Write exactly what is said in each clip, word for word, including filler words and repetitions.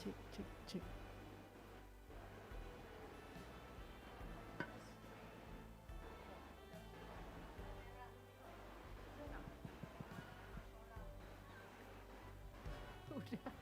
Cek, cek, cek. Udah.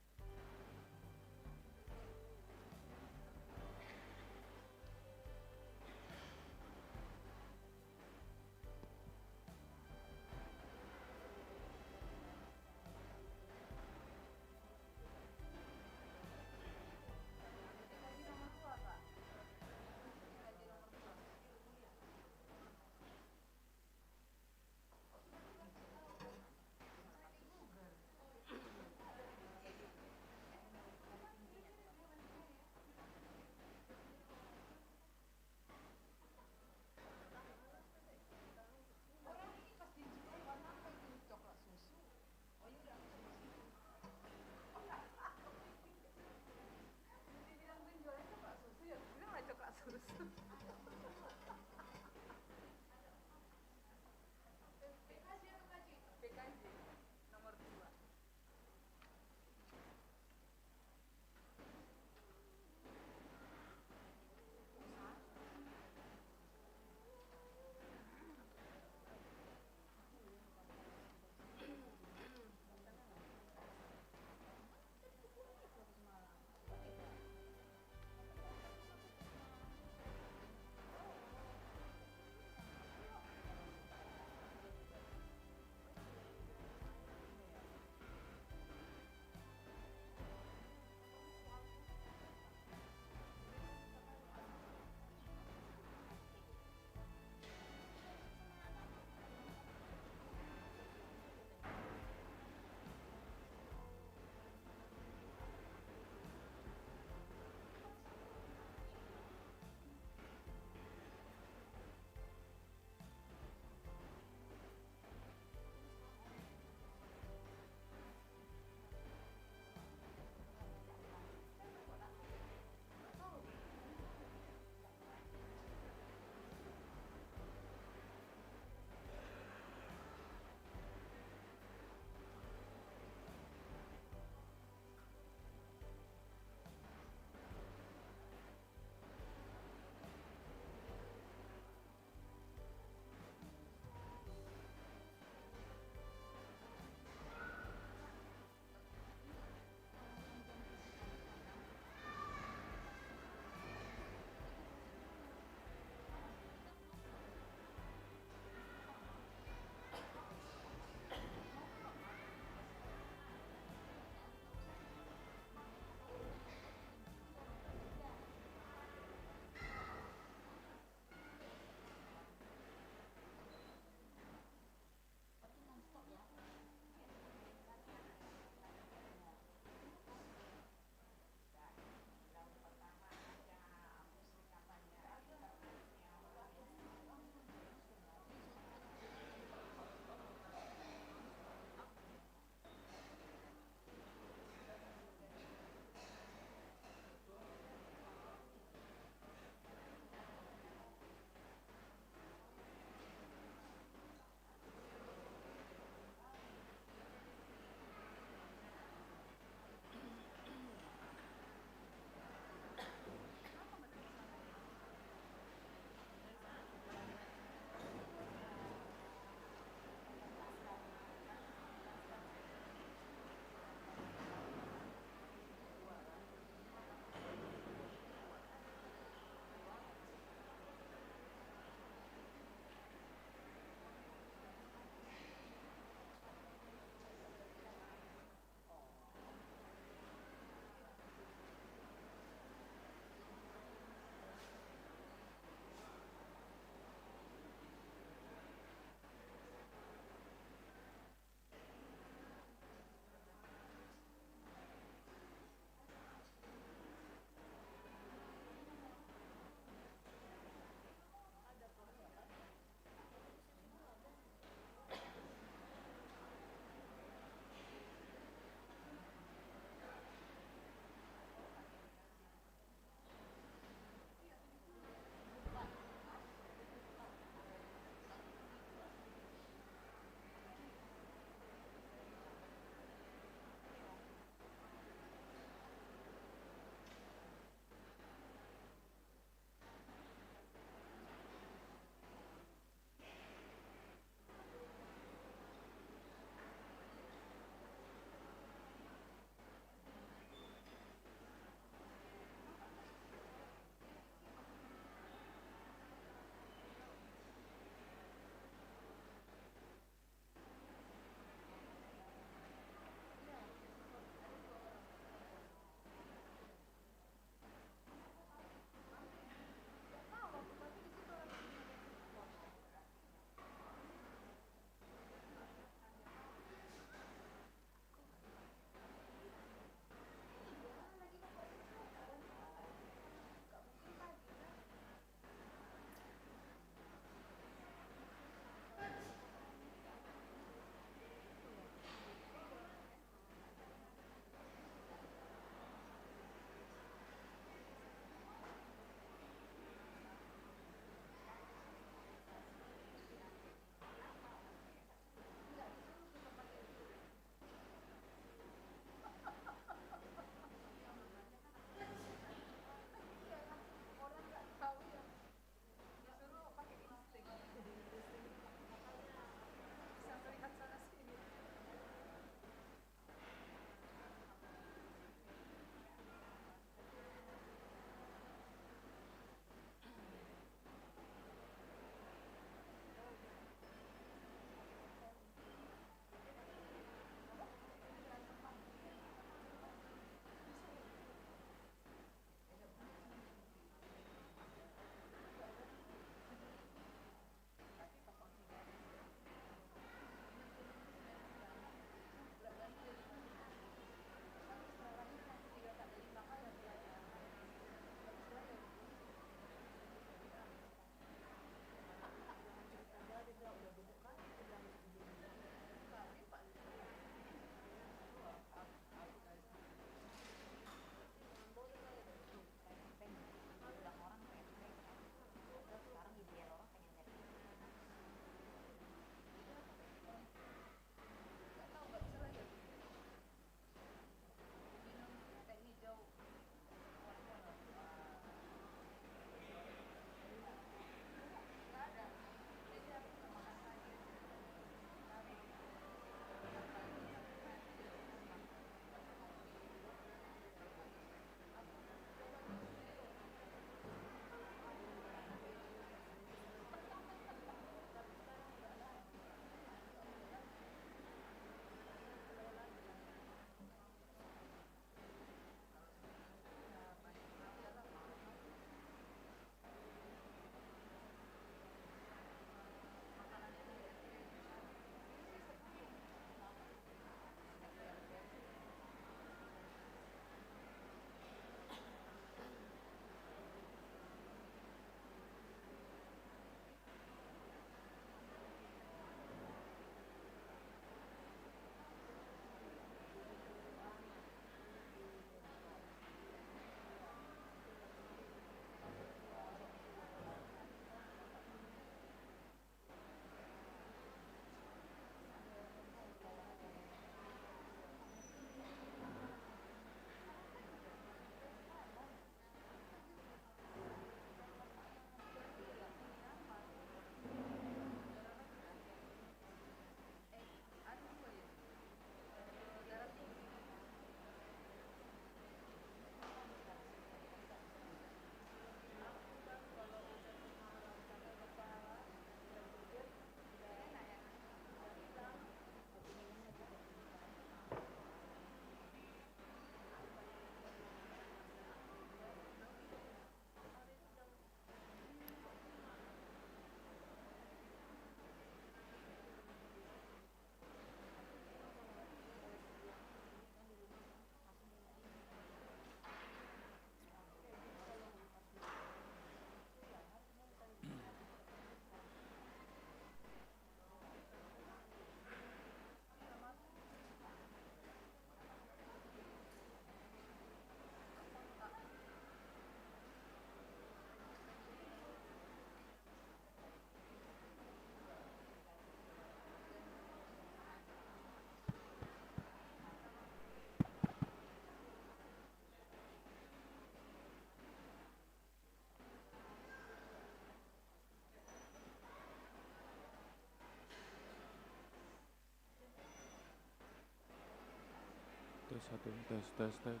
Tes satu, tes, tes, tes.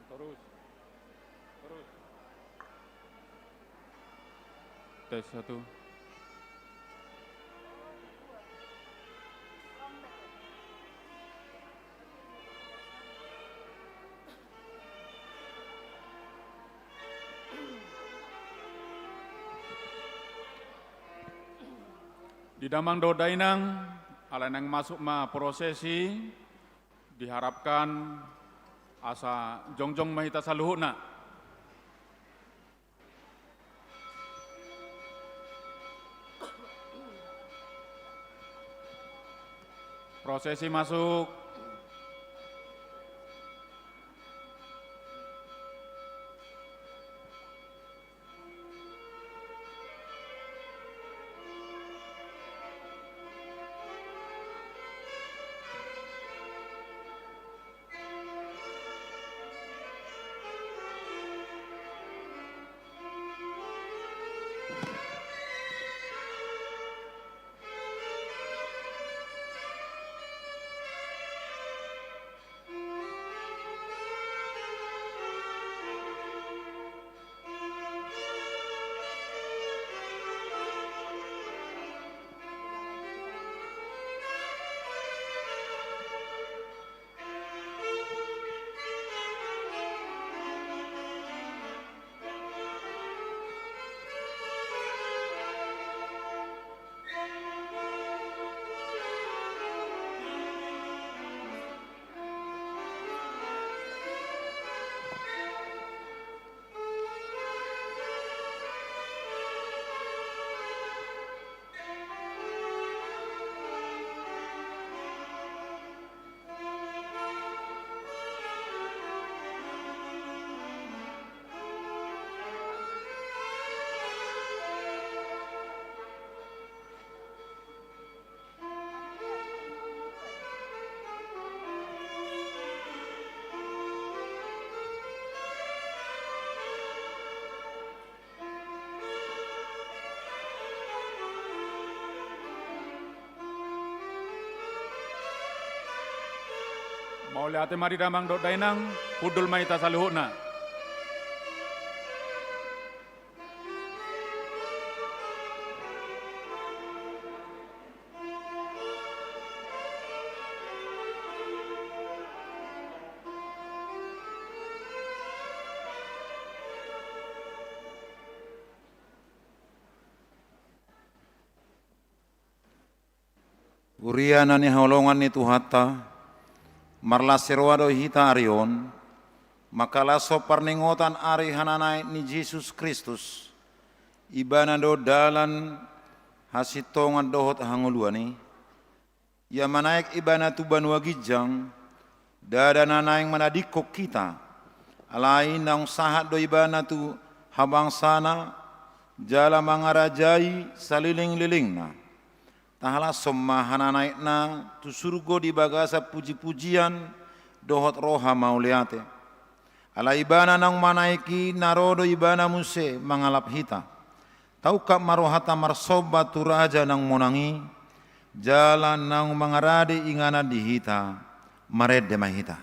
Terus. Terus. Tes satu. Di damang dohot dainang, alai naeng masuk ma prosesi, diharapkan asa jongjong ma hita saluhutna. Prosesi masuk. Mauliate ma di damang dohot dainang, hundul ma hita saluhutna. Huria na hinaholongan ni Tuhanta, marlas ni roha do hita ari on, mangkalashon parningotan ari hananaek ni Jesus Kristus. Ibana do dalan, hasintongan dohot hangoluan i. Ia manaek Ibana tu banua ginjang, ndada na naeng manadingkon hita. Alai naung sahat do Ibana tu habangsana, jala mangarajai salelenglelengna. Tahalashon ma hananaekna tu surgo di bagasan pujipujian dohot roha mauliate. Alai Ibana naung manaek i, na ro do Ibana muse mangalap hita. Taungkap ma rohanta marsomba tu Raja naung monang i, jala naung mangarade inganan di hita. Marende ma hita.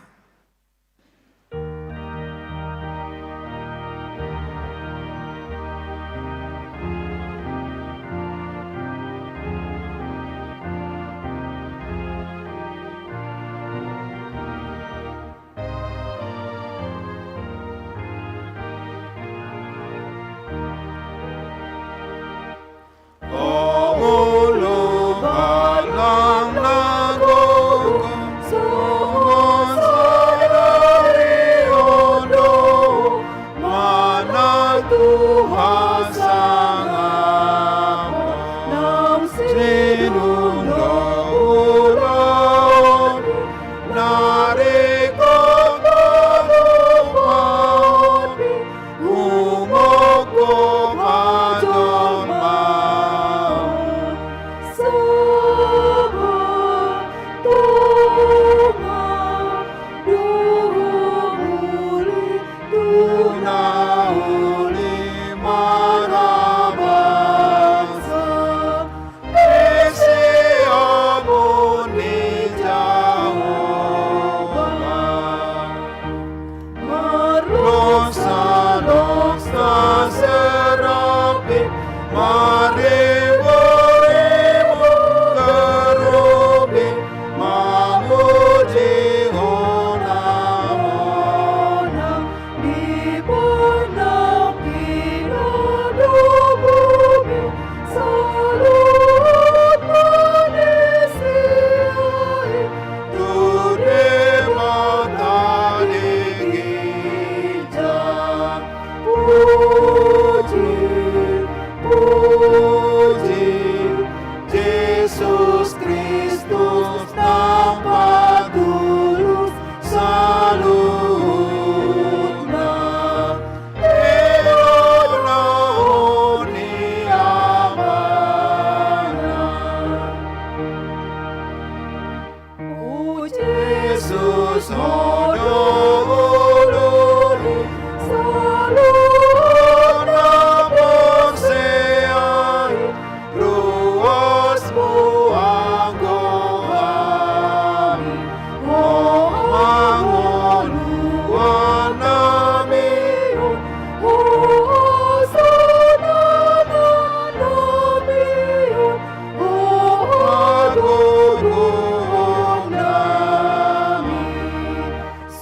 Sada doli, saluhutna porsea i, ruasmu anggo hami, ho hangoluan nami on, ho hasonangan nami on, ho hagogoon nami.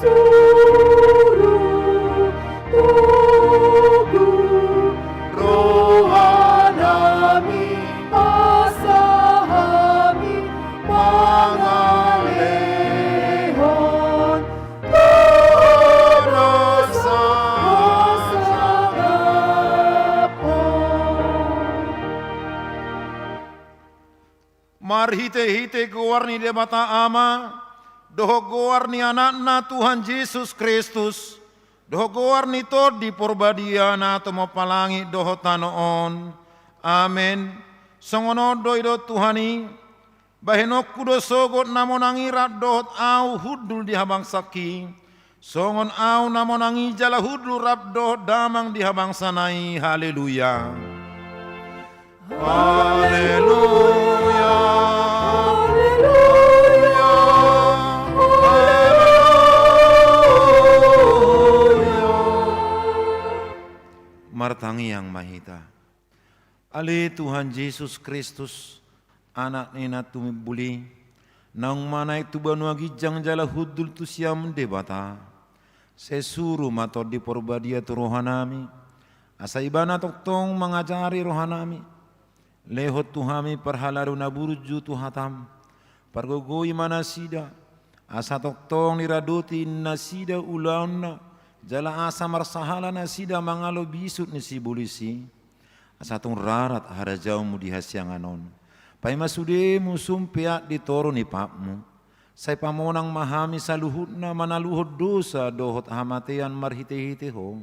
Suru, togu roha nami, asa hami mangalehon tu na sangap on. Marhitehite goar ni Debata Ama, dohot goar ni Anakna Tuhan Jesus Kristus, dohot goar ni Tondi Porbadia na tumompa langit dohot tano on. Amen. Songon on do didok Tuhan i: Bahenonku do sogot na monang i rap dohot ahu hundul di habangsanki, songon ahu na monang i jala hundul rap dohot damang di habangsana i. Haleluya. Haleluya. Haleluya. Haleluya. Martangiang ma hita. Ale Tuhan Jesus Kristus, Anak ni na tumimbul i, naung manaek tu banua ginjang jala hundul tu siamun Debata, sai suru ma Tondi Porbadia tu roha nami, asa Ibana tongtong mangajari roha nami. Lehon tu hami parhalado na burju tu hatam, pargogoi ma nasida, asa tongtong diradoti nasida ulaonna, jala asa marsahala nasida mangalo bisuk ni sibolis i. Asa tung rarat harajaonmu di hasiangan on. Paima sude musum peak di toru ni patmu, sai pamonang ma hami saluhutna manaluhon dosa dohot hamatean marhitehite Ho.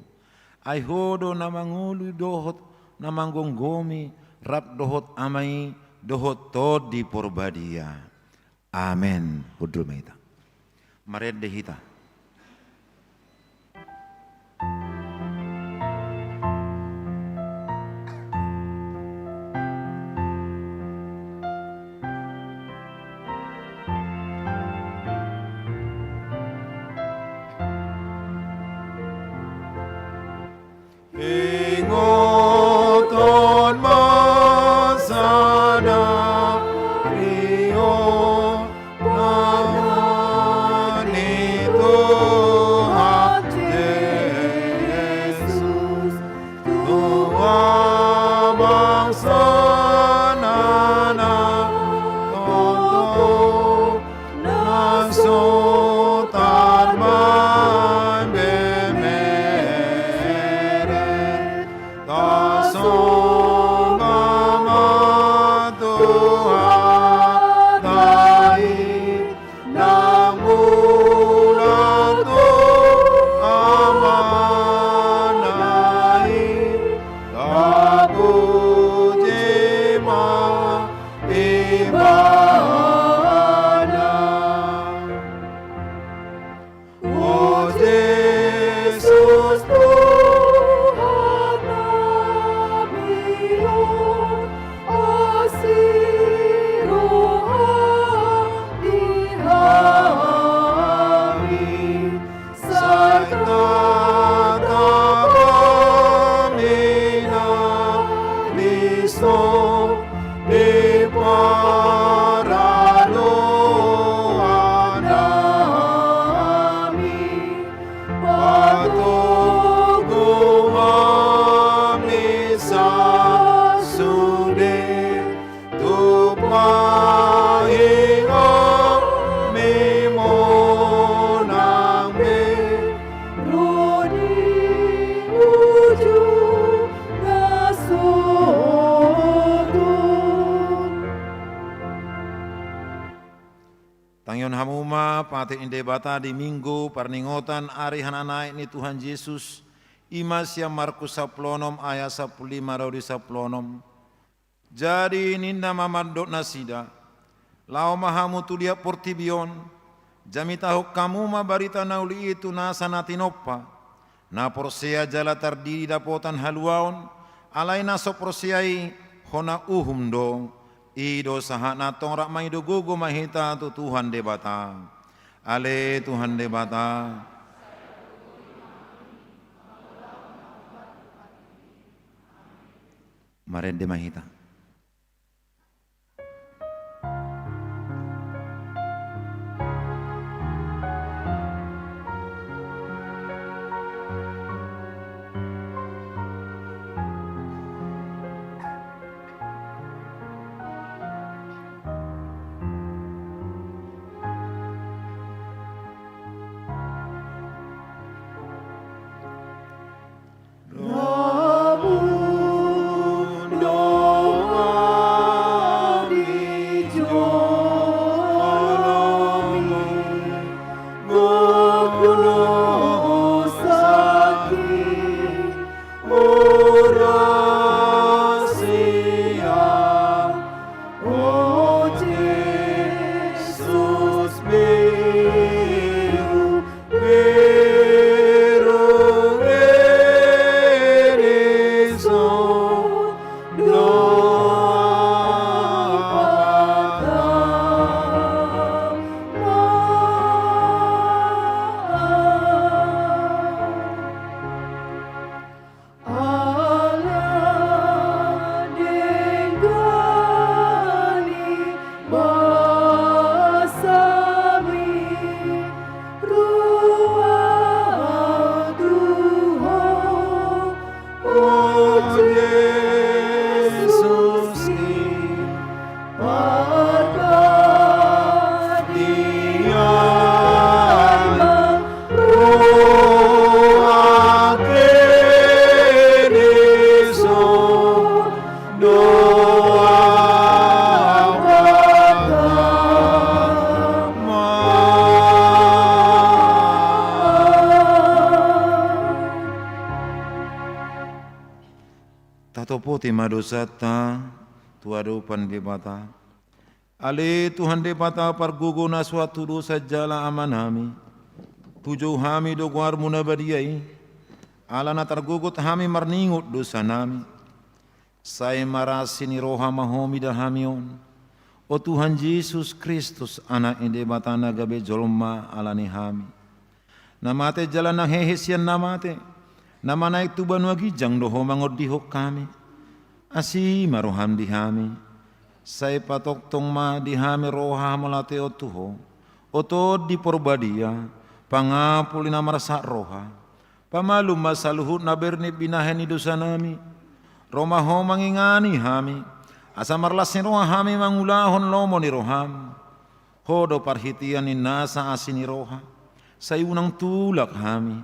Ai Ho do na mangolu dohot na manggomgomi, rap dohot Ama i dohot Tondi Porbadia. Amen. Hundul ma hita. Marende hita. Ingothon ma sadari on, Tuhan Jesus, tu habangsa na tongtong na so tarbaen bebere, tasomba ma tu hata i, na mulak tu Amana i, tapuji ma Ibana. O Jesus Tuhan nami on, asi roham di hami, sai tatap hami na dison di paraloan nami, patogu hami sasude, tumpak hami monang be ro di ujung na sogot. Tangihon hamu ma patik ni Debata di Minggu parningotan ari hananaek ni Tuhan Jesus, i ma sian Markus sampulu onom ayat sampulu lima ro di sampulu onom. Jadi ninna ma mandok nasida: Laho ma hamu tu liat portibi on, Jamitahon hamu ma barita na uli i tu nasa na tinompa, na porsea jala tardidi dapotan haluaon, alai na so porsea i hona uhum do. I do sahat na tong, rap mangido gogo ma hita tu Tuhan Debata. Ale Tuhan Debata. Marende ma hita. Tatopoti ma dosanta tu adopan Debata. Ale Tuhan Debata pargogo na so antu dosa jala amanami, pujou hami do goarmu na badia i, ala na targogot hami marningot dosanami. Sai marasi ni roha ma Ho mida hami on, o Tuhan Jesus Kristus, Anak ni Debata na gabe jolma ala ni hami. Na mate jala na hehe sian na mate, na manaek tu banua ginjang do Ho mangondihon hami. Asi ma roham di hami. Sai patongtong ma di hami roha mauliate on tu Ho, o Tondi Porbadia, pangapul ni na marsahat roha. Pamalum ma saluhut na bernit binahen ni dosanami. Ro ma Ho mangingani hami, asa marlas ni roha hami mangulahon lomo ni roham. Ho do parhitean ni nasa asi ni roha. Sai unang tulak hami.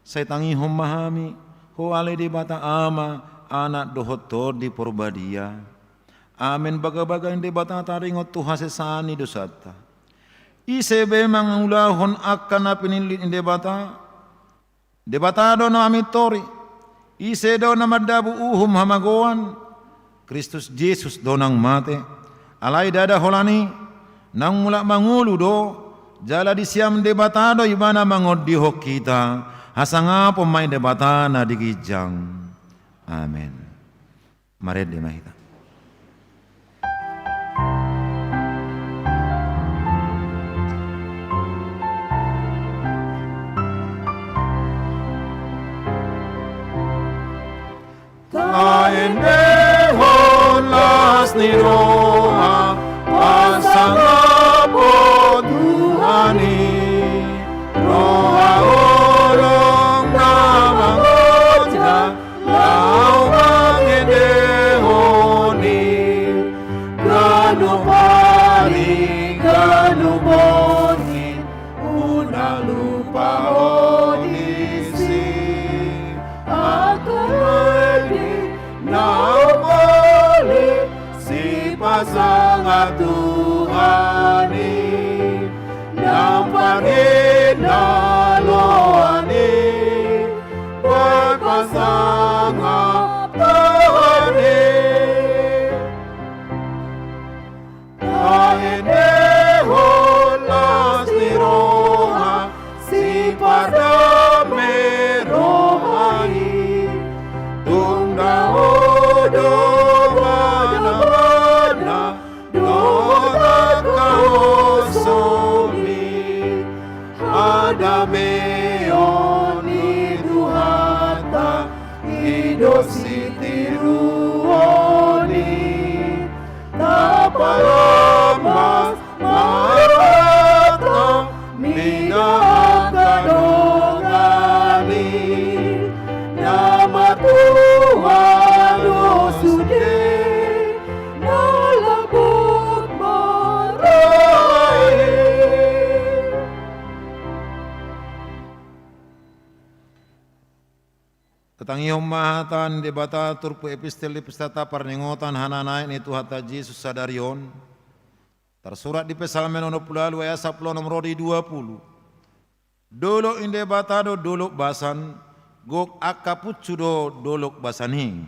Sai tangihon ma hami, Ho ale Debata Ama, Anak dohot Tondi Porbadia. Amen. Bagabaga ni Debata taringot tu hasesaan ni dosanta. Ise be mangulahon angka na pinillit ni Debata? Debata do na mamintori. Ise do na mandabu uhum hamagoan? Kristus Jesus do naung mate. Alai ndada holan i, naung mulak mangolu do, jala di siam Debata do Ibana mangondihon hita. Hasangapon ma i Debata na di ginjang. Amen. Marende ma hita. Taendehon las ni roha, pasangapon Tuhan i, roha holong na mangonjak, laho mangendehon i, ganup ari, ganup borngin, unang lupa ho disi. Angka na umoli, sipas Hameon ni Tuhanta, i do sitiruon i. Tapalombas ma Tuhanta, mida angka dongan i. Na matua do sude, na lapot ma roha i. Tatangihon ma hata ni Debata turpuk epistel di Pestata parningotan hananaek ni Tuhanta Jesus sadari on. Tarsurat di Psalmen onom pulu ualu ayat sampulu onom ro di dua pulu. Dolok ni Debata do dolok basan, gok angka punsu do dolok basan i.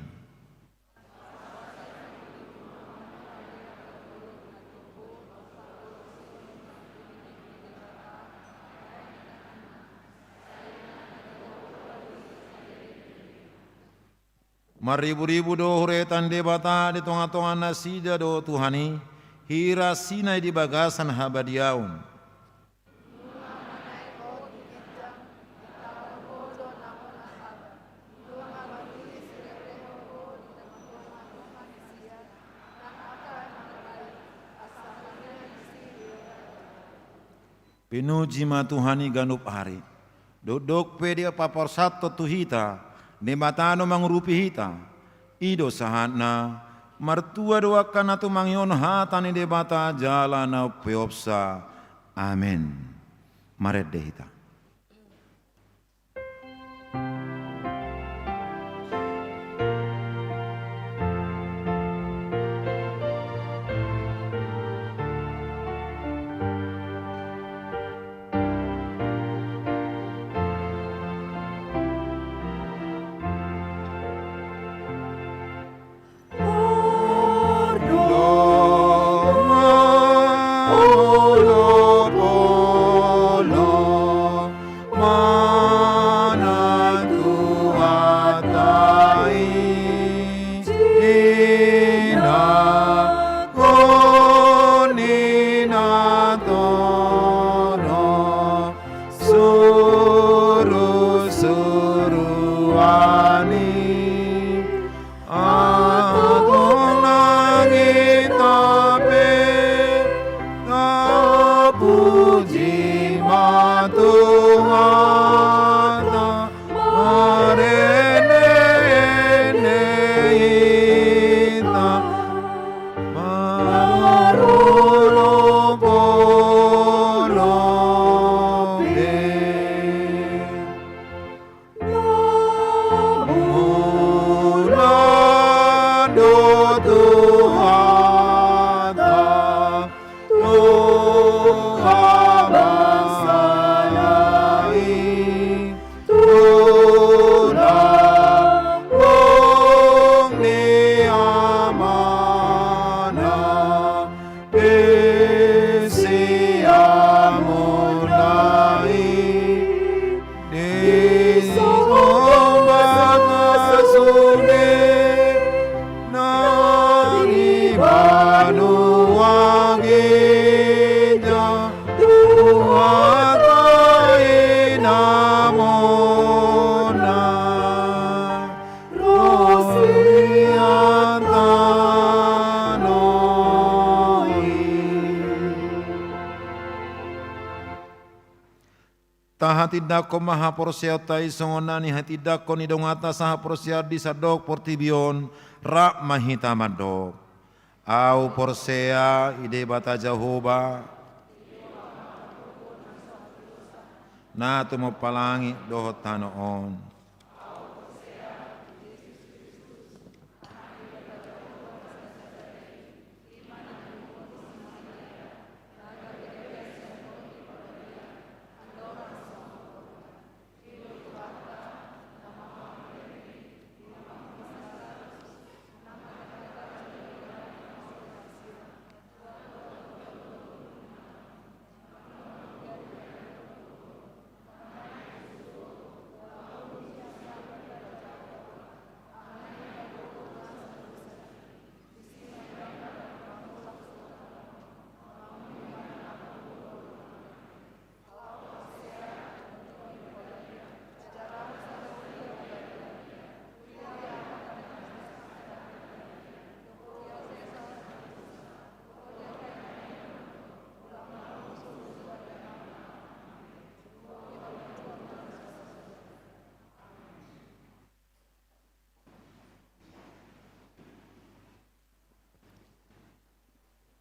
Marriburibu do hureta ni Debata, di tongatonga nasida do Tuhan i, hira sinai di bagasan habadiaon. Pinuji ma Tuhan i ganup ari. Dokdok pe dipasahathon tu hita, Debata do mangurupi hita. I do sahatna, martua do angka na tumangihon hata ni Debata jala na umpeopsa. Amen. Marende hita. Surusuruan i. Antong nang hita pe, tapuji ma Tuhanta, marende-ende hita, marolopolop be. Mauliate do Tuhanta, Tuhan bangso na i, tulang ni Amana. Pe siamun na i, disomba ma sude nang di banua ginjang, Tuhanta i na monang. Ro sian tano i. Tahatindangkon ma haporseaonta i songon na nihatindangkon ni donganta sahaporseaon di sandok portibi on, rap ma hita mandok. Ahu porsea di Debata Jahowa, na tumompa langit dohot tano on.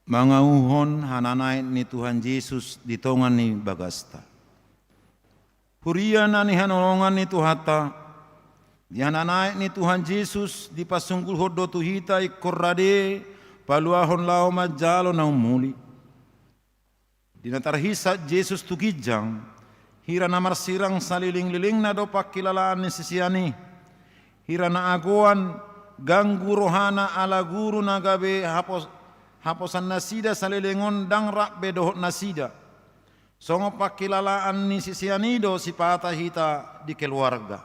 Mangauhon hananaek ni Tuhan Jesus di tonga ni bagasta. Huria na hinaholongan ni Tuhanta, di hananaek ni Tuhan Jesus dipasunggulhon do tu hita ingkon rade paluahon laho manjalo na ummuli. Di na tarhinsat Jesus tu ginjang, hira na marsirang salelenglelengna do pangkilalaan ni sisean i. Hira na agoan ganggu rohana ala guru na gabe hapos-, haposan nasida saleleng on ndang rap be dohot nasida. Songon pangkilalaan ni sisean i do sipata hita di keluarga.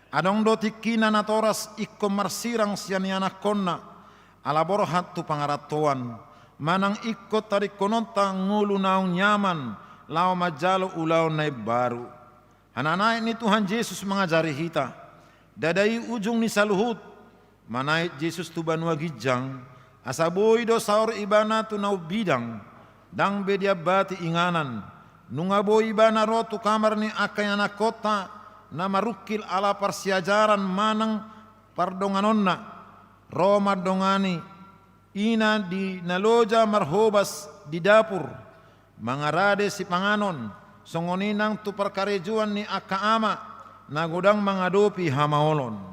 Adong do tingkina natoras ingkon marsirang sian ianakhonna, ala borhat tu pangarantoan, manang ingkon taringkononta ngolu naung nyaman laho manjalo ulaon na imbaru. Hananaek ni Tuhan Jesus mangajari hita. Ndada i ujung ni saluhut. Manaek Jesus tu banua ginjang, asa boi do saor ibana tu na umbidang, ndang be diambati inganan. Nunga boi ibana ro tu kamar ni angka ianakhonta na marungkil ala parsiajaran manang pardonganonna, ro mandongani ina di na loja marhobas di dapur, mangarade sipanganon, songon i nang tu parkarejoan ni angka ama na godang mangadopi hamaolon.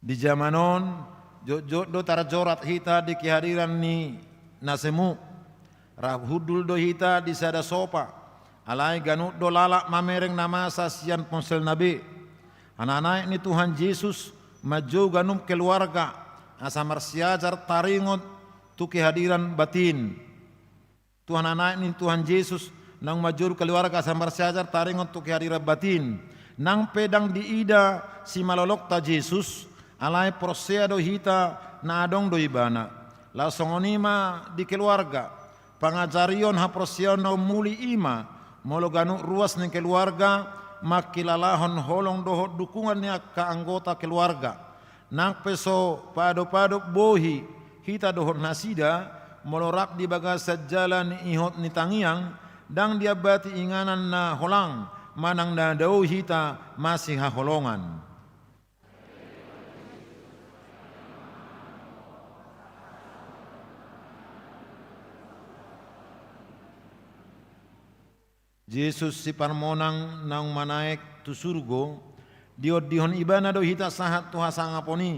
Di jaman on, jotjot do tarjorat hita di kehadiran ni na semu. Rap hundul do hita di sada sopa, alai ganup do lalap mamereng na masa sian ponselna be. Hananaek ni Tuhan Jesus manjou ganup keluarga, asa marsiajar taringot tu kehadiran batin. Tu hananaek ni Tuhan Jesus naung manjou keluarga asa marsiajar taringot tu kehadiran batin. Nang pe ndang diida simalolongta Jesus, alai porsea do hita na adong do ibana. Laos songon i ma di keluarga. Pangajarion haporseaon na ummuli i ma, molo ganup ruas ni keluarga, mangkilalahon holong dohot dukungan ni angka anggota keluarga. Nang pe so padopadop bohi hita dohot nasida, molo rap di bagasan jala ni ihot ni tangiang, ndang diambati inganan na holang, manang na dao hita masihaholongan. Jesus siparmonang naung manaek tu surgo, diondihon ibana do hita sahat tu hasangapon i,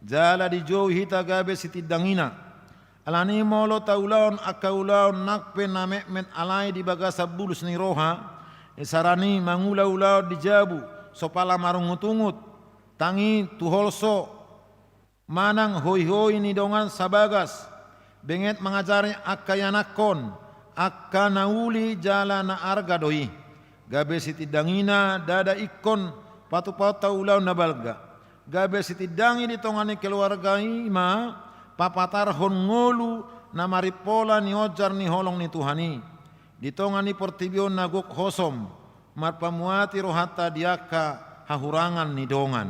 jala dijou hita gabe sitindangina. Alani molo taulahon angka ulaon nang pe na metmet alai di bagasan bulus ni roha, isarani mangula ulaon di jabu, so pala marungutungut, tangi tu holso, manang hoihoi ni dongan sabagas, benget mangajari angka ianakhon, angka na uli jala na arga do i. Gabe sitindangina ndada ingkon patupaonta ulaon na balga. Gabe sitindangi di tonga ni keluarga i ma papatarhon ngolu na marimpola nionjar ni holong ni Tuhan i. Di tonga ni portibi on na gok hosom, marpamuati rohanta di angka hahurangan ni dongan.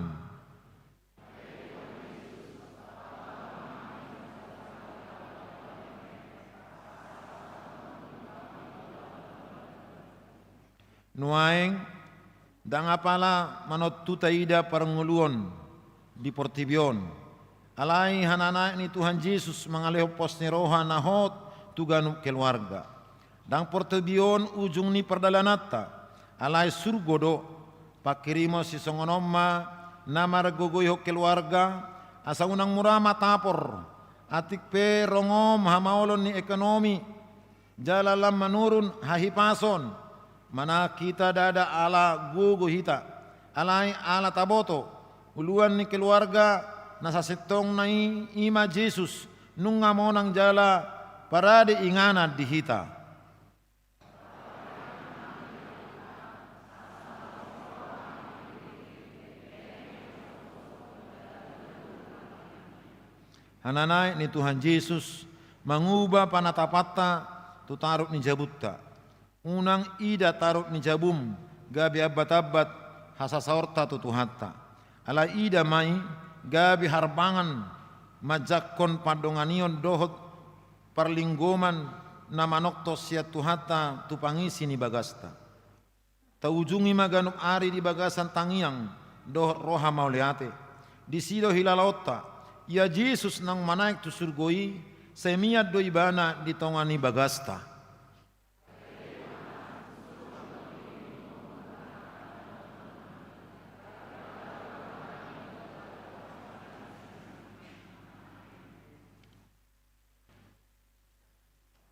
Nuaeng, ndang apala manontu taida parngoluon di portibi on. Alai hananaek ni Tuhan Jesus mangalehon pos ni roha na hot tu ganup keluarga. Ndang portibi on ujung ni pardalananta, alai surgo do. Pangkirimon sisongon on ma na margogoihon keluarga, asa unang mura ma tapor, atik pe rongom hamaolon ni ekonomi, jala lam manurun hahipason, manang hita ndada ala gogo hita, alai ala taboto, uluan ni keluarga na sasintongna i, i ma Jesus, nunga monang jala parade inganan di hita. Hananaek ni Tuhan Jesus manguba panatapanta tu taruk ni jabunta. Unang ida taruk ni jabum gabe ambatambat hasasaorta tu Tuhanta. Alai ida ma i gabe harbangan manjangkon pandonganion dohot parlinggoman na manongtong sian Tuhanta tu pangisi ni bagasta. Taujungi ma ganup ari di bagasan tangiang dohot roha mauliate. Disi do hilalaonta, ia Jesus naung manaek tu surgo i, sai mian do Ibana di tonga ni bagasta.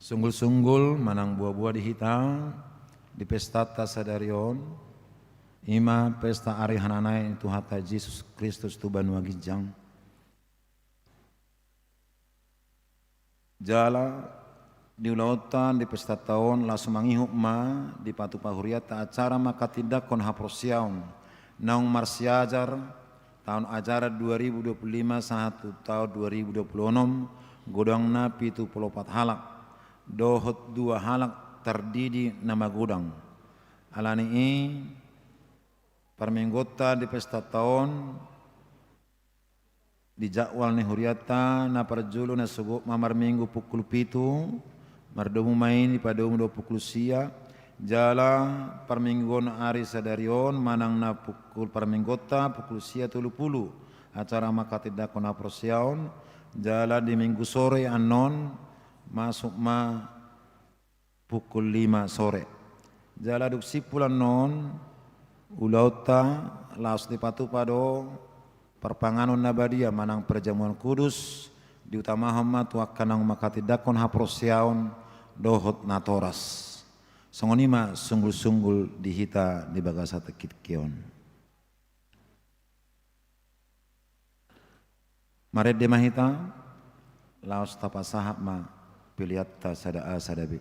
Sunggul-sunggul manang boa-boa di hita, di pestanta sadari on, i ma pesta ari hananaek ni Tuhanta Jesus Kristus tu banua ginjang. Jala di ulaonta di pestanta on, laos mangihut ma dipatupa hurianta acara manghatindanghon haporseaon naung marsiajar taon ajaran dua ribu dua puluh lima sahat tu taon dua ribu dua puluh onom, godangna pitu pulu opat halak, dohot dua halak tardidi na magodang. Alani i, parmingguonta di pestanta on, di jadwal ni hurianta, na parjolo na sogot ma marminggu pukul pitu, mardomu ma i dipadomu do pukul sia, jala parmingguon ari sadari on manang na pukul parmingguonta pukul sia tolu pulu acara manghatindanghon haporseaon, jala di minggu sore annon masuk ma pukul lima sore. Jala dung simpul annon ulaonta, laos dipatupa do parpanganon na badia manang perjamuan kudus, diutamahon ma tu angka naung manghatindanghon haporseaon dohot natoras. Songon i ma sunggul-sunggul di hita di bagasan tingki on. Marende ma hita, laos tapasahat ma peleanta sada A sada B.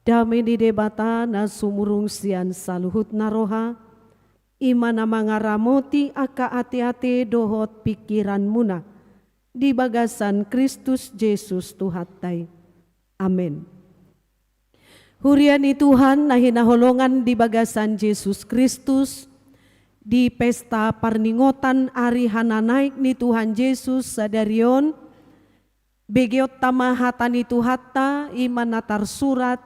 Dame ni Debata na sumurung sian saluhut na roha, i ma na mangaramoti angka ateate dohot pingkiranmuna, di bagasan Kristus Jesus Tuhanta i. Amen. Huria ni Tuhan na hinaholongan di bagasan Jesus Kristus, di pesta parningotan ari hananaek ni Tuhan Jesus sadari on, begeonta ma hata ni Tuhanta, i ma na tarsurat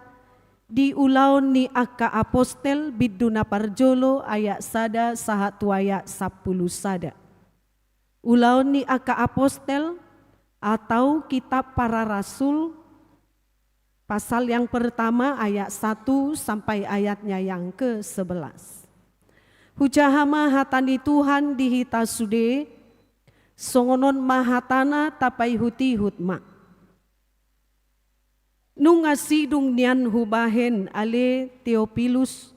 di Ulaon ni angka Apostel, bindu na parjolo, ayat sada sahat tu ayat sampulu sada. Ulaon ni angka Apostel atau Kitab Para Rasul, pasal yang pertama, ayat satu sampai ayatnya yang kesebelas. Hujaha ma hata ni Tuhan di hita sude, songon on ma hatana, tapaihut-ihut ma. Nunga sidung nian hubahen, ale Teopilus,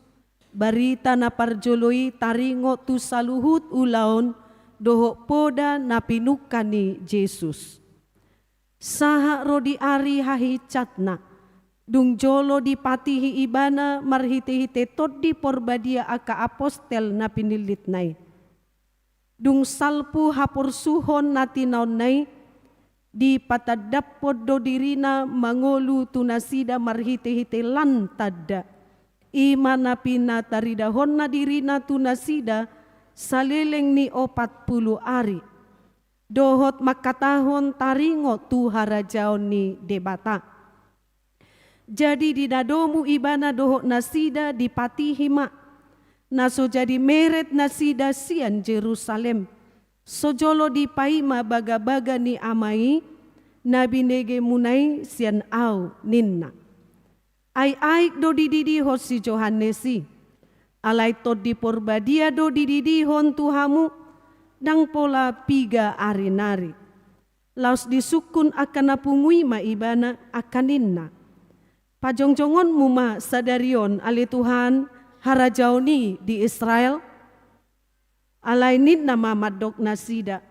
barita na parjolo i taringot tu saluhut ulaon dohot poda na pinungka ni Jesus. Sahat ro di ari hahincatna, dung jolo dipatihi ibana marhite-hite Tondi Porbadia angka apostel na pinillitna i. Dung salpu haporsuhon na tinaonna i, dipatandamhon do dirina mangolu tu nasida marhite-hite lan tanda, i ma na pinataridahonna dirina tu nasida saleleng ni opat pulu ari, dohot mangkatahon taringot tu harajaon ni Debata. Jadi di na domu ibana dohot nasida dipatihi ma, na so jadi meret nasida sian Jerusalem, so jolo dipaima bagabaga ni Ama i, na binegemuna i sian ahu, ninna. Ai aek do dididihon si Johannes i, alai Tondi Porbadia do dididihon tu hamu, ndang pola piga ari nari. Laos disungkun angka na pungu i ma ibana, angka ninna. Pajongjongonmu ma sadari on, ale Tuhan, harajaon i di Israel? Alai ninna ma mandok nasida.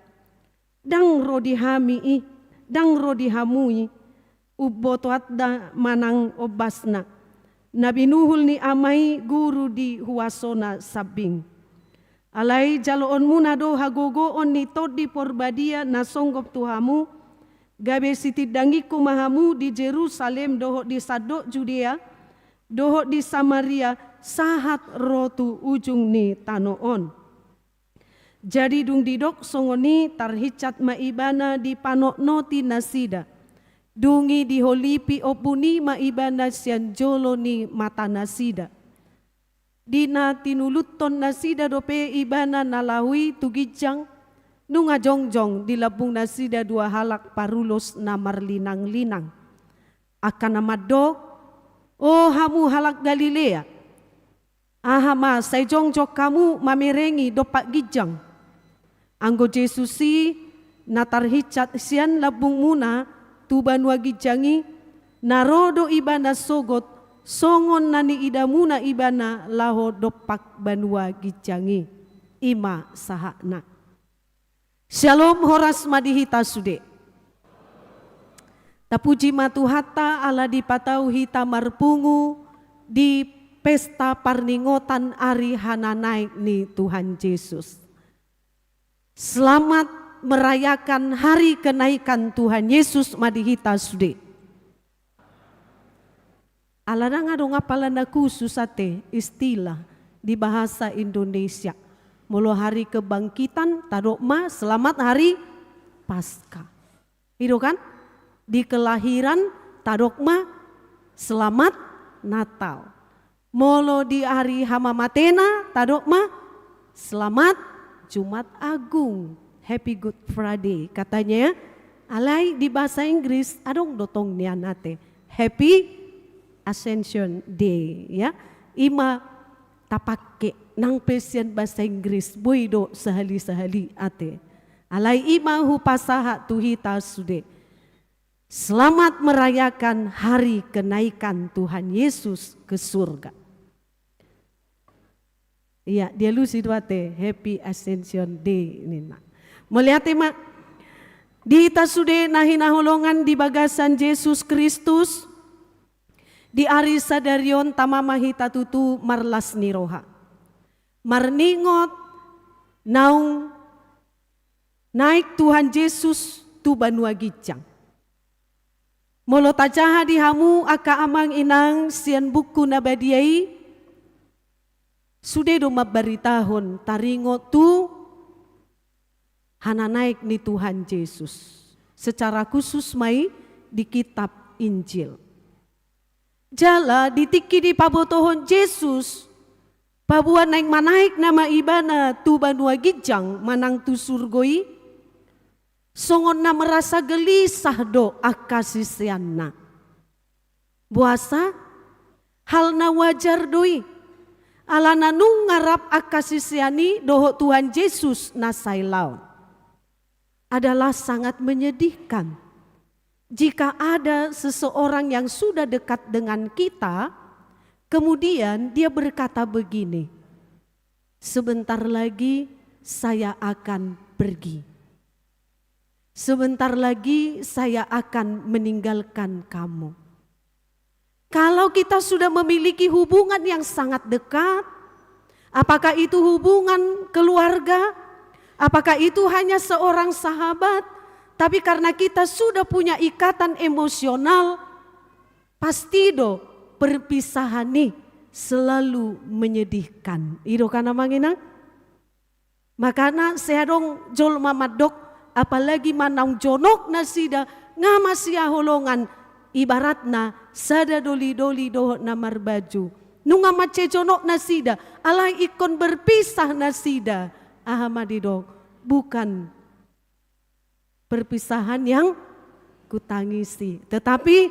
Ndang ro di hami i, ndang ro di hamu i, umbotoanna manang ombasna, na binuhul ni Ama i guru di huasona sambing. Alai jaloonmuna do hagogoon ni Tondi Porbadia na songgop tu hamu, gabe sitindangingku ma hamu di Jerusalem dohot di sandok Judea, dohot di Samaria, sahat ro tu ujung ni tano on. Jadi dung didok songon i tarhincat ma ibana dipanotnoti nasida. Dung i diholipi ombun i ma ibana sian jolo ni mata nasida. Di na tinuluthon nasida dope ibana na laho i tu ginjang, nunga jongjong di lambung nasida dua halak parulos na marlinang-linang. Angka na mandok, O hamu halak Galilea, aha ma sai jongjong hamu mamerengi dompak ginjang? Anggo Jesus i na tarhincat sian lambungmuna tu banua ginjang i, na ro do ibana sogot songon na niidamuna ibana laho dompak banua ginjang i. I ma sahatna. Syalom, horas ma di hita sude. Tapuji ma Tuhanta ala dipatau hita marpungu di pesta parningotan ari hananaek ni Tuhan Jesus. Selamat merayakan hari kenaikan Tuhan Yesus ma di hita sude. Ala ndang adong apala na khusus ate istilah di bahasa Indonesia. Molo hari kebangkitan, tadok ma selamat hari Paskah. I do kan? Di kelahiran, tadok ma selamat Natal. Molo di ari hamamatena, tadok ma selamat Jumat Agung, Happy Good Friday, katanya ya. Alai di bahasa Inggris, adong do tong nian ate, Happy Ascension Day, ya. I ma tapake, nang pe sian bahasa Inggris, boi do sahali-sahali ate. Alai i ma hupasahat tu hita sude. Selamat merayakan hari kenaikan Tuhan Yesus ke surga. Iya, dialusi do ate, Happy Ascension Day ninna. Mauliate ma. Di hita sude na hinaholongan di bagasan Jesus Kristus, Di ari sadari on tama ma hita tutu marlas ni roha, marningot naung naek Tuhan Jesus tu banua ginjang. Molo tajaha di hamu angka amang inang sian buku na badia i, sude do mambaritahon taringot tu hananaek ni Tuhan Jesus. Secara khusus ma i di kitab Injil. Jala di tingki dipabotohon Jesus, paboa naeng manaek nama ibana tu banua ginjang manang tu surgo i, songon na merasa gelisah do angka siseanna. Boasa? Hal na wajar do i, alana nunga rap angka sisean i dohot Tuhan Jesus na sai laon. Adalah sangat menyedihkan jika ada seseorang yang sudah dekat dengan kita, kemudian dia berkata begini, "Sebentar lagi saya akan pergi. Sebentar lagi saya akan meninggalkan kamu." Kalau kita sudah memiliki hubungan yang sangat dekat, apakah itu hubungan keluarga, apakah itu hanya seorang sahabat, tapi karena kita sudah punya ikatan emosional, pasti do perpisahan i selalu menyedihkan. I do kan amang inang? Makana sai adong jolma mandok, apalagi ma naung jonok nasida, nga masihaholongan, ibaratna sada doli-doli dohot na marbaju. Nunga mansai jonok nasida, alai ingkon berpisah nasida. Aha ma didok? Bukan perpisahan yang kutangisi, tetapi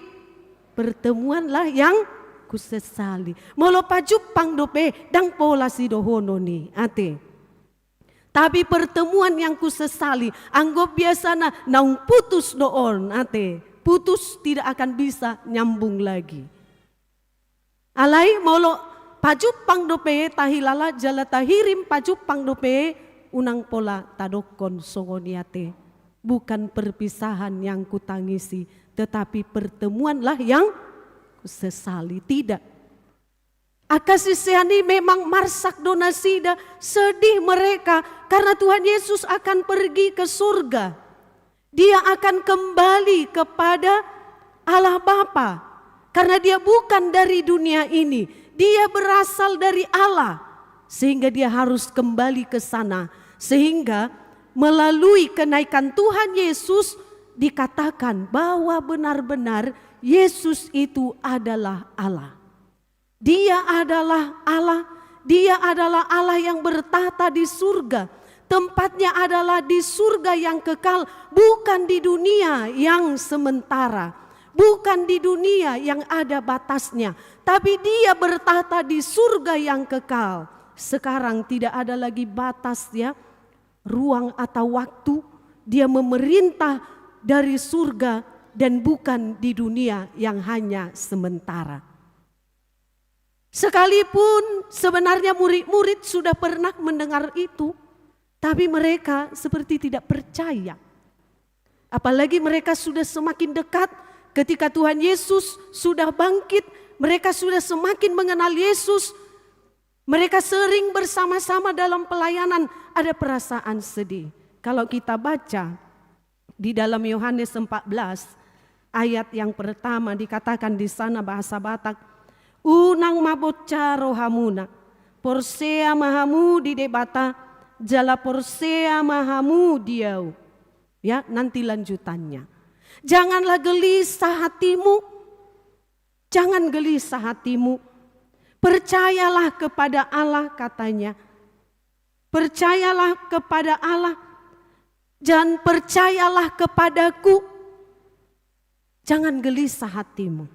pertemuanlah yang kusesali. Molo pajumpang dope, ndang pola sidohonon i, ate. Tapi pertemuan yang kusesali, anggo biasana naung putus do on, ate. Putus, tidak akan bisa nyambung lagi. Alai molo pajumpang dope, tahilala jala tahirim pajumpang dope, unang pola tadokkon songon i, ate. Bukan perpisahan yang kutangisi, tetapi pertemuanlah yang kusesali. Tidak. Angka sisean i memang marsak do nasida, sedih mereka karena Tuhan Yesus akan pergi ke surga. Dia akan kembali kepada Allah Bapa. Karena dia bukan dari dunia ini, dia berasal dari Allah, sehingga dia harus kembali ke sana. Sehingga melalui kenaikan Tuhan Yesus dikatakan bahwa benar-benar Yesus itu adalah Allah. Dia adalah Allah, Dia adalah Allah yang bertahta di surga. Tempatnya adalah di surga yang kekal, bukan di dunia yang sementara, bukan di dunia yang ada batasnya, tapi Dia bertahta di surga yang kekal. Sekarang tidak ada lagi batas, ya, ruang atau waktu. Dia memerintah dari surga dan bukan di dunia yang hanya sementara. Sekalipun sebenarnya murid-murid sudah pernah mendengar itu, tapi mereka seperti tidak percaya. Apalagi mereka sudah semakin dekat, ketika Tuhan Yesus sudah bangkit, mereka sudah semakin mengenal Yesus, mereka sering bersama-sama dalam pelayanan, ada perasaan sedih. Kalau kita baca di dalam Yohanes empat belas, ayat yang pertama, dikatakan di sana bahasa Batak, "Unang ma bocca rohamuna, porsea ma hamu di Debata, jala porsea ma hamu di Ahu." Ya, nanti lanjutannya. Janganlah gelisah hatimu. Jangan gelisah hatimu. Percayalah kepada Allah, katanya. Percayalah kepada Allah dan percayalah kepadaku. Jangan gelisah hatimu.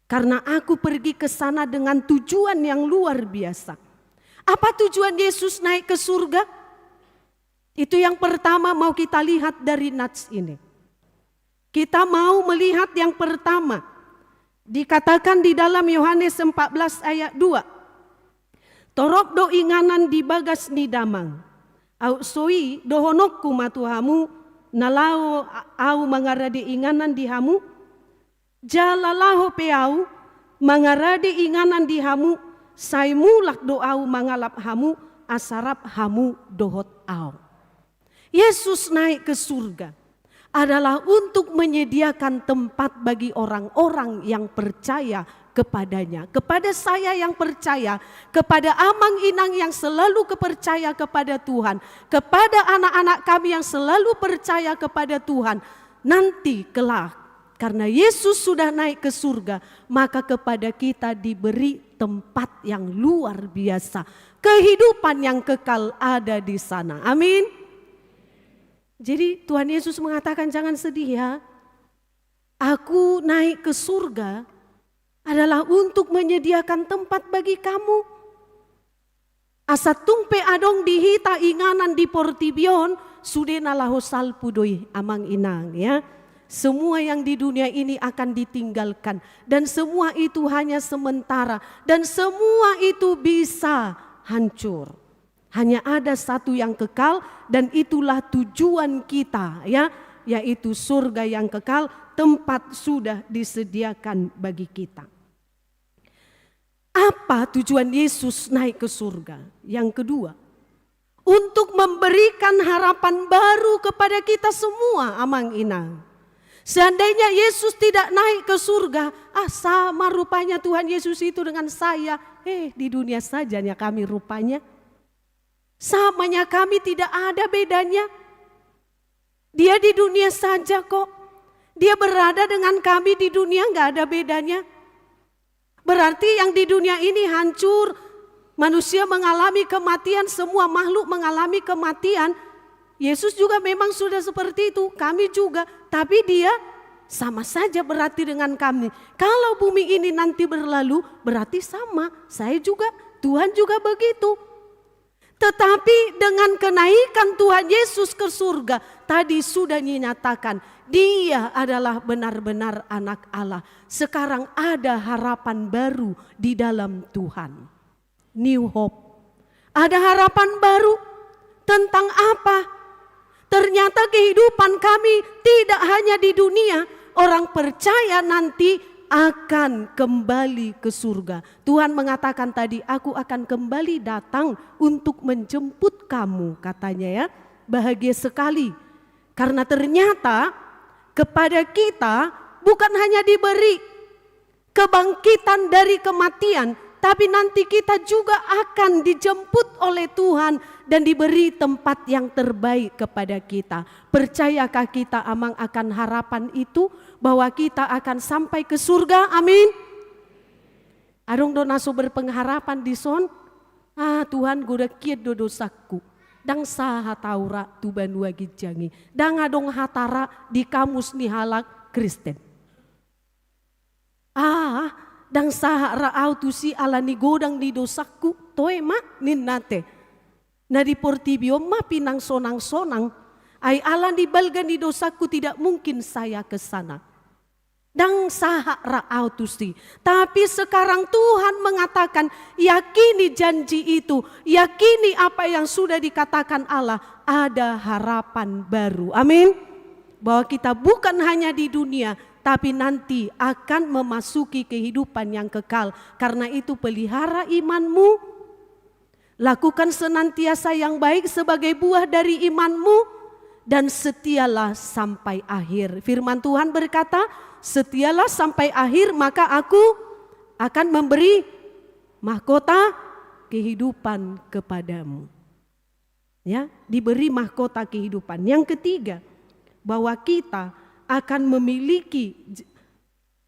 Karena aku pergi ke sana dengan tujuan yang luar biasa. Apa tujuan Yesus naik ke surga? Itu yang pertama mau kita lihat dari nats ini. Kita mau melihat yang pertama. Dikatakan di dalam Yohanes empat belas ayat dua. Torop do inganan di bagas ni Damang. Aut so i dohononku ma tu hamu, na laho a-, Ahu mangarade inganan di hamu? Jala laho pe Ahu, mangarade inganan di hamu, sai mulak do Ahu mangalap hamu, asa rap hamu dohot Ahu. Yesus naik ke surga adalah untuk menyediakan tempat bagi orang-orang yang percaya kepada-Nya, kepada saya yang percaya, kepada amang inang yang selalu kepercaya kepada Tuhan, kepada anak-anak kami yang selalu percaya kepada Tuhan. Nanti kelak, karena Yesus sudah naik ke surga, maka kepada kita diberi tempat yang luar biasa. Kehidupan yang kekal ada di sana. Amin. Jadi, Tuhan Yesus mengatakan, "Jangan sedih, ya. Aku naik ke surga adalah untuk menyediakan tempat bagi kamu. Asa tung pe adong di hita inganan di portibi on, sudena laho salpu do i, amang inang, ya. Semua yang di dunia ini akan ditinggalkan, dan semua itu hanya sementara, dan semua itu bisa hancur. Hanya ada satu yang kekal, dan itulah tujuan kita, ya, yaitu surga yang kekal, tempat sudah disediakan bagi kita." Apa tujuan Yesus naik ke surga? Yang kedua, untuk memberikan harapan baru kepada kita semua, amang inang. Seandainya Yesus tidak naik ke surga, ah, sama rupanya Tuhan Yesus itu dengan saya. Eh, di dunia saja nya kami rupanya. Samanya kami, tidak ada bedanya. Dia di dunia saja kok. Dia berada dengan kami di dunia, nggak ada bedanya. Berarti yang di dunia ini hancur, manusia mengalami kematian, semua makhluk mengalami kematian. Yesus juga memang sudah seperti itu, kami juga. Tapi Dia sama saja berarti dengan kami. Kalau bumi ini nanti berlalu, berarti sama. Saya juga, Tuhan juga begitu. Tetapi dengan kenaikan Tuhan Yesus ke surga, tadi sudah dinyatakan, Dia adalah benar-benar Anak Allah. Sekarang ada harapan baru di dalam Tuhan. New hope. Ada harapan baru. Tentang apa? Ternyata kehidupan kami tidak hanya di dunia, orang percaya nanti akan kembali ke surga. Tuhan mengatakan tadi, "Aku akan kembali datang untuk menjemput kamu," katanya, ya. Bahagia sekali. Karena ternyata kepada kita bukan hanya diberi kebangkitan dari kematian, tapi nanti kita juga akan dijemput oleh Tuhan dan diberi tempat yang terbaik kepada kita. Percayakah kita, amang, akan harapan itu, bahwa kita akan sampai ke surga? Amin. Adong do na so berpengharapan dison? Ah, Tuhan, godang hian do dosangku. Ndang sahat ahu ra tu banua ginjang i. Ndang adong hata ra di kamus ni halak Kristen. Ah, ndang sahat ra ahu tusi ala ni godang ni dosangku, toe ma, ninna te. Na di portibi on ma pinang sonang-sonang, ai ala ni balga ni dosangku tidak mungkin saya ke sana. Ndang sahat ra ahu tusi. Tapi sekarang Tuhan mengatakan, yakini janji itu, yakini apa yang sudah dikatakan Allah, ada harapan baru. Amin. Bahwa kita bukan hanya di dunia, tapi nanti akan memasuki kehidupan yang kekal. Karena itu, pelihara imanmu, lakukan senantiasa yang baik sebagai buah dari imanmu, dan setialah sampai akhir. Firman Tuhan berkata, "Setialah sampai akhir, maka Aku akan memberi mahkota kehidupan kepadamu." Ya, diberi mahkota kehidupan. Yang ketiga, bahwa kita akan memiliki,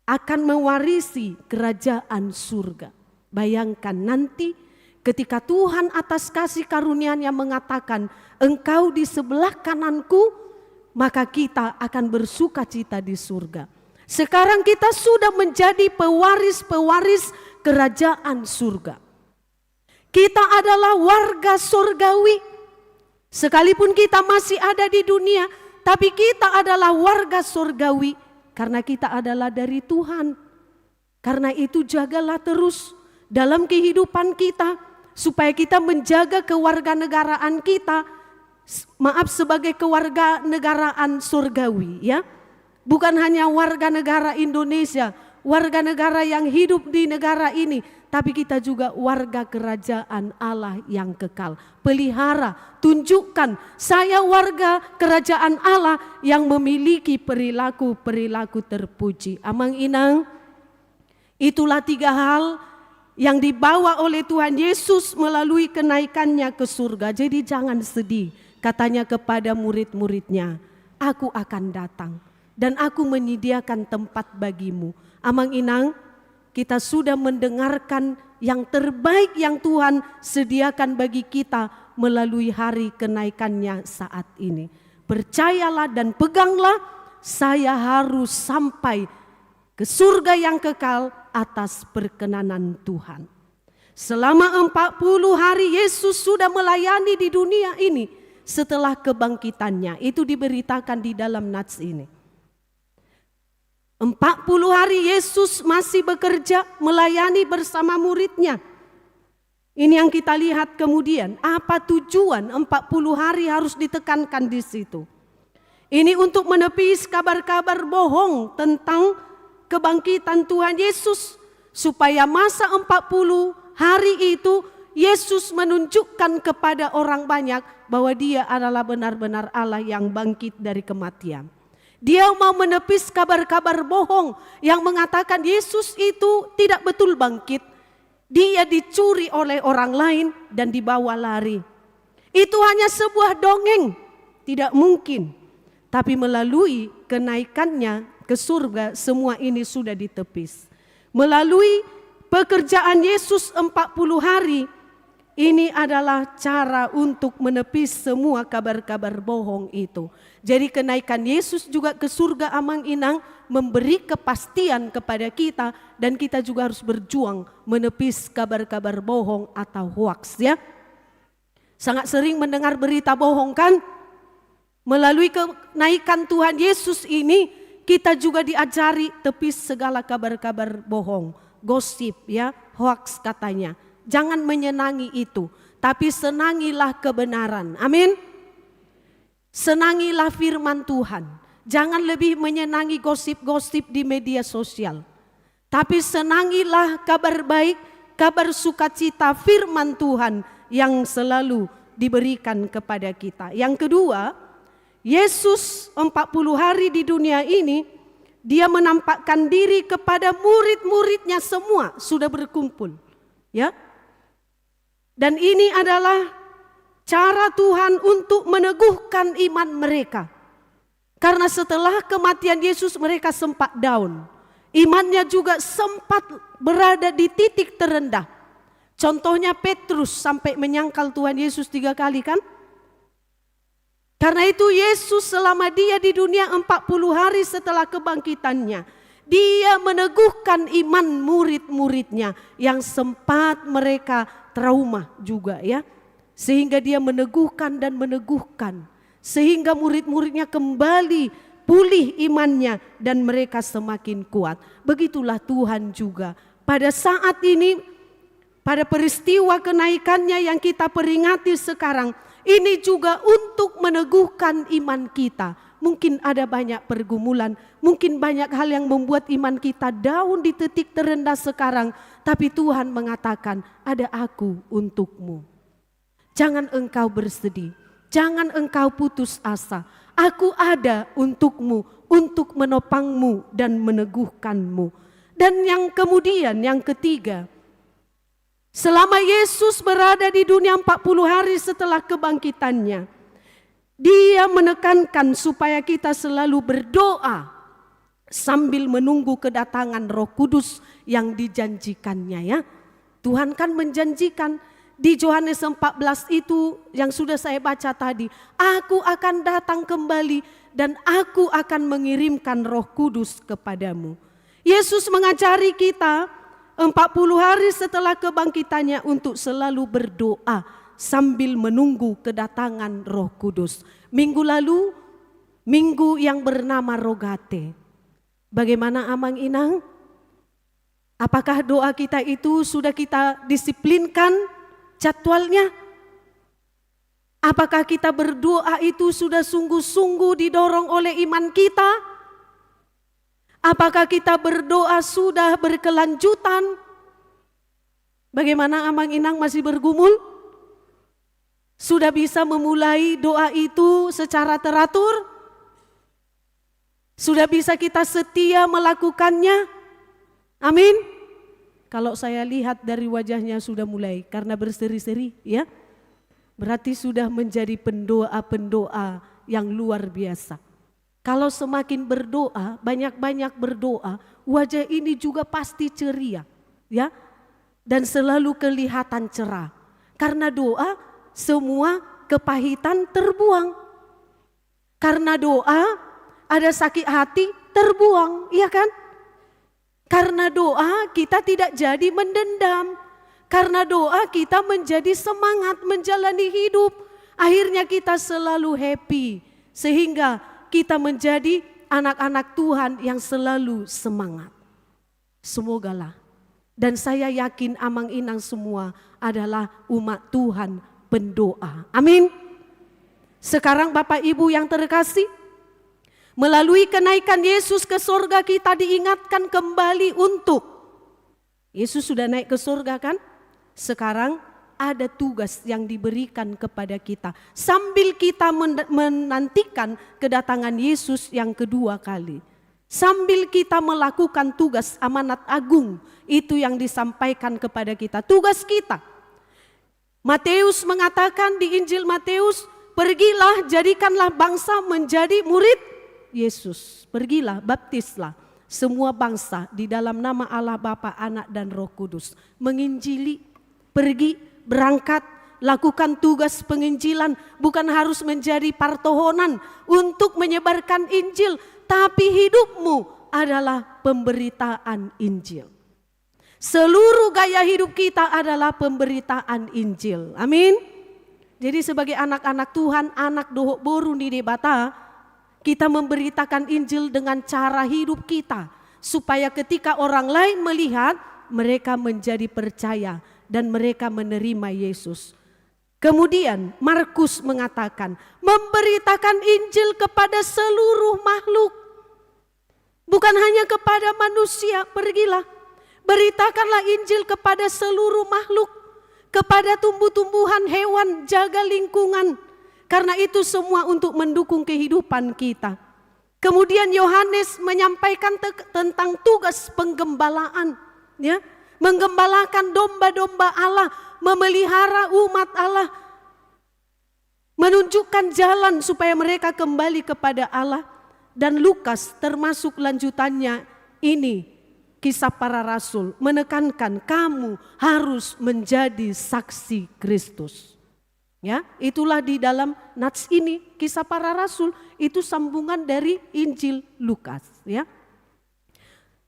akan mewarisi kerajaan surga. Bayangkan nanti ketika Tuhan atas kasih karunia-Nya mengatakan, "Engkau di sebelah kanan-Ku," maka kita akan bersukacita di surga. Sekarang kita sudah menjadi pewaris-pewaris kerajaan surga. Kita adalah warga surgawi. Sekalipun kita masih ada di dunia, tapi kita adalah warga surgawi karena kita adalah dari Tuhan. Karena itu, jagalah terus dalam kehidupan kita, supaya kita menjaga kewarganegaraan kita, s-, maaf, sebagai kewarganegaraan surgawi, ya. Bukan hanya warga negara Indonesia, warga negara yang hidup di negara ini, tapi kita juga warga kerajaan Allah yang kekal. Pelihara, tunjukkan, saya warga kerajaan Allah yang memiliki perilaku-perilaku terpuji. Amang inang, itulah tiga hal yang dibawa oleh Tuhan Yesus melalui kenaikannya ke surga. Jadi jangan sedih, katanya kepada murid-muridnya, "Aku akan datang dan aku menyediakan tempat bagimu." Amang inang, kita sudah mendengarkan yang terbaik yang Tuhan sediakan bagi kita melalui hari kenaikannya saat ini. Percayalah dan peganglah, saya harus sampai ke surga yang kekal atas perkenanan Tuhan. Selama empat puluh hari Yesus sudah melayani di dunia ini setelah kebangkitannya. Itu diberitakan di dalam nats ini. Empat puluh hari Yesus masih bekerja melayani bersama muridnya. Ini yang kita lihat kemudian, apa tujuan empat puluh hari harus ditekankan di situ. Ini untuk menepis kabar-kabar bohong tentang kebangkitan Tuhan Yesus, supaya masa empat puluh hari itu Yesus menunjukkan kepada orang banyak bahwa Dia adalah benar-benar Allah yang bangkit dari kematian. Dia mau menepis kabar-kabar bohong yang mengatakan Yesus itu tidak betul bangkit. Dia dicuri oleh orang lain dan dibawa lari. Itu hanya sebuah dongeng, tidak mungkin. Tapi melalui kenaikannya ke surga, semua ini sudah ditepis. Melalui pekerjaan Yesus empat puluh hari, ini adalah cara untuk menepis semua kabar-kabar bohong itu. Jadi kenaikan Yesus juga ke surga, amang inang, memberi kepastian kepada kita, dan kita juga harus berjuang menepis kabar-kabar bohong atau hoaks, ya. Sangat sering mendengar berita bohong, kan? Melalui kenaikan Tuhan Yesus ini, kita juga diajari tepis segala kabar-kabar bohong, gosip, ya, hoaks katanya. Jangan menyenangi itu, tapi senangilah kebenaran. Amin. Senangilah firman Tuhan. Jangan lebih menyenangi gosip-gosip di media sosial. Tapi senangilah kabar baik, kabar sukacita firman Tuhan yang selalu diberikan kepada kita. Yang kedua, Yesus empat puluh hari di dunia ini, Dia menampakkan diri kepada murid-muridnya semua sudah berkumpul. Ya. Dan ini adalah cara Tuhan untuk meneguhkan iman mereka. Karena setelah kematian Yesus, mereka sempat down. Imannya juga sempat berada di titik terendah. Contohnya Petrus sampai menyangkal Tuhan Yesus tiga kali, kan? Karena itu Yesus selama Dia di dunia empat puluh hari setelah kebangkitannya, Dia meneguhkan iman murid-muridnya yang sempat mereka trauma juga, ya. Sehingga Dia meneguhkan dan meneguhkan. Sehingga murid-muridnya kembali pulih imannya dan mereka semakin kuat. Begitulah Tuhan juga. Pada saat ini, pada peristiwa kenaikannya yang kita peringati sekarang, ini juga untuk meneguhkan iman kita. Mungkin ada banyak pergumulan, mungkin banyak hal yang membuat iman kita down di titik terendah sekarang, tapi Tuhan mengatakan, "Ada Aku untukmu. Jangan engkau bersedih, jangan engkau putus asa. Aku ada untukmu, untuk menopangmu dan meneguhkanmu." Dan yang kemudian, yang ketiga, selama Yesus berada di dunia empat puluh hari setelah kebangkitannya, Dia menekankan supaya kita selalu berdoa sambil menunggu kedatangan Roh Kudus yang dijanjikannya, ya. Tuhan kan menjanjikan di Yohanes empat belas itu yang sudah saya baca tadi, "Aku akan datang kembali dan Aku akan mengirimkan Roh Kudus kepadamu." Yesus mengajari kita empat puluh hari setelah kebangkitannya untuk selalu berdoa sambil menunggu kedatangan Roh Kudus. Minggu lalu, minggu yang bernama Rogate. Bagaimana, amang inang? Apakah doa kita itu sudah kita disiplinkan jadwalnya? Apakah kita berdoa itu sudah sungguh-sungguh didorong oleh iman kita? Apakah kita berdoa sudah berkelanjutan? Bagaimana, Amang Inang, masih bergumul? Sudah bisa memulai doa itu secara teratur? Sudah bisa kita setia melakukannya? Amin. Kalau saya lihat dari wajahnya sudah mulai, karena berseri-seri, ya. Berarti sudah menjadi pendoa-pendoa yang luar biasa. Kalau semakin berdoa, banyak-banyak berdoa, wajah ini juga pasti ceria, ya. Dan selalu kelihatan cerah. Karena doa, semua kepahitan terbuang. Karena doa, ada sakit hati terbuang, iya kan? Karena doa, kita tidak jadi mendendam. Karena doa, kita menjadi semangat menjalani hidup. Akhirnya kita selalu happy. Sehingga kita menjadi anak-anak Tuhan yang selalu semangat. Semogalah. Dan saya yakin Amang Inang semua adalah umat Tuhan pendoa. Amin. Sekarang, Bapak Ibu yang terkasih, melalui kenaikan Yesus ke sorga, kita diingatkan kembali untuk, Yesus sudah naik ke sorga, kan? Sekarang ada tugas yang diberikan kepada kita. Sambil kita men-, menantikan kedatangan Yesus yang kedua kali. Sambil kita melakukan tugas amanat agung itu yang disampaikan kepada kita. Tugas kita. Matius mengatakan di Injil Matius, "Pergilah, jadikanlah bangsa menjadi murid Yesus. Pergilah, baptislah semua bangsa di dalam nama Allah Bapa, Anak, dan Roh Kudus." Menginjili, pergi, berangkat, lakukan tugas penginjilan, bukan harus menjadi partohonan untuk menyebarkan Injil, tapi hidupmu adalah pemberitaan Injil. Seluruh gaya hidup kita adalah pemberitaan Injil. Amin. Jadi, sebagai anak-anak Tuhan, anak dohot boru ni Debata, kita memberitakan Injil dengan cara hidup kita, supaya ketika orang lain melihat, mereka menjadi percaya dan mereka menerima Yesus. Kemudian Markus mengatakan, "Memberitakan Injil kepada seluruh makhluk." Bukan hanya kepada manusia, pergilah. Beritakanlah Injil kepada seluruh makhluk, kepada tumbuh-tumbuhan, hewan, jaga lingkungan. Karena itu semua untuk mendukung kehidupan kita. Kemudian Yohanes menyampaikan te-, tentang tugas penggembalaan, ya. Menggembalakan domba-domba Allah, memelihara umat Allah, menunjukkan jalan supaya mereka kembali kepada Allah. Dan Lukas, termasuk lanjutannya ini, Kisah Para Rasul, menekankan kamu harus menjadi saksi Kristus. Ya, itulah di dalam nats ini, Kisah Para Rasul, itu sambungan dari Injil Lukas, ya.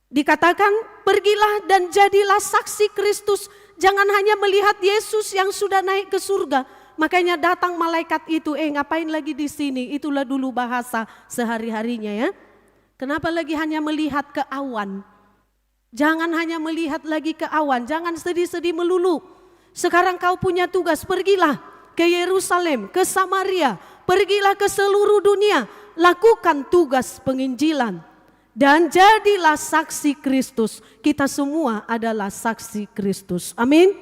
Dikatakan, "Pergilah dan jadilah saksi Kristus." Jangan hanya melihat Yesus yang sudah naik ke surga. Makanya datang malaikat itu, "Eh, ngapain lagi di sini?" Itulah dulu bahasa sehari-harinya, ya. Kenapa lagi hanya melihat ke awan? Jangan hanya melihat lagi ke awan, jangan sedih-sedih melulu. Sekarang kau punya tugas, pergilah ke Yerusalem, ke Samaria, pergilah ke seluruh dunia, lakukan tugas penginjilan. Dan jadilah saksi Kristus. Kita semua adalah saksi Kristus. Amin.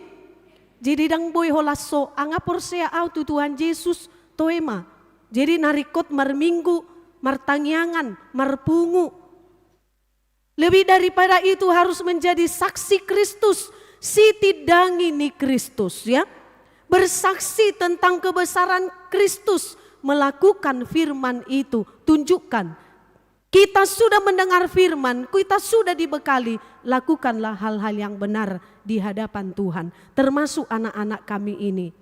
Jadi, ndang boi ho laos, "Nga porsea au tu Tuhan Jesus," toe ma. Jadi, na ringkot marminggu, martangiangan, marpungu. Lebih daripada itu, harus menjadi saksi Kristus, sitindangi ni Kristus, ya. Bersaksi tentang kebesaran Kristus, melakukan firman itu, tunjukkan. Kita sudah mendengar firman, kita sudah dibekali, lakukanlah hal-hal yang benar di hadapan Tuhan, termasuk anak-anak kami ini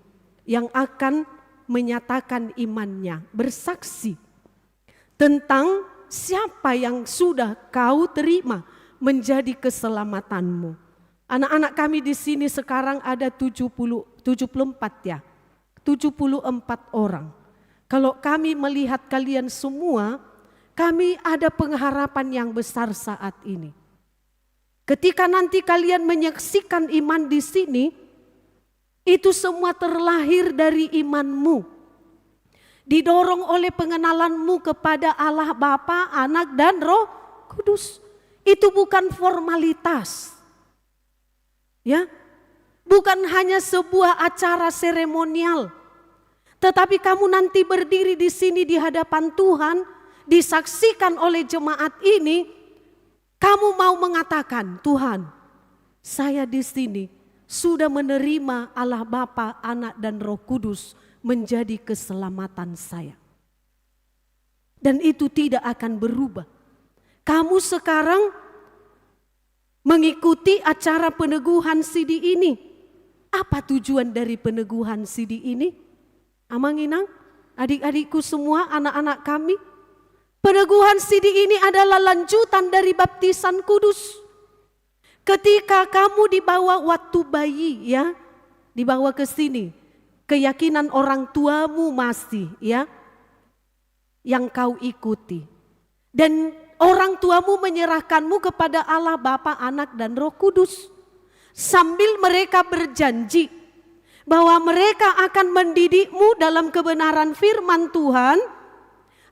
yang akan menyatakan imannya, bersaksi tentang siapa yang sudah kau terima menjadi keselamatanmu. Anak-anak kami di sini sekarang ada tujuh puluh, tujuh puluh empat, ya. Tujuh puluh empat orang. Kalau kami melihat kalian semua, kami ada pengharapan yang besar saat ini. Ketika nanti kalian menyaksikan iman di sini, itu semua terlahir dari imanmu. Didorong oleh pengenalanmu kepada Allah Bapa, Anak, dan Roh Kudus. Itu bukan formalitas. Ya, bukan hanya sebuah acara seremonial, tetapi kamu nanti berdiri di sini di hadapan Tuhan, disaksikan oleh jemaat ini, kamu mau mengatakan, "Tuhan, saya di sini sudah menerima Allah Bapa, Anak, dan Roh Kudus menjadi keselamatan saya." Dan itu tidak akan berubah. Kamu sekarang mengikuti acara peneguhan sidi ini. Apa tujuan dari peneguhan sidi ini? Amang inang, adik-adikku semua, anak-anak kami, peneguhan sidi ini adalah lanjutan dari baptisan kudus. Ketika kamu dibawa waktu bayi, ya, dibawa ke sini, keyakinan orang tuamu masih, ya, yang kau ikuti. Dan orang tuamu menyerahkanmu kepada Allah Bapa, Anak, dan Roh Kudus. Sambil mereka berjanji bahwa mereka akan mendidikmu dalam kebenaran firman Tuhan,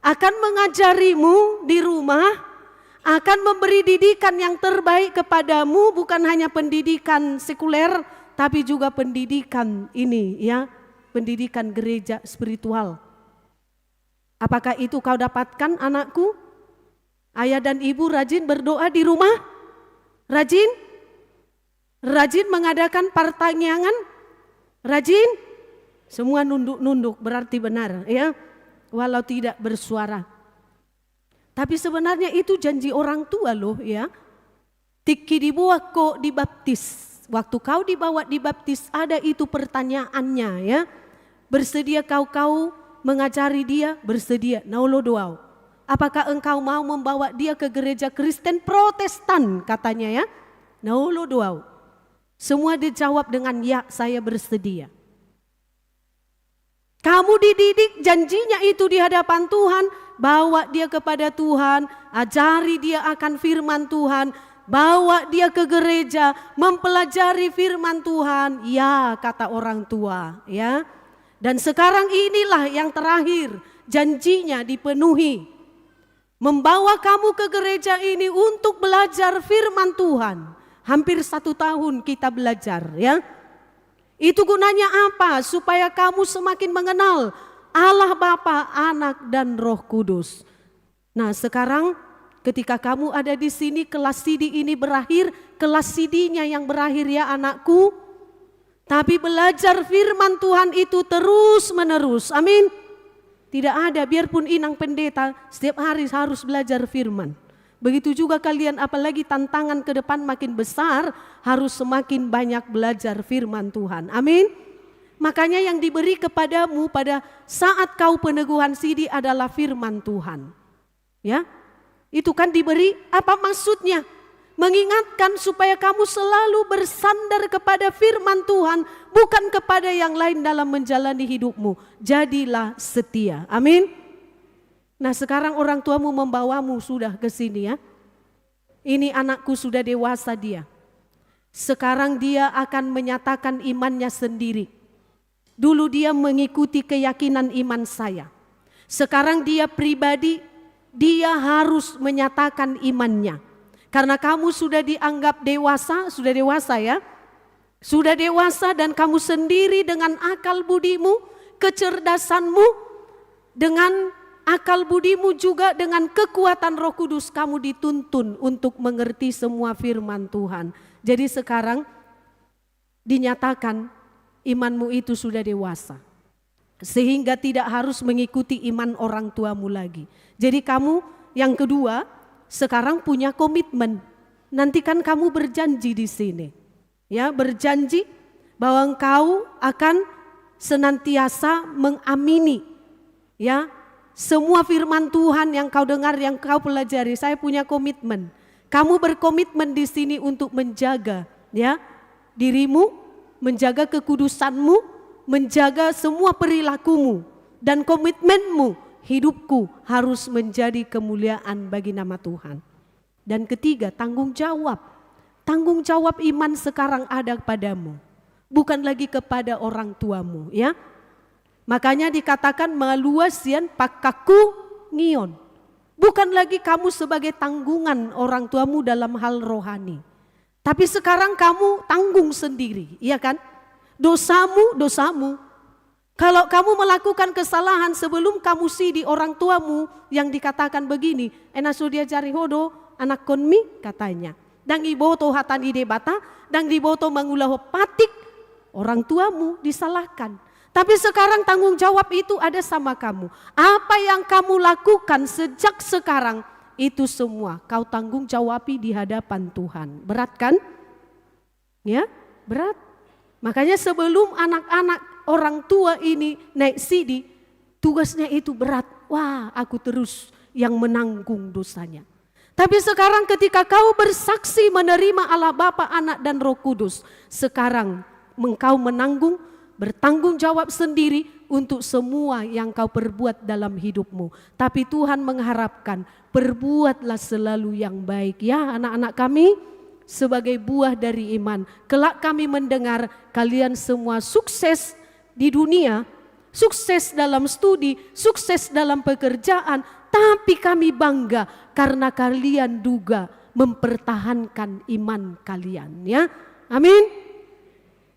akan mengajarimu di rumah, akan memberi didikan yang terbaik kepadamu, bukan hanya pendidikan sekuler, tapi juga pendidikan ini, ya, pendidikan gereja spiritual. Apakah itu kau dapatkan, anakku? Ayah dan ibu rajin berdoa di rumah? Rajin? Rajin mengadakan partangiangan? Rajin? Semua nunduk-nunduk, berarti benar, ya. Walau tidak bersuara. Tapi sebenarnya itu janji orang tua loh, ya. Tingki diboan ho dibaptis. Waktu kau dibawa dibaptis, ada itu pertanyaannya, ya. Bersedia kau, kau mengajari dia? Bersedia. Na olo do au. Apakah engkau mau membawa dia ke gereja Kristen Protestan, katanya, ya? Na olo do au. Semua dijawab dengan, "Ya, saya bersedia." Kamu dididik, janjinya itu di hadapan Tuhan, bawa dia kepada Tuhan, ajari dia akan firman Tuhan, bawa dia ke gereja, mempelajari firman Tuhan. Ya, kata orang tua, ya. Dan sekarang inilah yang terakhir, janjinya dipenuhi. Membawa kamu ke gereja ini untuk belajar firman Tuhan. Hampir satu tahun kita belajar, ya. Itu gunanya apa? Supaya kamu semakin mengenal Allah Bapa, Anak, dan Roh Kudus. Nah, sekarang ketika kamu ada di sini, kelas sidi ini berakhir, kelas sidinya yang berakhir, ya, anakku. Tapi belajar firman Tuhan itu terus-menerus. Amin. Tidak ada, biarpun inang pendeta, setiap hari harus belajar firman. Begitu juga kalian, apalagi tantangan ke depan makin besar, harus semakin banyak belajar firman Tuhan. Amin. Makanya yang diberi kepadamu pada saat kau peneguhan sidi adalah firman Tuhan. Ya, itu kan diberi, apa maksudnya? Mengingatkan supaya kamu selalu bersandar kepada firman Tuhan, bukan kepada yang lain dalam menjalani hidupmu. Jadilah setia. Amin. Nah, sekarang orang tuamu membawamu sudah ke sini, ya. Ini anakku sudah dewasa dia. Sekarang dia akan menyatakan imannya sendiri. Dulu dia mengikuti keyakinan iman saya. Sekarang dia pribadi, dia harus menyatakan imannya. Karena kamu sudah dianggap dewasa, sudah dewasa, ya. Sudah dewasa dan kamu sendiri dengan akal budimu, kecerdasanmu, dengan akal budimu juga dengan kekuatan Roh Kudus kamu dituntun untuk mengerti semua firman Tuhan. Jadi sekarang dinyatakan imanmu itu sudah dewasa. Sehingga tidak harus mengikuti iman orang tuamu lagi. Jadi kamu yang kedua sekarang punya komitmen. Nanti kan kamu berjanji di sini. Ya, berjanji bahwa engkau akan senantiasa mengamini, ya, semua firman Tuhan yang kau dengar, yang kau pelajari. Saya punya komitmen. Kamu berkomitmen di sini untuk menjaga, ya, dirimu, menjaga kekudusanmu, menjaga semua perilakumu dan komitmenmu, hidupku harus menjadi kemuliaan bagi nama Tuhan. Dan ketiga, tanggung jawab. Tanggung jawab iman sekarang ada padamu, bukan lagi kepada orang tuamu, ya. Makanya dikatakan malua sian pangkangkungion. Bukan lagi kamu sebagai tanggungan orang tuamu dalam hal rohani. Tapi sekarang kamu tanggung sendiri, iya kan? Dosamu, dosamu. Kalau kamu melakukan kesalahan sebelum kamu sidi orang tuamu yang dikatakan begini, "Ena so diajari ho do anakkonmi," katanya. Ndang diboto hata ni Debata, ndang diboto mangulahon patik, orang tuamu disalahkan. Tapi sekarang tanggung jawab itu ada sama kamu. Apa yang kamu lakukan sejak sekarang, itu semua kau tanggung jawabi di hadapan Tuhan. Berat kan? Ya, berat. Makanya sebelum anak-anak, orang tua ini naik sidi, tugasnya itu berat. Wah, aku terus yang menanggung dosanya. Tapi sekarang ketika kau bersaksi menerima Allah Bapa, Anak, dan Roh Kudus, sekarang engkau menanggung, bertanggung jawab sendiri untuk semua yang kau perbuat dalam hidupmu. Tapi Tuhan mengharapkan, perbuatlah selalu yang baik. Ya, anak-anak kami, sebagai buah dari iman. Kelak kami mendengar kalian semua sukses di dunia, sukses dalam studi, sukses dalam pekerjaan, tapi kami bangga karena kalian juga mempertahankan iman kalian, ya. Amin.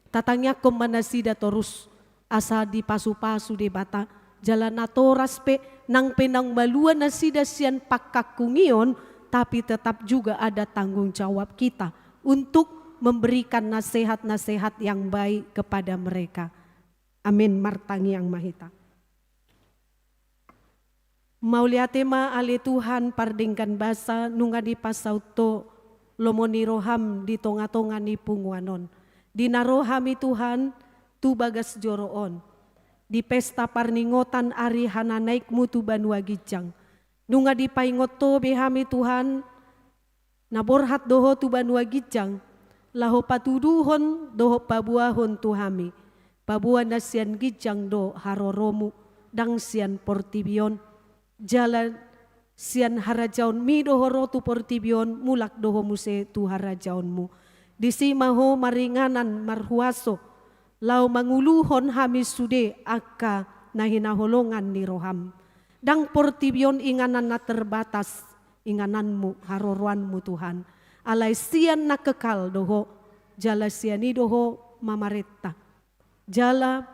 Tatangiangkon ma nasida torus, asa dipasupasu Debata, jala natoras pe, nang pe naung malua nasida sian pangkangkungion, tapi tetap juga ada tanggung jawab kita untuk memberikan nasehat-nasehat yang baik kepada mereka. Amin. Martangiang ma hita. Mauliate ma ale Tuhan pardenggan basa, nunga dipasaut Ho lomo ni roham di tonga-tonga ni punguan on. Di na ro hami Tuhan, tu bagas joro on, di pesta parningotan ari hananaikmu tu banua ginjang, nunga dipaingot Ho be hami Tuhan, na borhat do Ho tu banua ginjang, laho patuduhon dohot paboahon tu hami, paboa na sian ginjang do haroromu, ndang sian portibi on. Jala sian harajaonmi do Ho ro tu portibi on, mulak do Ho muse tu harajaonmu. Disi ma Ho maringanan marhuaso, laho manguluhon hami sude angka na hinaholongan ni roham. Ndang portibi on inganan na terbatas, ingananmu, haroroanmu Tuhan. Alai sian na kekal do Ho, jala sian i do Ho mamarenta. Jala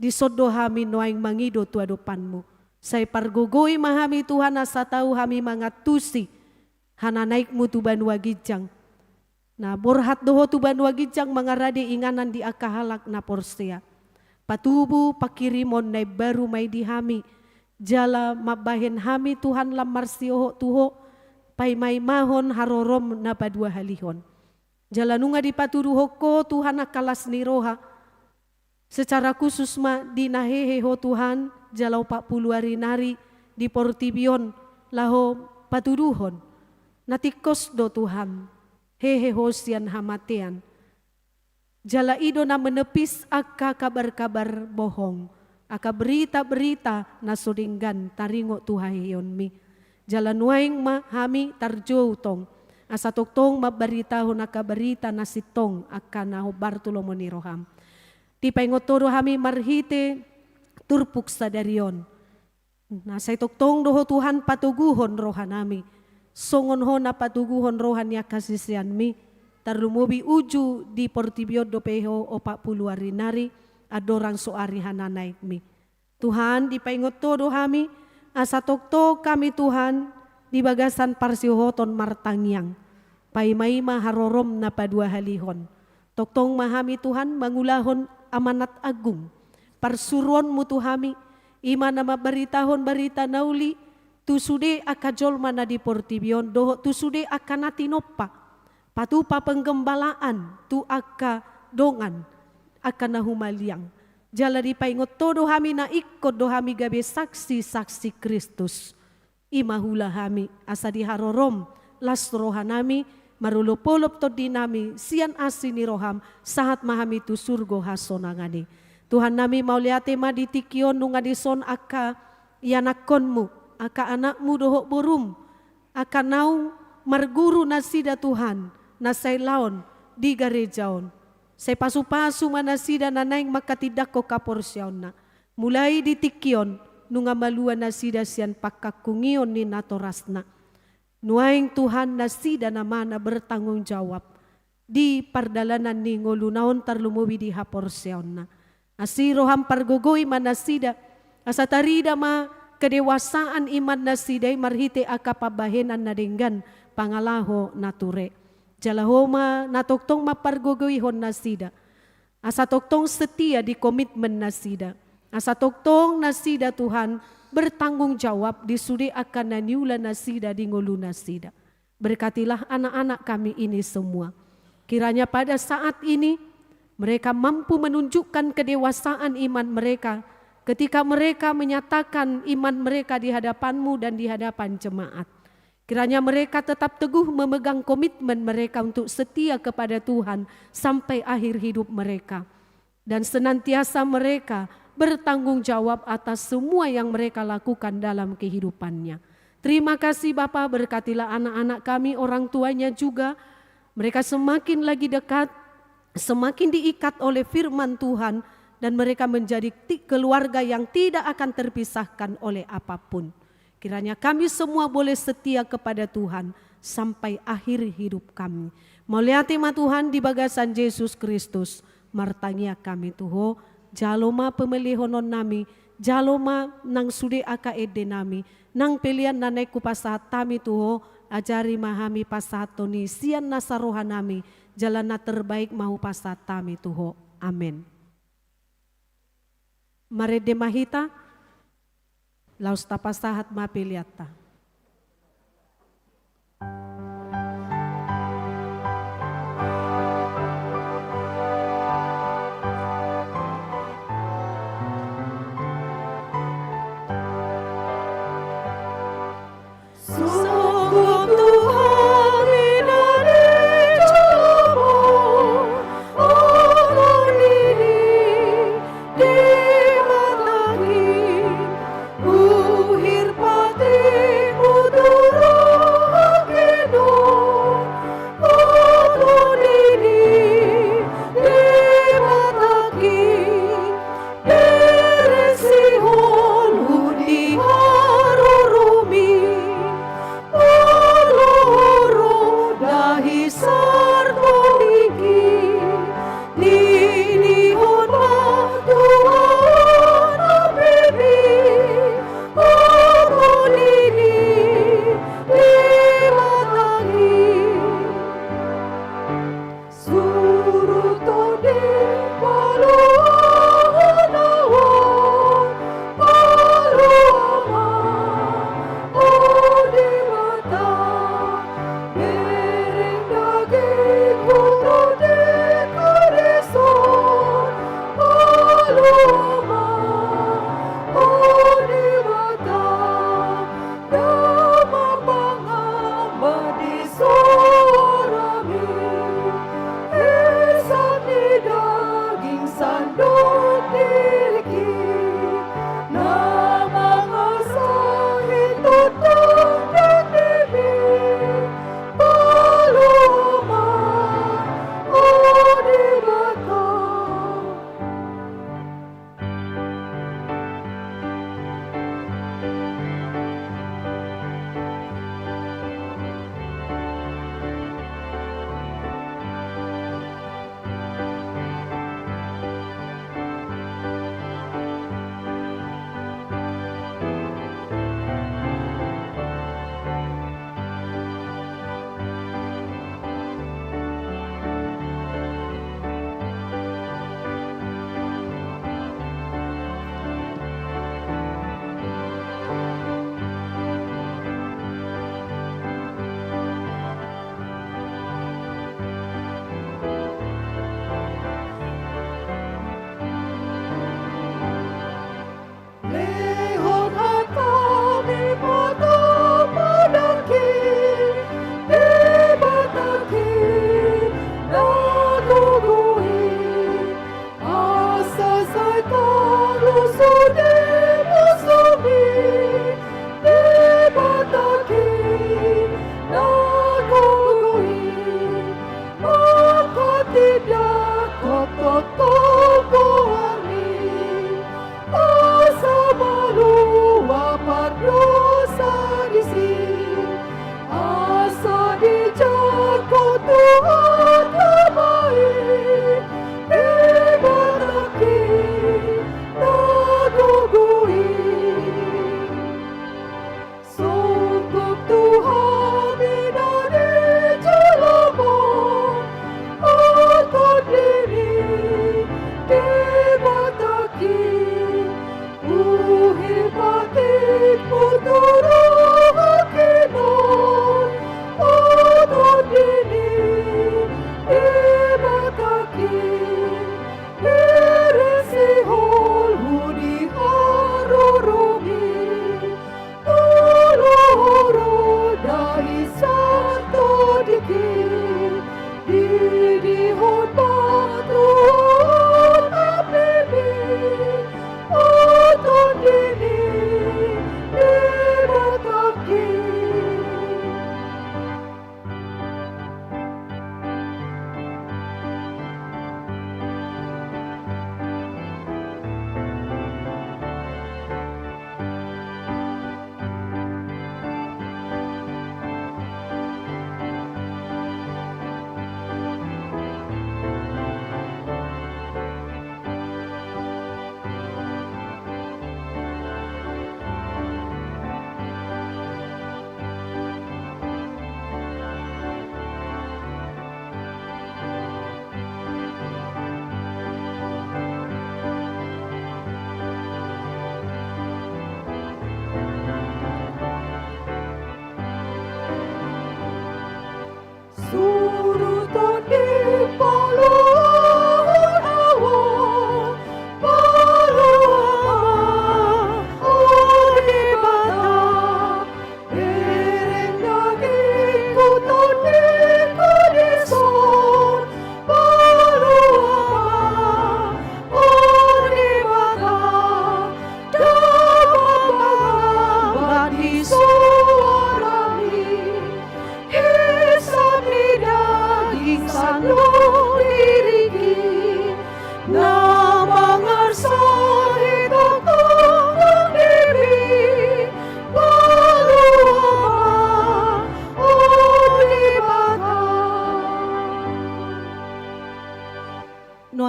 dison do hami nuaeng mangido tu adopanmu. Sai pargogoi ma hami Tuhan asa tau hami mangantusi hananaikmu tu banua ginjang. Na borhat do Ho tu banua ginjang mangarade inganan di angka halak na porsea. Patubu panghirimon na imbaru ma i di hami, jala mambahen hami Tuhan lam marsiohot tu Ho, paimaimahon harorom na paduahalihon. Jala nunga dipatuduhon Ho Tuhan angka las ni roha, secara khusus ma di na hehe Ho Tuhan, jala opat pulu ari nari di portibi on, laho patuduhon na tingkos do Tuhan, hehe Ho sian hamatean. Jala i do na menepis angka kabar-kabar bohong, angka berita-berita na so denggan taringot tu haheheonmi. Jala nuaeng ma hami tarjou tong, asa tongtong mambaritahon angka berita na sintong angka na hombar tu lomo ni roham. Dipaingot Ho do hami marhite turpuk sadari on. Na sai tongtong do Ho Tuhan patoguhon rohanami, songon Ho na patoguhon roha ni angka siseanmi, tarlumobi uju di portibi on dope Ho opat pulu ari nari, andorang so ari hananaikmi. Tuhan, dipaingot Ho do hami, asa tongtong hami Tuhan di bagasan parsiohoton martangiang, paimaima harorom na paduahalihon. Tongtong ma hami Tuhan mangulahon amanat agung, parsuruonmu tu hami, i ma na mambaritahon barita na uli tu sude angka jolma na di portibi on, dohot tu sude angka na tinompa, patupa penggembalaan tu angka dongan, angka na humaliang. Jala dipaingot Ho do hami na ingkon do hami gabe saksi-saksi Kristus. I ma hula hami, asa diharorom las rohanami, marolopolop tondinami sian asi ni roham, sahat ma hami tu surgo hasonangan i. Tuhannami, mauliate ma di tingki on nunga dison angka ianakkonmu, angka anakmu dohot borum, angka naung marguru nasida Tuhan, na sai laon di gareja on. Sai pasupasu ma nasida na naeng mangkatindangkon haporseaonna. Mulai di tingki on, nunga malua nasida sian pangkangkungion ni natorasna. Nuaeng Tuhan, nasida nama na bertanggung jawab di pardalanan ni ngoluna on tarlumobi di haporseaonna. Asi roham pargogoi ma nasida, asa tarida ma kedewasaan iman nasida i marhite angka pambahenan na denggan pangalaho na ture. Jala Ho ma na tongtong mampargogoihon nasida. Asa tongtong setia di komitmen nasida. Asa tongtong nasida Tuhan bertanggung jawab di sude angka na niula nasida di ngolu nasida. Berkatilah anak-anak kami ini semua. Kiranya pada saat ini mereka mampu menunjukkan kedewasaan iman mereka ketika mereka menyatakan iman mereka di hadapan-Mu dan di hadapan jemaat. Kiranya mereka tetap teguh memegang komitmen mereka untuk setia kepada Tuhan sampai akhir hidup mereka. Dan senantiasa mereka bertanggung jawab atas semua yang mereka lakukan dalam kehidupannya. Terima kasih Bapa, berkatilah anak-anak kami, orang tuanya juga. Mereka semakin lagi dekat, semakin diikat oleh firman Tuhan, dan mereka menjadi ti-, keluarga yang tidak akan terpisahkan oleh apapun. Kiranya kami semua boleh setia kepada Tuhan sampai akhir hidup kami. Mauliate ma Tuhan di bagasan Jesus Kristus, martangiang hami tu Ho, jalo ma pamelehononnami, jalo ma nang sude angka endenami, nang pelean na naeng hupasahat hami tu Ho, ajari ma hami pasahathon i sian nasa rohanami, jala na terbaik ma hupasahat hami tu Ho. Amen. Marende ma hita, laos tapasahat ma peleanta. Sungguh Tuhan inang di jolomu, ombun i di matangki, uhir pati huturuhon.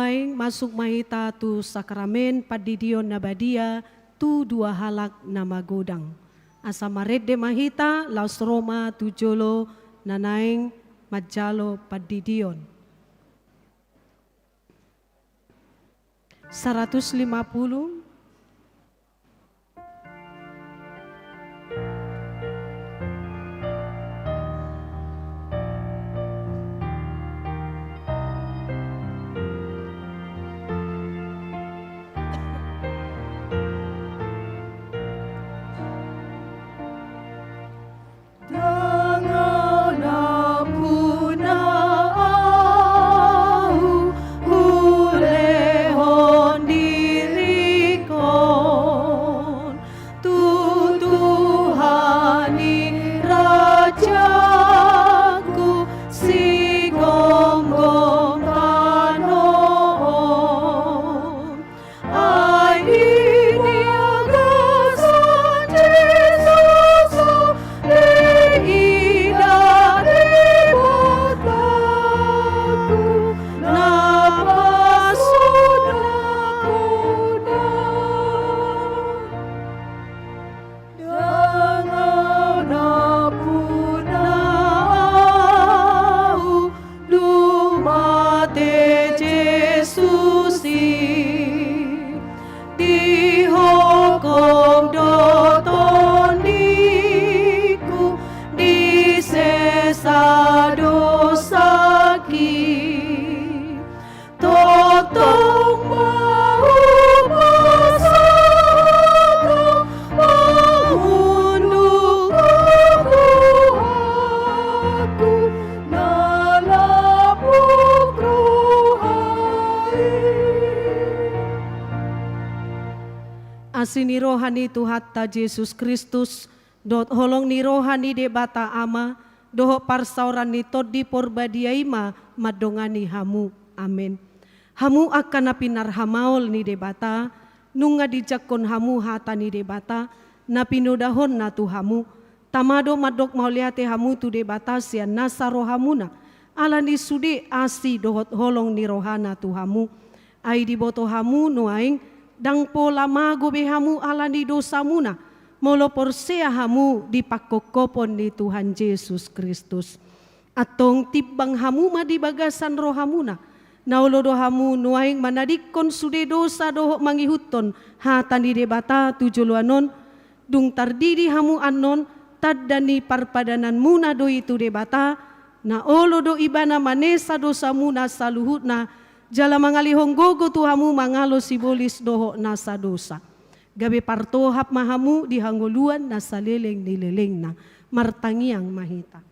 Naeng masuk ma hita tu sakramen pandidion na badia tu dua halak na magodang. Asa marende ma hita, laos ro ma tu jolo na naeng manjalo pandidion. Saratus lima puluh. Dang na puna ahu hulehon diringkon tu Tuhan i, rajaku, sigomgom tano on. Ai di bagasan Jesus on, diida Debataku na pasu na puna. Dang na puna ahu, dung mate Jesus i, dihokhom do tondingku, disesa dosangki. Tongtong ma hupasahat mangunduk rohangku, na lapuk roha i. Asi ni roha ni Tuhanta Jesus Kristus, dohot holong ni roha ni Debata Ama, dohot parsaoran ni Tondi Porbadia i ma mandongani hamu. Amen. Hamu angka na pinarhamaol ni Debata, nunga dijangkon hamu hata ni Debata na pinodahonna tu hamu. Tama do mandok mauliate hamu tu Debata sian nasa rohamuna, ala ni sude asi dohot holong ni rohana tu hamu. Ai diboto hamu nuaeng, ndang pola mago be hamu ala ni dosamuna, molo porsea hamu di pangkophopon ni Tuhan Jesus Kristus. Antong timbang hamu ma di bagasan rohamuna, na olo do hamu nuaeng manadingkon sude dosa dohot mangihuthon hata ni Debata tu joloan on, dung tardidi hamu annon, tanda ni parpadananmuna do i tu Debata, na olo do Ibana manesa dosamuna saluhutna, jala mangalehon gogo tu hamu mangalo sibolis dohot nasa dosa. Gabe partohap ma hamu di hangoluan na saleleng ni lelengna. Martangiang ma hita.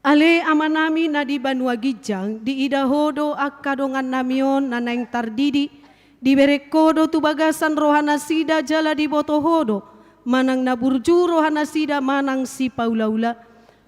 Ale Amanami na di banua ginjang, diida Ho do angka dongannami on na naeng tardidi, dibereng Ho do tu bagasan rohanasida jala diboto Ho do, manang na burju rohanasida manang sipaulaula.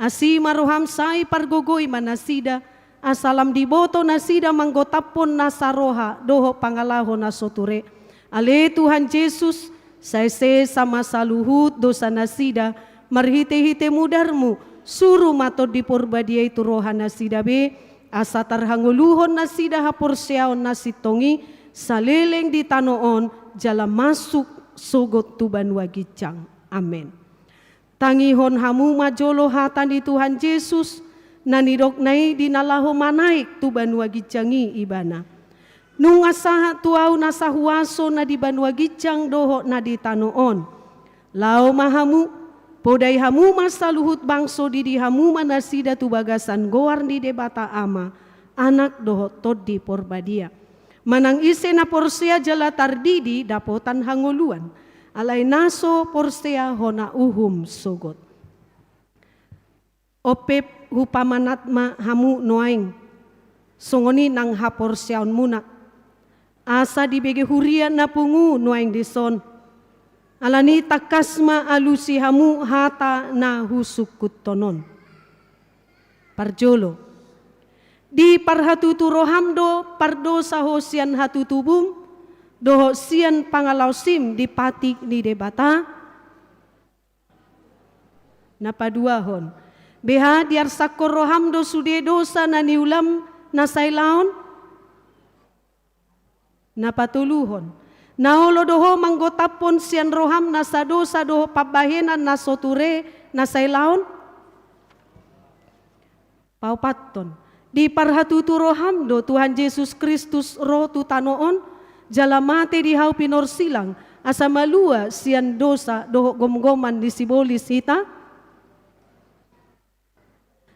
Asi ma roham, sai pargogoi ma nasida, asa lam diboto nasida manggotaphon nasa roha dohot pangalaho na so ture. Ale Tuhan Jesus, sai sesa ma saluhut dosanasida, marhitehite mudarmu, suru ma Tondi Porbadia i tu rohanasida be, asa tarhangoluhon nasida haporseaon na sintong i, saleleng di tano on, jala masuk sogot tu banua ginjang. Amen. Tangihon hamu ma jolo hata ni Tuhan Jesus, na nidokna i di na laho manaek tu banua ginjang i Ibana. Nunga sahat tu ahu nasa huaso na di banua ginjang dohot na di tano on. Laho ma hamu, podai hamu ma saluhut bangso, didi hamu ma nasida tu bagasan goar ni Debata Ama, Anak dohot Tondi Porbadia. Manang ise na porsea jala tardidi dapotan hangoluan. Alai na so porsea hona uhum sogot. On pe hupamanat ma hamu nuaeng, songon i nang haporseaonmuna. Asa dibege huria na pungu nuaeng dison. Alani tangkas ma alusi hamu hata na husungkunhon on. Parjolo. Diparhatutu roham do pardosa ho sian hatutubum, dohot sian pangalaosim di patik ni Debata? Na paduahon. Beha diarsakhon roham do sude dosa na niulam na sailaon? Na patoluhon, na olo do ho manggotaphon sian roham nasa dosa dohot pambahenan na so ture na sai laon? Paopathon, diparhatutu roham do Tuhan Jesus Kristus ro tu tano on, jala mate di hau pinorsilang, asa malua sian dosa dohot gomgoman ni sibolis hita?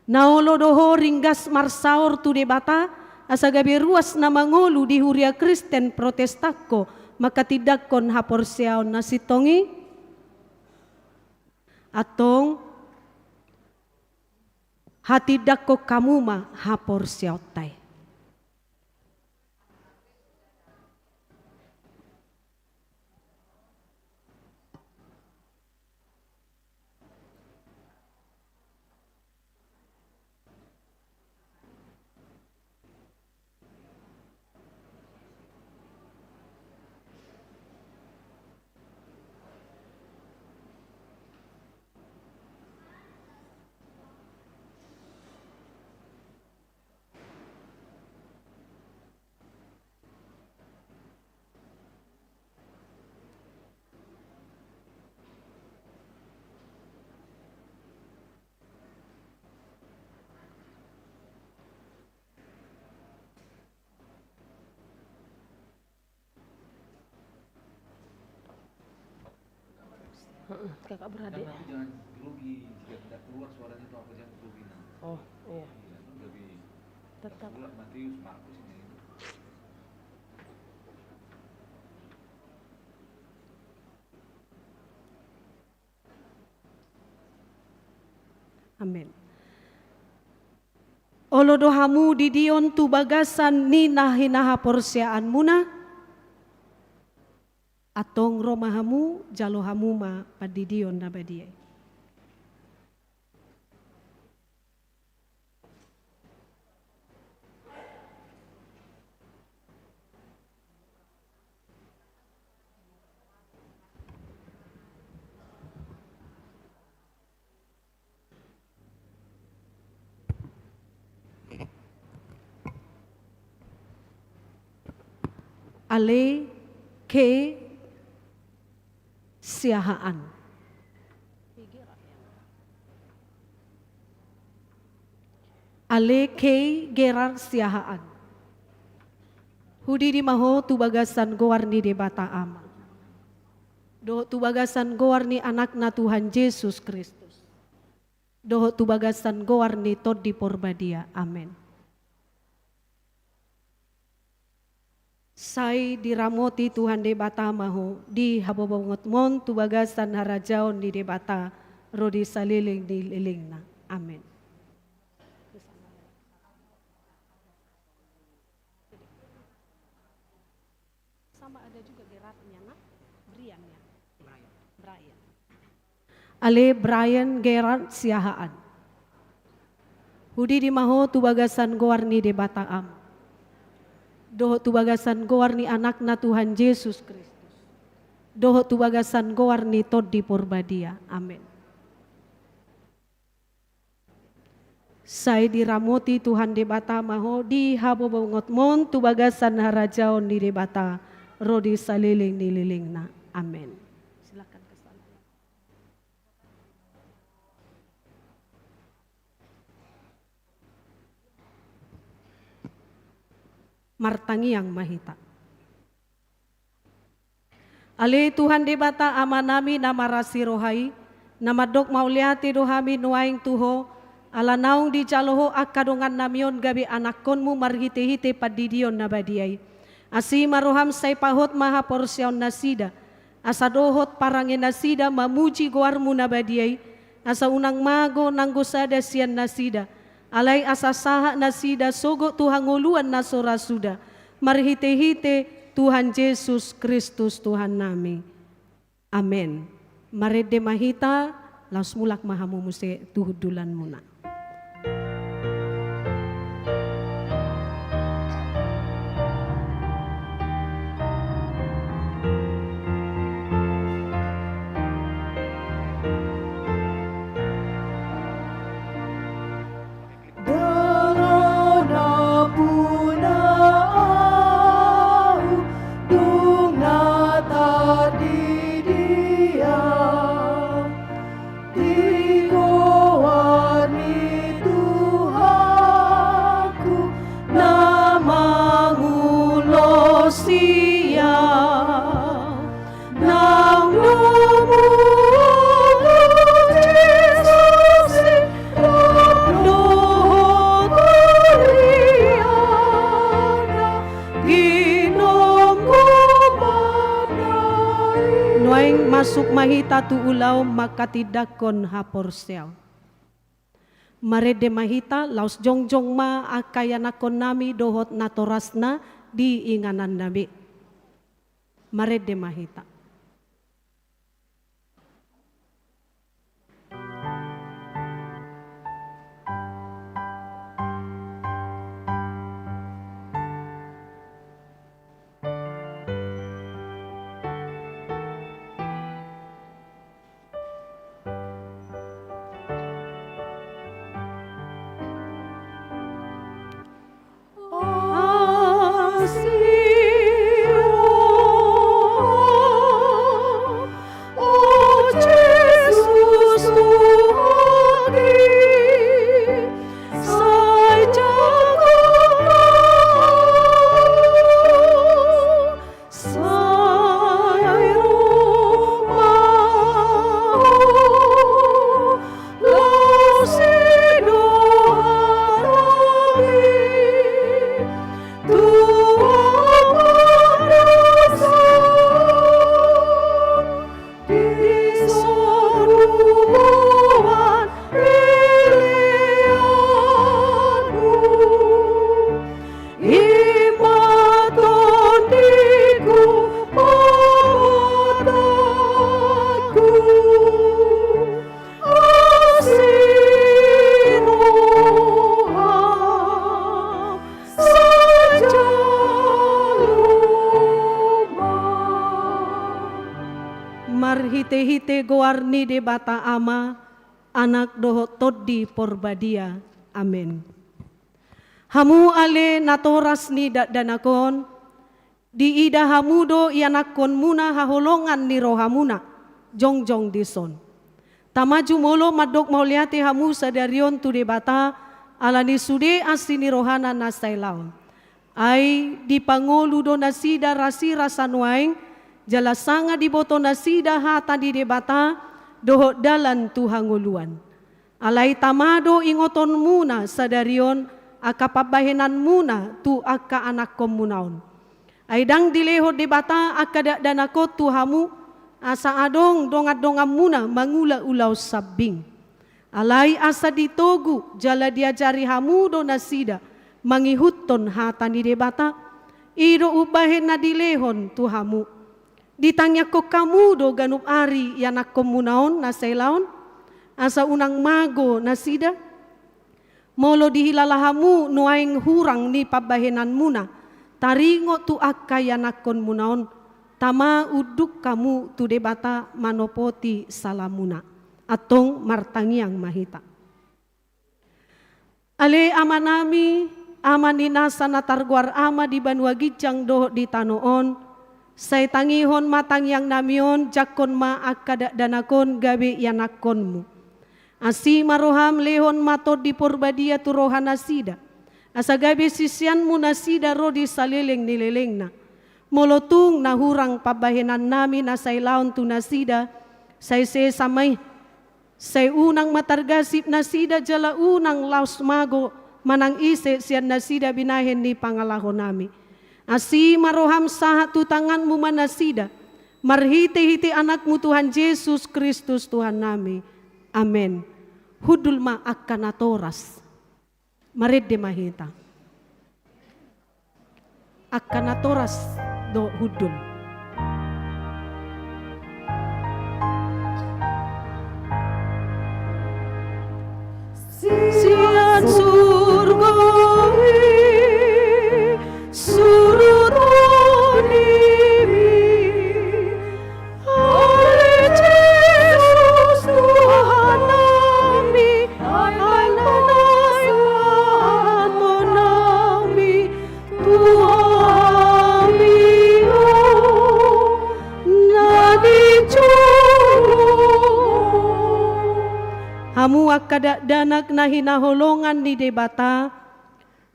Na olo do ho ringgas marsaor tu Debata, asa gabe ruas na mangolu di huria Kristen Protestan ho manghatindanghon haporseaon na sintong i? Antong, hatindanghon hamu ma haporseaonta i. Heeh, kakak beradik. Kan nanti jangan grogi, jika tidak keluar suaranya itu apa, jangan grogi, nah. Oh, iya. Iya, kan lebih. Tetap. Sulak Matius, Markus ini. Amen. Olo do hamu didion tu bagasan ni na hinahaporseaanmuna? Antong ro ma hamu, jalo hamu ma pandidion na badia i. Ale K. Siahaan. Ale K. Gerard Siahaan. Hudidi ma ho tu bagasan goar ni Debata Ama, dohot tu bagasan goar ni Anakna Tuhan Jesus Kristus, dohot tu bagasan goar ni Tondi Porbadia. Amen. Sai diramoti Tuhan Debata ma ho di habobongonmon tu bagasan harajaon ni Debata ro di saleleng ni lelengna. Amen. Sama ada juga Gerardnya, nah. Brian, ya? Brian. Brian. Ale Brian Gerard Siahaan. Hudidi ma ho tu bagasan goar ni Debata Ama, dohot tu bagasan goar ni Anakna Tuhan Jesus Kristus, dohot tu bagasan goar ni Tondi Porbadia. Amen. Sai diramoti Tuhan Debata ma ho di habobongonmon tu bagasan harajaon ni Debata ro di saleleng ni lelengna. Amen. Silakan ke sana. Martangiang ma hita. Ale Tuhan Debata Amanami na marasi roha i, na mandok mauliate do hami nuaeng tu Ho, ala naung dijalo Ho angka dongannami on gabe anakkonmu marhitehite pandidion na badia i. Asi ma roham, sai pahot ma haporseaon nasida, asa dohot parange nasida mamuji goarmu na badia i, asa unang mago nanggo sada sian nasida, alai asa sahat nasida sogot tu hangoluan na so ra suda, marhitehite Tuhan Jesus Kristus Tuhannami. Amen. Marende ma hita, laos mulak ma hamu muse tu hundulanmuna. Dang na puna ahu, ma hita tu ulaon manghatindanghon haporseaon. Marende ma hita, laos jongjong ma angka ianakhonnami dohot natorasna di ingananna be. Marende ma hita. Marhitehite goar ni Debata Ama, Anak dohot Tondi Porbadia. Amen. Hamu ale natoras ni dakdanak on, diida hamu do ianakhonmuna haholongan ni rohamuna, jongjong dison. Tama jumolo mandok mauliate hamu sadari on tu Debata, ala ni sude asi ni rohana na sai laon. Ai dipangolu do nasida rasirasa nuaeng, jala sanga diboto nasida hata ni Debata, dohot dalan tu hangoluan. Alai tama do ingotonmuna sadari on angka pambahenanmuna tu angka anakhonmuna on. Ai ndang dilehon Debata angka dakdanak on tu hamu, asa adong dongandonganmuna mangula ulaon sambing. Alai asa ditogu jala diajari hamu do nasida mangihuthon hata ni Debata, i do umbahen na dilehon tu hamu. Ditangiangkon hamu do ganup ari ianakhonmuna on na sai laon, asa unang mago nasida? Molo dihilala hamu nuaeng hurang ni pambahenanmuna, taringot tu angka ianakhonmuna on, tama unduk hamu tu Debata manopoti salamuna. Antong martangiang ma hita. Ale Amanami, Ama ni nasa na targoar Ama di banua ginjang dohot di tano on, sai tangihon ma tangiangnami on, jangkon ma angka dakdanak on gabe ianakhonmu. Asi ma roham, lehon ma Tondi Porbadia tu roha nasida, asa gabe siseanmu nasida ro di saleleng ni lelengna. Molo tung na hurang pambahenannami na sai laon tu nasida, sai sesa ma i. Sai unang ma targasip nasida jala unang laos mago manang ise sian nasida binahen ni pangalahonami. Asi ma roham, sahat tu tanganmu ma nasida, marhitehite Anakmu Tuhan Jesus Kristus Tuhannami. Amen. Hundul ma angka natoras. Marende ma hita. Angka natoras do hundul. Sian surgo i surut ro nimi, ale Jesus Tuhannami, Anaknami, Tuhanmi do na di jolo. Hamu angka dakdanak na hinaholongan ni Debata,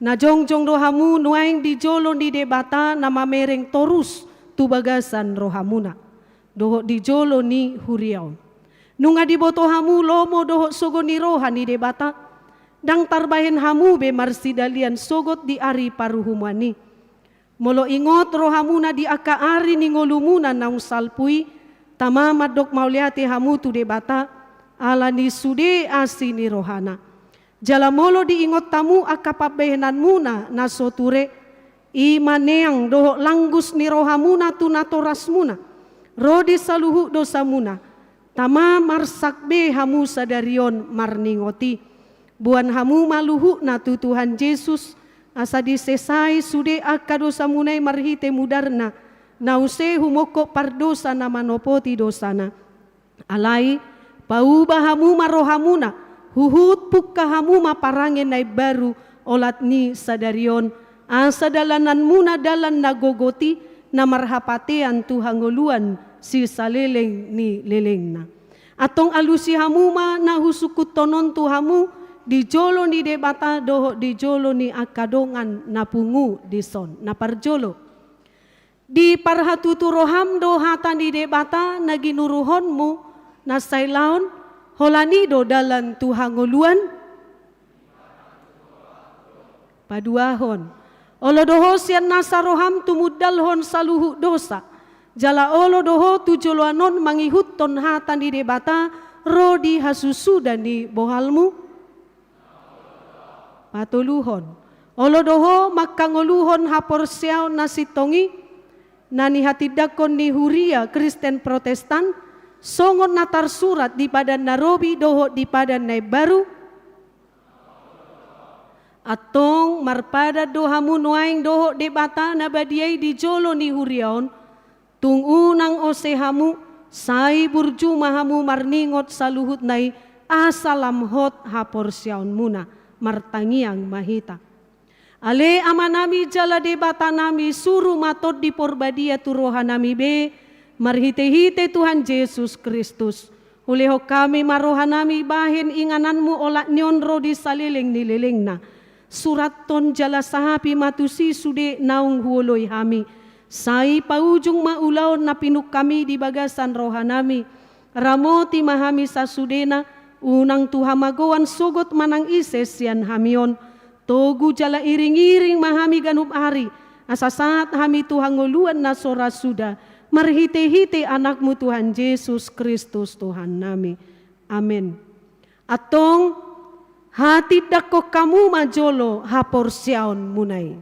na jongjong do hamu nuaeng di jolo ni Debata na mamereng torus tu bagasan rohamuna, dohot di jolo ni huria on. Nunga diboto hamu lomo dohot sogo ni roha ni Debata, ndang tarbahen hamu be marsidalian sogot di ari paruhuman i. Molo ingot rohamuna di angka ari ni ngolumuna naung salpu i, Tama, mandok mauliate hamu tu Debata, ala ni sude asi ni rohana. Jala molo diingot hamu angka pambahenanmuna na so ture, i ma neang dohot langgus ni rohamuna tu natorasmuna, ro di saluhut dosamuna, tama marsak be hamu sadari on marningot i. Boan hamu ma luhutna tu Tuhan Jesus, asa disesai sude angka dosamuna i marhite mudarna, na use humongkop pardosa na manopoti dosana. Alai, pauba hamu ma rohamuna, huhut pungka hamu ma parange na imbaru olat ni sadari on, asa dalananmuna dalan na gogot i, na marhapatean tu hangoluan sisaleleng ni lelengna. Antong alusi hamu ma na husungkunhon on tu hamu, di jolo ni Debata dohot di jolo ni angka dongan na pungu dison. Na parjolo. Diparhatutu roham do hata ni Debata na ginuruhonmu na sailaon, holan i do dalan tu hangoluan? Paduahon. Olo do ho sian nasa roham tumundalhon saluhut dosa, jala olo do ho tu joloan on mangihuthon hata ni Debata ro di hasusuda ni bohalmu? Patoluhon. Olo do ho manghangoluhon haporseaon na sintong i, na nihatindangkon ni huria Kristen Protestan, songon na tarsurat di Padan na Robi dohot di Padan na Imbaru? Antong marpadan do hamu nuaeng dohot Debata na badia i di jolo ni huria on, tung unang ose hamu, sai burju ma hamu marningot saluhutna i, asa lam hot haporseaonmuna. Martangiang ma hita. Ale Amanami jala Debatanami, suru ma Tondi Porbadia tu rohanami be, marhitehite Tuhan Jesus Kristus. Ulehon hami ma rohanami bahen ingananmu olat ni on ro di saleleng ni lelengna. Surathon jala sahapi ma tusi sude naung huoloi hami. Sai paujung ma ulaon na pinungkami di bagasan rohanami. Ramoti ma hami sasudena, unang tu hamagoan sogot manang ise sian hami on. Togu jala iring-iring ma hami ganup ari, asa sahat hami tu hangoluan na so ra suda, marhitehite Anakmu Tuhan Jesus Kristus Tuhannami. Amen. Antong, hatindangkon hamu ma jolo haporseaonmuna i.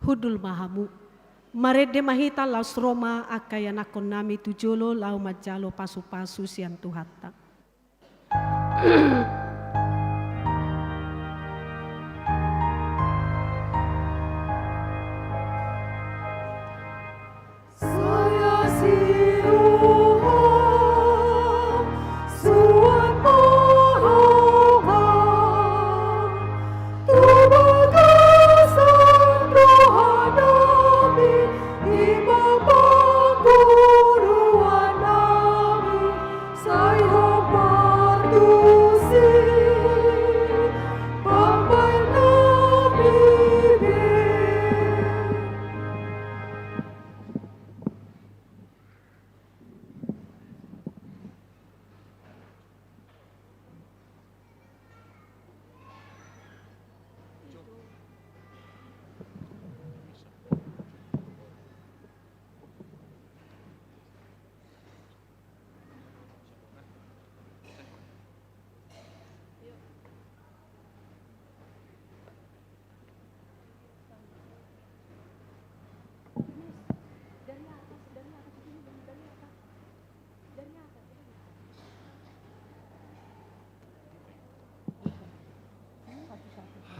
Hundul ma hamu. Marende ma hita laos ro ma angka ianakkonnami tu jolo laho manjalo pasu-pasu sian Tuhanta.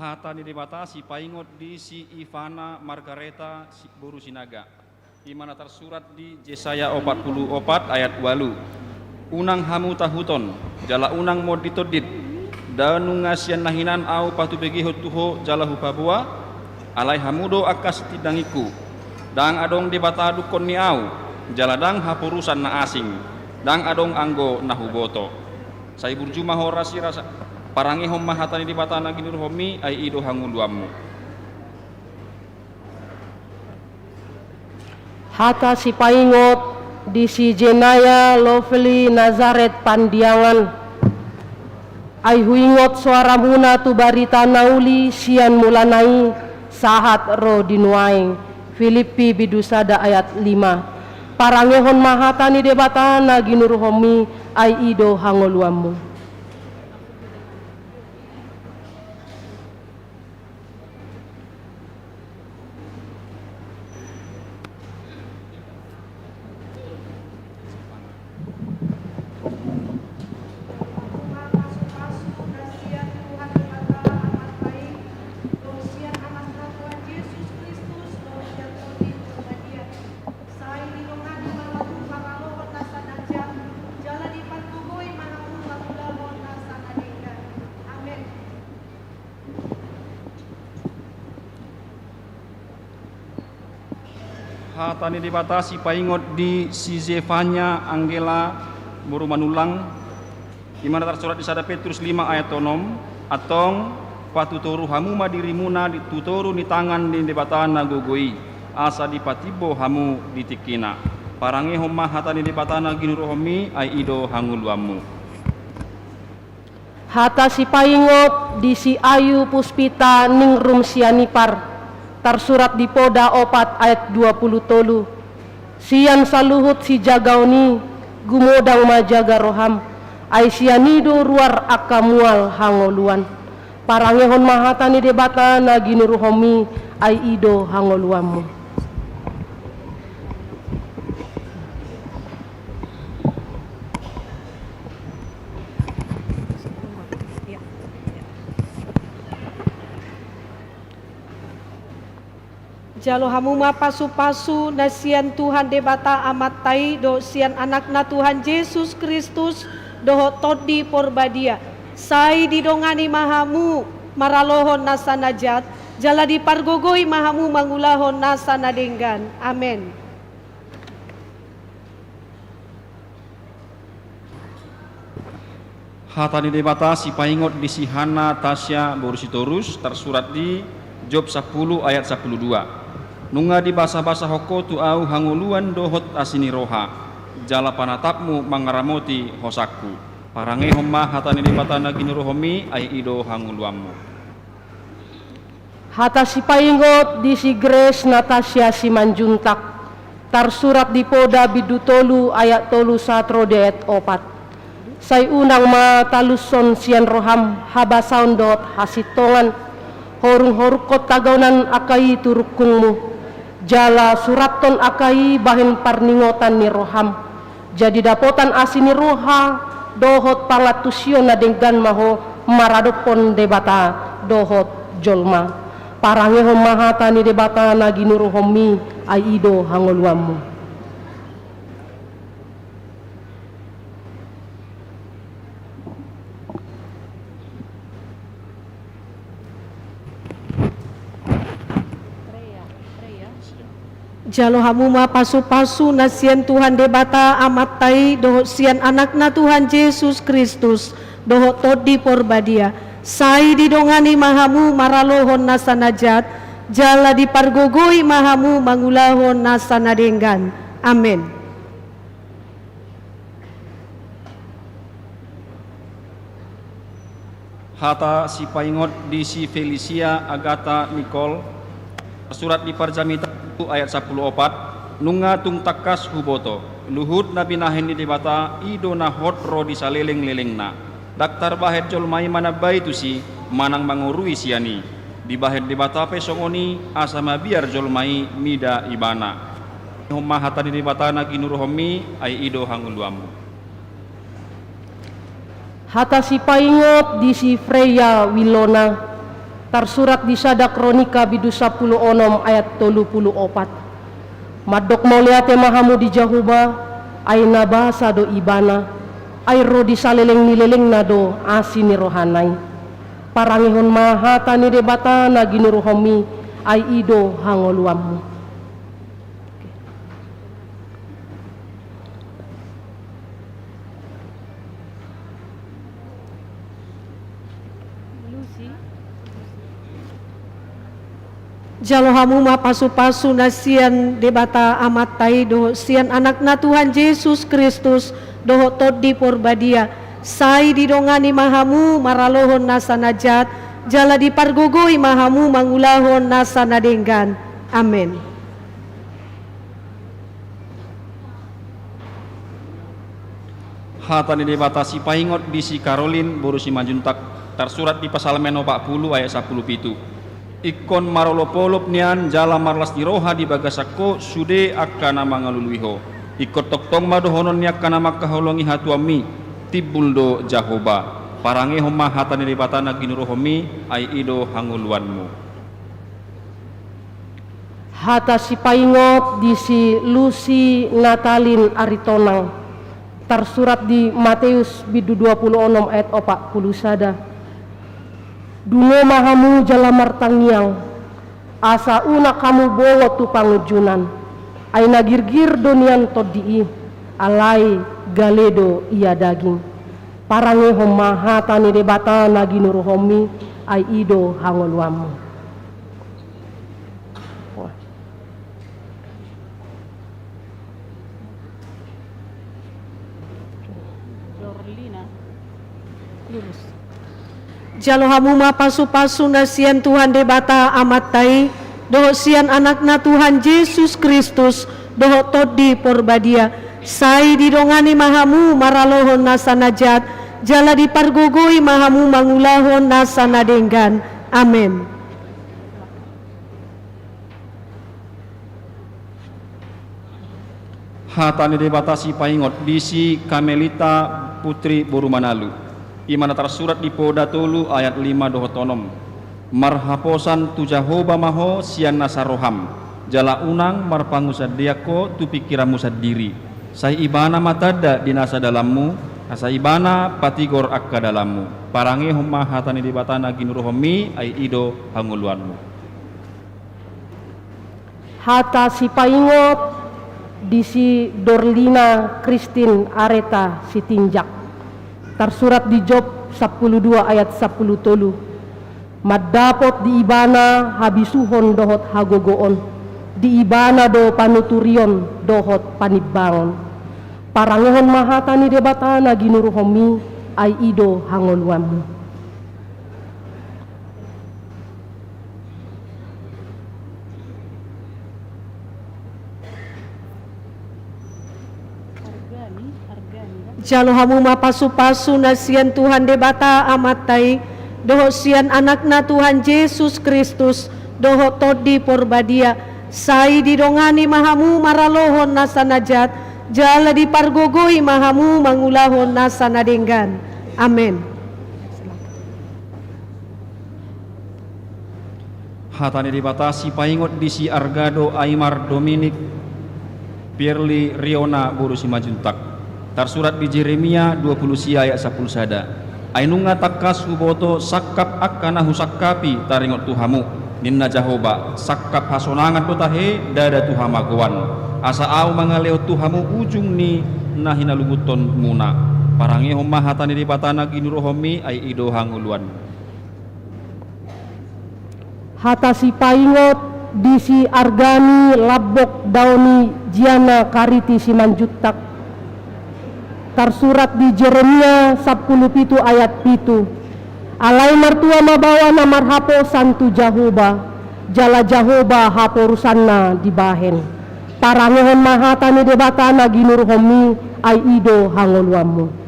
Hata ni Debata sipaingot di si Ivana Margareta si boru Sinaga. I ma na tarsurat di Jesaya opat pulu opat ayat ualu. Unang hamu tahuton, jala unang monditondit, ndang nunga sian na hinan ahu patubegehon tu ho jala hupaboa, alai hamu do angka sitindangingku. Ndang adong debata dungkon ni ahu, jala ndang haporusan na asing, ndang adong anggo na huboto. Sai burju ma ho rasirasa, parangehon ma hata ni Debata na ginuruhonmi, ai i do hangoluanmu. Hata sipaingot di si Jenaya Lovely Nazaret Pandiangan. Ai huingot soaramuna tu barita na uli sian mulana i sahat ro di nuaeng. Filippi bindu sada ayat lima. Parangehon ma hata ni Debata na ginuruhonmi, ai i do hangoluanmu. Sai didongani ma hamu maralohon nasa na jat, jala dipargogoi ma hamu mangulahon nasa na denggan. Amen. Hata ni Debata sipaingot di si Zefanya Anggela boru Manullang. I ma na tarsurat di sada Petrus lima ayat onom, antong patutoru hamu ma dirimuna di tu toru ni tangan ni Debata na gogo i, asa dipatimbo hamu di tingkina. Parangehon ma hata ni Debata na ginuruhonmi, ai i do hangoluanmu. Hata sipaingot di si Ayu Puspita Ningrum Sianipar, tarsurat di Poda opat ayat dua pulu tolu. Sian saluhut sijagaon i, gumodang ma jaga roham, ai sian i do ruar angka mual hangoluan. Parangehon ma hata ni Debata na ginuruhonmi, ai i do hangoluanmu. Jalo hamu ma pasupasu na sian Tuhan Debata Amanta i dohot sian Anakna Tuhan Jesus Kristus dohot Tondi Porbadia. Sai didongani ma hamu maralohon nasa na jat, jala dipargogoi ma hamu mangulahon nasa na denggan. Amen. Hata ni Debata sipaingot di si Hanna Tasya boru Sitorus, tarsurat di Job sampulu ayat sampulu dua. Nunga dibasabasahon ho tu ahu hangoluan dohot asi ni roha, jala panatapmu mangaramoti hosangku. Parangehon ma hata ni Debata na ginuruhonmi, ai i do hangoluanmu. Hata sipaingot di si Grace Natasha Simanjuntak, tarsurat di Poda bindu tolu ayat tolu sahat ro di ayat opat. Sai unang ma talushon sian roham habasaon dohot hasintongan, horunghorunghon tagaonan angka i tu rungkungmu, jala surathon angka i bahen parningotan ni roham. Jadi dapotan asi ni roha dohot pangantusion na denggan ma ho maradophon Debata dohot jolma. Parangehon ma hata ni Debata na ginuruhonmi, ai i do hangoluanmu. Jalo hamu ma pasupasu na sian Tuhan Debata Amanta i dohot sian Anakna Tuhan Jesus Kristus dohot Tondi Porbadia. Sai didongani ma hamu maralohon nasa na jat, jala dipargogoi ma hamu mangulahon nasa na denggan. Amen. Hata sipaingot di si Felicia Agatha Nicole, tarsurat di Parjamita ayat sampulu opat, nunga tung tangkas huboto, luhut na binahen ni Debata i do na hot ro di salelenglelengna. Ndang tarbahen jolma i manambai tusi manang mangorui sian i. Dibahen Debata pe songon i asa mabiar jolma i mida ibana. Parangehon ma hata ni Debata na ginuruhonmi, ai i do hangoluanmu. Hata sipaingot di si Freya Wilona, Tarsurat di sada Kronika bindu sampulu onom ayat tolu pulu opat. Mandok mauliate ma hamu di Jahowa, ai na basa do Ibana, ai ro di saleleng ni lelengna do asi ni rohana i. Parangehon ma hata ni Debata na ginuruhonmi, ai i do hangoluanmu. Jalo hamu ma pasupasu na sian Debata Amanta i dohot sian Anakna Tuhan Jesus Kristus dohot Tondi Porbadia. Sai didongani ma hamu maralohon nasa na jat, jala dipargogoi ma hamu mangulahon nasa na denggan. Amen. Hata ni Debata sipaingot di si Karolin boru Simanjuntak, tarsurat di Psalmen opat pulu ayat sampulu pitu. Ingkon marolopolop nian jala marlas ni roha di bagasan ho sude angka na mangalului ho. Ingkon tongtong ma dohonon ni angka na mangkaholongi hatuaonmi, timbul do Jahowa. Parangehon ma hata ni Debata na ginuruhonmi, ai i do hangoluanmu. Hata sipaingot di si Lusi Natalin Aritonang, tarsurat di Mateus bindu dua pulu onom ayat opat pulu sada. Dungo ma hamu jala martangiang, asa unang hamu bongot tu pangunjunan, ai na girgir do nian tondi i, alai gale do ia daging. Parangehon ma hata ni Debata na ginuruhonmi, ai i do hangoluanmu. Jalo hamu ma pasupasu na sian Tuhan Debata Amanta i, dohot sian Anakna Tuhan Jesus Kristus, dohot Tondi Porbadia. Sai didongani ma hamu maralohon nasa na jat, jala dipargogoi ma hamu mangulahon nasa na denggan. Amen. Hata ni Debata sipaingot di si Kamelita putri boru Manalu. I ma na tarsurat di Poda tolu ayat lima dohot onom. Marhaposan tu Jahowa ma ho sian nasa roham, jala unang marpangunsandean ho tu pingkiranmu sandiri. Sai Ibana ma tanda di nasa dalanmu, asa Ibana patigor angka dalanmu. Parangehon ma hata ni Debata na ginuruhonmi, ai i do hangoluanmu. Hata sipaingot di si Dorlina Kristin Areta Sitinjak. Tarsurat di Job sampulu dua ayat sampulu tolu. Mandapot di Ibana habisuhon dohot hagogoon, di Ibana do panuturion dohot panimbangon. Parangehon ma hata ni Debata na ginuruhonmi, ai i do hangoluanmu. Jalo hamu ma pasupasu na sian Tuhan Debata Amanta i, dohot sian Anakna Tuhan Jesus Kristus, dohot Tondi Porbadia. Sai didongani ma hamu maralohon nasa na jat, jala dipargogoi ma hamu mangulahon nasa na denggan. Amen. Hata ni Debata sipaingot di si Argado Aimar Dominik Pierli Riona boru Simanjuntak. Tarsurat di Jeremia dua pulu sia ayat sampulu sada. Ai nunga tangkas huboto sangkap angka na husangkapi taringot tu hamu, ninna Jahowa, sangkap hasonangan do tahe, ndada tu hamagoan. Asa ahu mangalehon tu hamu ujung ni na hinalungunhonmuna. Parangehon ma hata ni Debata na ginuruhonmi, ai i do hangoluan. Hata sipaingot di si Argani Lambok Daoni Jiana Kariti Simanjuntak. Tarsurat di Jeremia sampulu pitu ayat pitu. Alai martua ma baoa na marhaposan tu Jahowa, jala Jahowa haporusanna dibahen. Parangehon ma hata ni Debata na ginuruhonmi, ai i do hangoluanmu.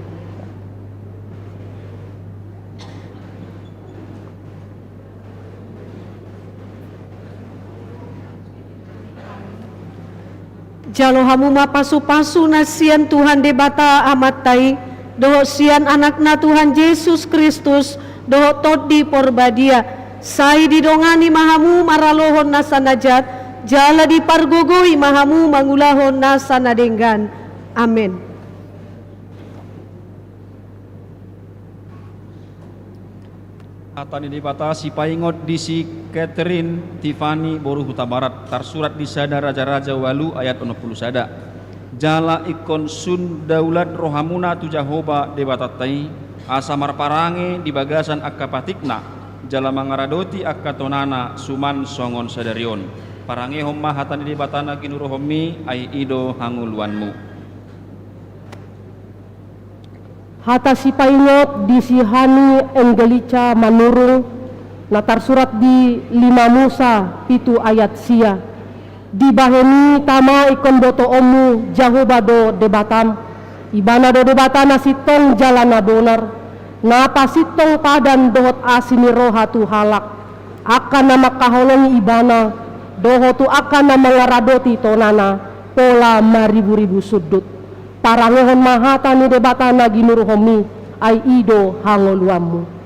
Jalo hamu ma pasupasu na sian Tuhan Debata Amanta i, dohot sian Anakna Tuhan Jesus Kristus, dohot Tondi Porbadia. Sai didongani ma hamu maralohon nasa na jat, jala dipargogoi ma hamu mangulahon nasa na denggan. Amen. Hata ni Debata sipaingot di si Catherine Tiffany boru Hutabarat, tarsurat di Sada Raja-raja ualu ayat onom pulu sada. Jala ingkon sun daulat rohamuna tu Jahowa Debatanta i, asa marparange di bagasan angka patikna, jala mangaradoti angka tonana suman songon sadari on. Parangehon ma hata ni Debata na ginuruhonmi, ai i do hangoluanmu. Hata sipaingot di si Hani Angelika Manurung, na tarsurat di lima Musa pitu ayat sia. Dibahen i tama ingkon botoonmu Jahowa do Debatam. Ibana do Debata na sintong jala na bonar, na pasintong padan dohot asi ni roha tu halak, angka na mangkaholongi Ibana, dohot tu angka na mangaradoti tonana, pola mariburibu sundut. Parangehon ma hata ni Debata na ginuruhonmi, ai i do hangoluanmu.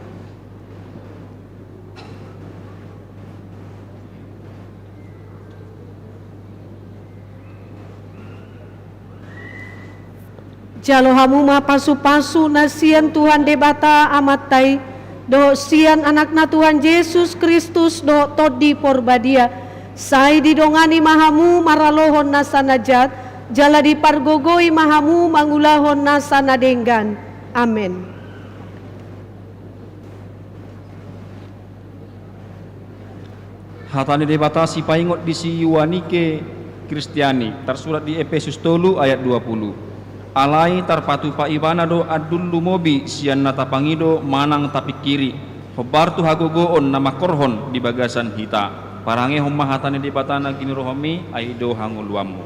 Jalo hamu ma pasupasu na sian Tuhan Debata Amanta i, dohot sian Anakna Tuhan Jesus Kristus, dohot Tondi Porbadia. Sai didongani ma hamu maralohon nasa na jat, jala dipargogoi ma hamu mangulahon nasa na denggan. Amen. Hata ni Debata sipaingot di si Yuanike Kristiani, tarsurat di Epesus tolu ayat dua pulu. Alai tarpatupa Ibana do andul lumobi sian na tapangido manang tapingkiri, hombar tu hagogoon na mangkorhon di bagasan hita. Parangehon ma hata ni Debata na ginuruhonmi, ai i do hangoluanmu.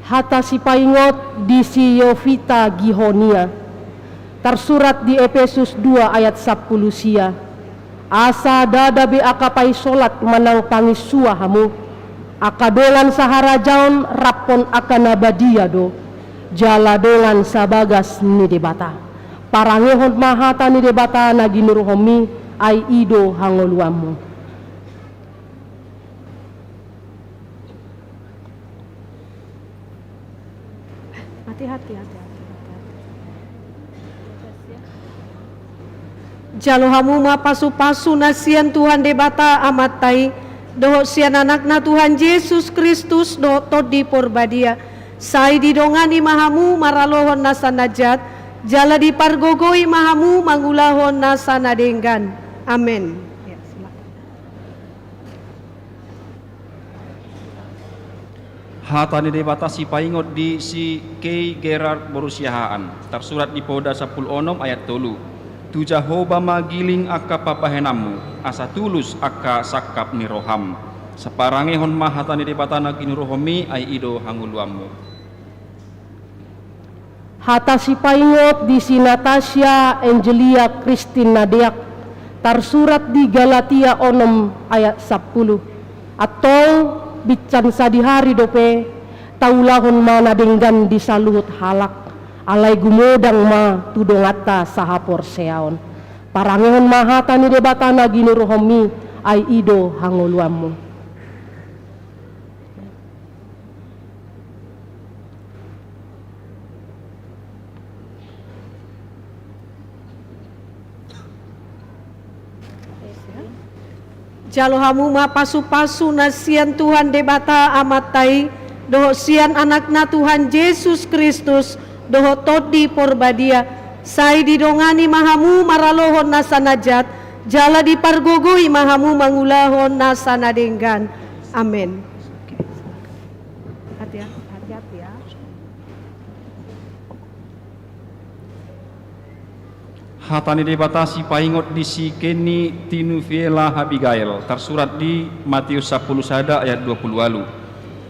Hata sipaingot di si Yovita Gihonia, tarsurat di Epesus dua ayat sampulu sia. Asa ndada be angka paisolat manang panginsua hamu, angka dongan saharajaon raphon angka na badia do, jala dongan sabagas ni Debata. Parangehon ma hata ni Debata na ginuruhonmi, ai i do hangoluanmu. Hati-hati, hati-hati, hati-hati. Jalo hamu ma pasupasu na sian Tuhan Debata Amanta i, dohot sian Anakna Tuhan Jesus Kristus, dohot Tondi Porbadia. Sai didongani ma hamu maralohon nasa na jat, jala dipargogoi ma hamu mangulahon nasa na denggan. Amen. Hata ni Debata sipaingot di si Kay Gerard boru Siahaan, tarsurat di Poda sampulu onom ayat tolu. Tu Jahowa ma giling angka pambahenanmu, asa tulus angka sangkap ni roham. Sai parangehon ma hata ni Debata na ginuruhonmi, ai i do hangoluanmu. Hata sipaingot di si Natasia Angelia Kristin na deak, tarsurat di Galatia onom ayat sampulu. Antong, binsan sadihari dope, taulahon ma na denggan di saluhut halak, alai gumodang ma tu donganta sahaporseaon. Parangehon ma hata ni Debata na ginuruhonmi, ai i do hangoluanmu. Jalo hamu ma pasupasu na sian Tuhan Debata Amanta i, dohot sian Anakna Tuhan Jesus Kristus, dohot Tondi Porbadia. Sai didongani ma hamu maralohon nasa na jat, jala dipargogoi ma hamu mangulahon nasa na denggan. Amen. Hati-hati, hati-hati ya. Hata ni Debata sipaingot di si Kenny Tinuviela Abigail, tarsurat di Matius sampulu sada ayat dua pulu ualu.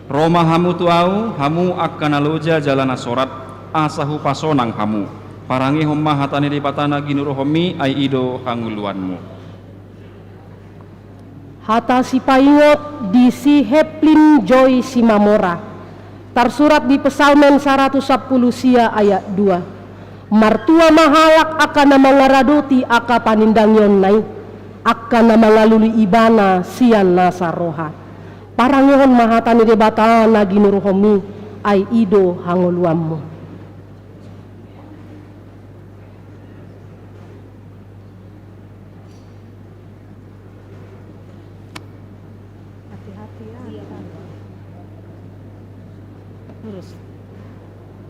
Ro ma hamu tu Ahu, hamu angka na loja jala na sorat, asa hupasonang hamu. Parangehon ma hata ni Debata na ginuruhonmi, ai i do hangoluanmu. Hata sipaingot di si Heplin Joy Simamora. Tarsurat di Psalmen saratus sampulu sia ayat dua. Martua ma halak angka na mangaradoti angka panindangionna i. angka na mangalului ibana sian nasa roha. Parangehon ma hata ni Debata na ginuruhonmi, ai i do hangoluanmu.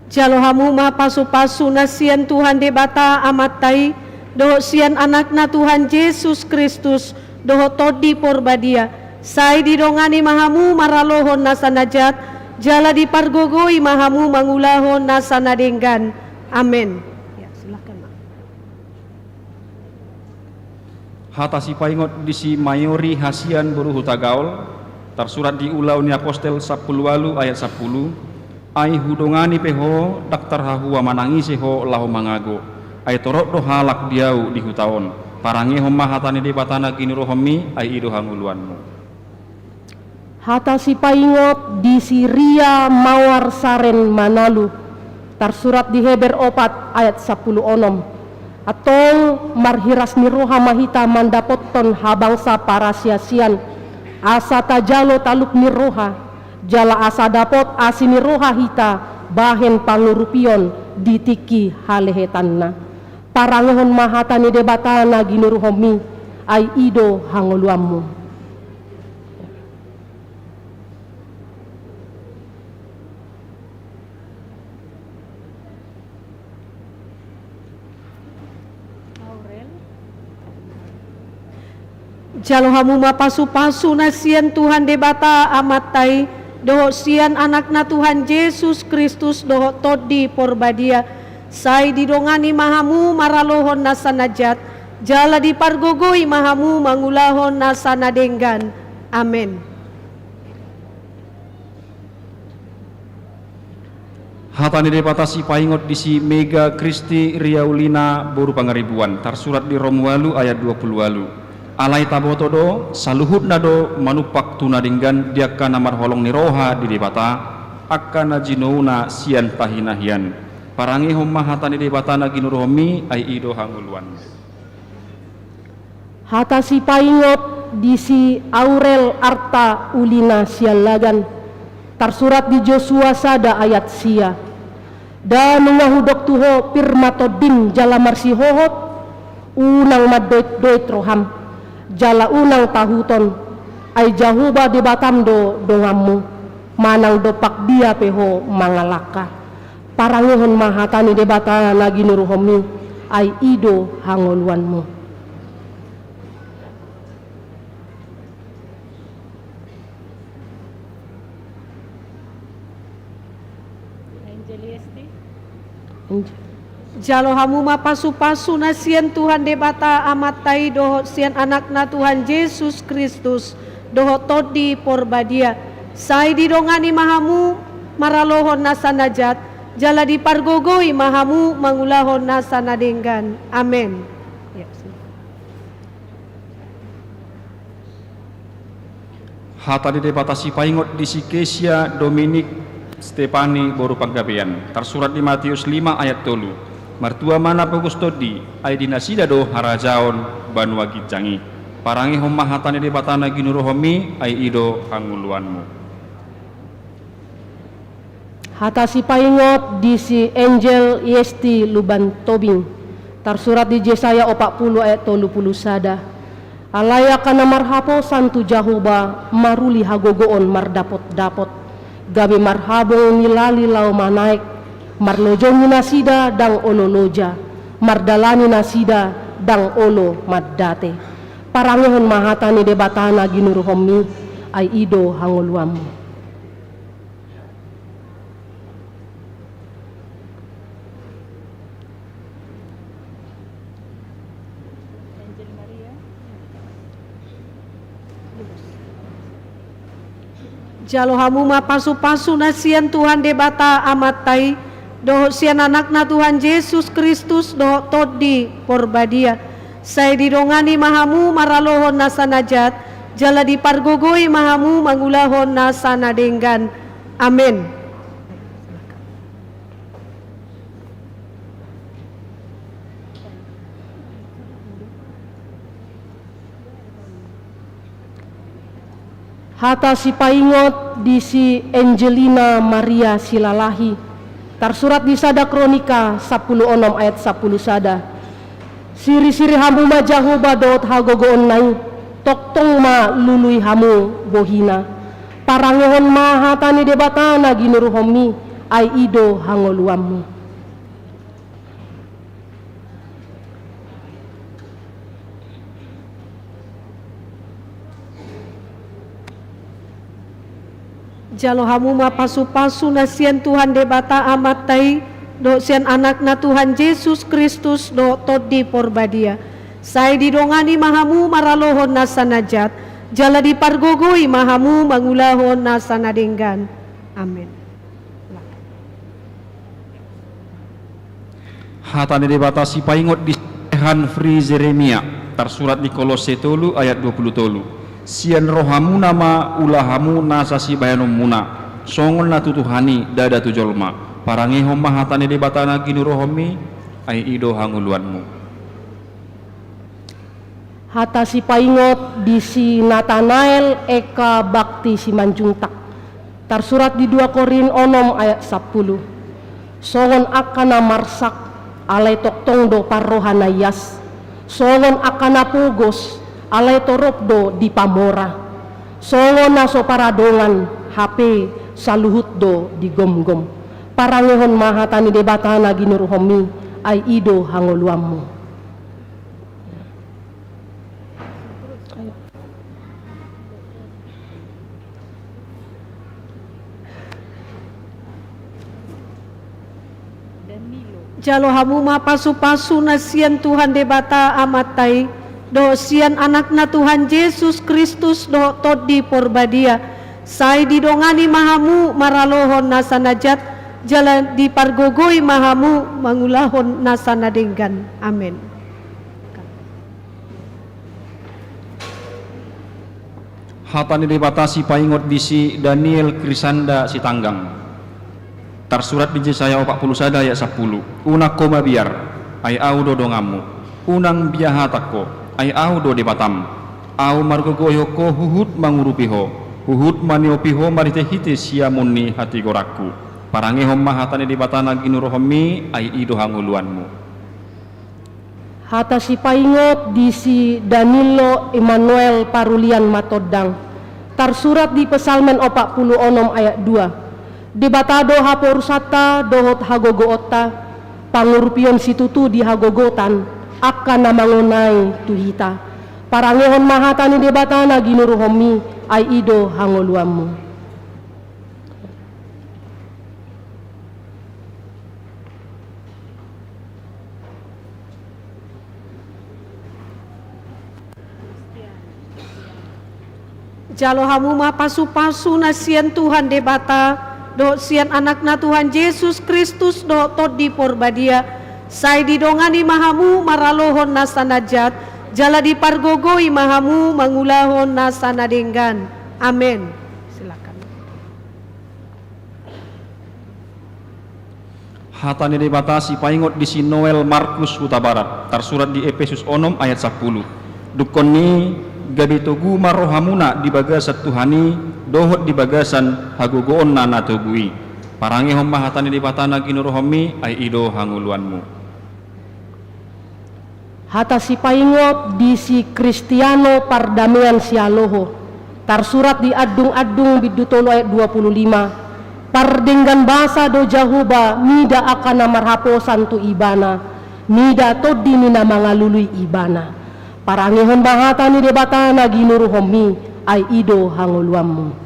Jalo hamu ma pasupasu na sian Tuhan Debata Amanta i, dohot sian Anakna Tuhan Jesus Kristus, dohot Tondi Porbadia. Sai didongani ma hamu maralohon nasa na jat, jala dipargogoi ma hamu mangulahon nasa na denggan. Amen. Ya, silahkan, Mak. Hata sipaingot di si Mayori Hasian boru Hutagaol, tarsurat di Ulaon ni Apostel sampulu ualu ayat sampulu, ai hudongani pe ho, ndang tarhahua manangisi ho laho mangago, ai torop do halak di ahu di huta on. Parangehon ma hata ni Debata na ginuruhonmi, ai i do hangoluanmu. Hata sipaingot di si Ria Mawar Saren Manalu, tarsurat di Heber opat ayat sampulu onom. Antong marhiras ni roha ma hita mandapothon habangsa parasiasian, asa tajalo taluk ni roha, jala asa dapot asi ni roha hita bahen pangurupion di tingki halehetanna. Parangehon ma hata ni Debata na ginuruhonmi, ai i do hangoluanmu. Jalo hamu ma pasupasu na sian Tuhan Debata Amanta i, dohot sian Anakna Tuhan Jesus Kristus, dohot Tondi Porbadia. Sai didongani ma hamu maralohon nasa na jat, jala dipargogoi ma hamu mangulahon nasa na denggan. Amen. Hata ni Debata sipaingot di si Mega Kristi Riaulina boru Pangaribuan, tarsurat di Rom ualu ayat dua pulu ualu. Alai taboto do, saluhutna do manumpak tu na denggan di angka na marholong ni roha di Debata, angka na jinouna sian tahi na hian. Parangehon ma hata ni Debata na ginuruhonmi, ai i do hangoluan. Hata sipaingot di si Aurel Arta Ulina Siallagan, tarsurat di Josua sada ayat sia. Nda nunga hudok tu ho pir ma tondim jala marsihohot, unang mandoitdoit roham, jala unang tahuton, ai Jahowa Debatam do donganmu, manang dompak dia pe ho mangalangka. Parangehon ma hata ni Debata na ginuruhonmi, ai i do hangoluanmu. Jalo hamu ma pasupasu na sian Tuhan Debata Amanta i dohot sian Anakna Tuhan Jesus Kristus dohot Tondi Porbadia. Sai didongani ma hamu maralohon nasa na jat, jala dipargogoi ma hamu mangulahon nasa na denggan. Amen. Hata ni Debata sipaingot di si Kesia Dominik Stepani boru Panggabean, tarsurat di Matius lima ayat tolu. Martua ma na pogos tondi, ai di nasida do harajaon banua ginjang i. Parangehon ma hata ni Debata na ginuruhonmi, ai i do hangoluanmu. Hata sipaingot di si Angel Yesti Luban Tobing, tarsurat di Jesaya opat pulu ayat tolu pulu sada. Alai angka na marhaposan tu Jahowa maruli hagogoon mardapotdapot, gabe marhabong ni lali laho manaek, marlojongi nasida ndang olo loja, mardalani nasida ndang olo mandate. Parangehon ma hata ni Debata na ginuruhonmi, ai i do hangoluanmu. Jalo hamu ma pasupasu na sian Tuhan Debata Amanta i, dohot sian Anakna Tuhan Jesus Kristus, dohot Tondi Porbadia. Sai didongani ma hamu maralohon nasa na jat, jala dipargogoi ma hamu mangulahon nasa na denggan. Amen. Hata sipaingot di si Angelina Maria Silalahi, tarsurat di sada Kronika sampulu onom ayat sampulu sada. Sirisiri hamu ma Jahowa dohot hagogoonna i, tongtong ma lului hamu bohina. Parangehon ma hata ni Debata na ginuruhonmi, ai i do hangoluanmu. Jalo hamu ma pasupasu na sian Tuhan Debata Amanta i, dohot sian Anakna Tuhan Jesus Kristus, dohot Tondi Porbadia. Sai didongani ma hamu maralohon nasa na jat, jala dipargogoi ma hamu mangulahon nasa na denggan. Amen. Hata ni Debata sipaingot di si Hanfri Jeremia, tarsurat di Kolosse tolu ayat dua pulu tolu. Sian rohamuna ma ula hamu nasa sibahenonmuna, songon na tu Tuhan i, ndada tu jolma. Parangehon ma hata ni Debata na ginuruhonmi, ai i do hangoluanmu. Hata sipaingot di si Natanael Eka Bakti Simanjuntak. Tarsurat di dua Korint onom ayat sampulu. Songon angka na marsak, alai tongtong do parroha na ias. Songon angka na pogos, alai torop do dipamora. Songon na so paradongan, hape saluhut do digomgom. Parangehon ma hata ni Debata na ginuruhonmi, ai i do hangoluanmu. Jalo hamu ma pasupasu na sian Tuhan Debata Amanta i, dohot sian Anakna Tuhan Jesus Kristus, dohot Tondi Porbadia. Sai didongani ma hamu maralohon nasa na jat, jala dipargogoi ma hamu mangulahon nasa na denggan. Amen. Hata ni Debata sipaingot di si Daniel Krisanda Sitanggang. Tarsurat di Jesaya opat pulu sada ayat sampulu. Unang ho mabiar, ai Ahu do donganmu. Unang biahatan ho, ai Ahu do Debatam. Ahu margogoihon ho huhut mangurupi ho, huhut maniopi ho marhitehite siamun ni hatigoranku. Parangehon ma hata ni Debata na ginuruhonmi, ai i do hangoluanmu. Hata sipaingot di si Danilo Emanuel Parulian Matondang, tarsurat di Psalmen opat pulu onom ayat dua. Debata do haporusanta dohot hagogoonta, pangurupion situtu di hagogotan, angka na mangonai tu hita. Parangehon ma hata ni Debata na ginuruhonmi, ai i do hangoluanmu. Jalo hamu ma pasupasu na sian Tuhan Debata, dohot sian Anakna Tuhan Jesus Kristus, dohot Tondi Porbadia, sai didongani ma hamu maralohon nasa na jat, jala dipargogoi ma hamu mangulahon nasa na denggan. Amen. Silakan. Hata ni Debata sipaingot di si Noel Markus Hutabarat, tarsurat di Epesus onom ayat sampulu. Dungkon ni, gabe togu ma rohamuna di bagasan Tuhan i, dohot di bagasan hagogoonna na togu i. Parangehon ma hata ni Debata na ginuruhonmi, ai i do hangoluanmu. Hata sipaingot di si Kristiano Pardamean Sialoho, tarsurat di Andung-andung bindu tolu ayat dua pulu lima. Pardenggan basa do Jahowa mida angka na marhaposan tu Ibana, mida tondi ni na mangalului Ibana. Parangehon ma hata ni Debata na ginuruhonmi, ai i do hangoluanmu.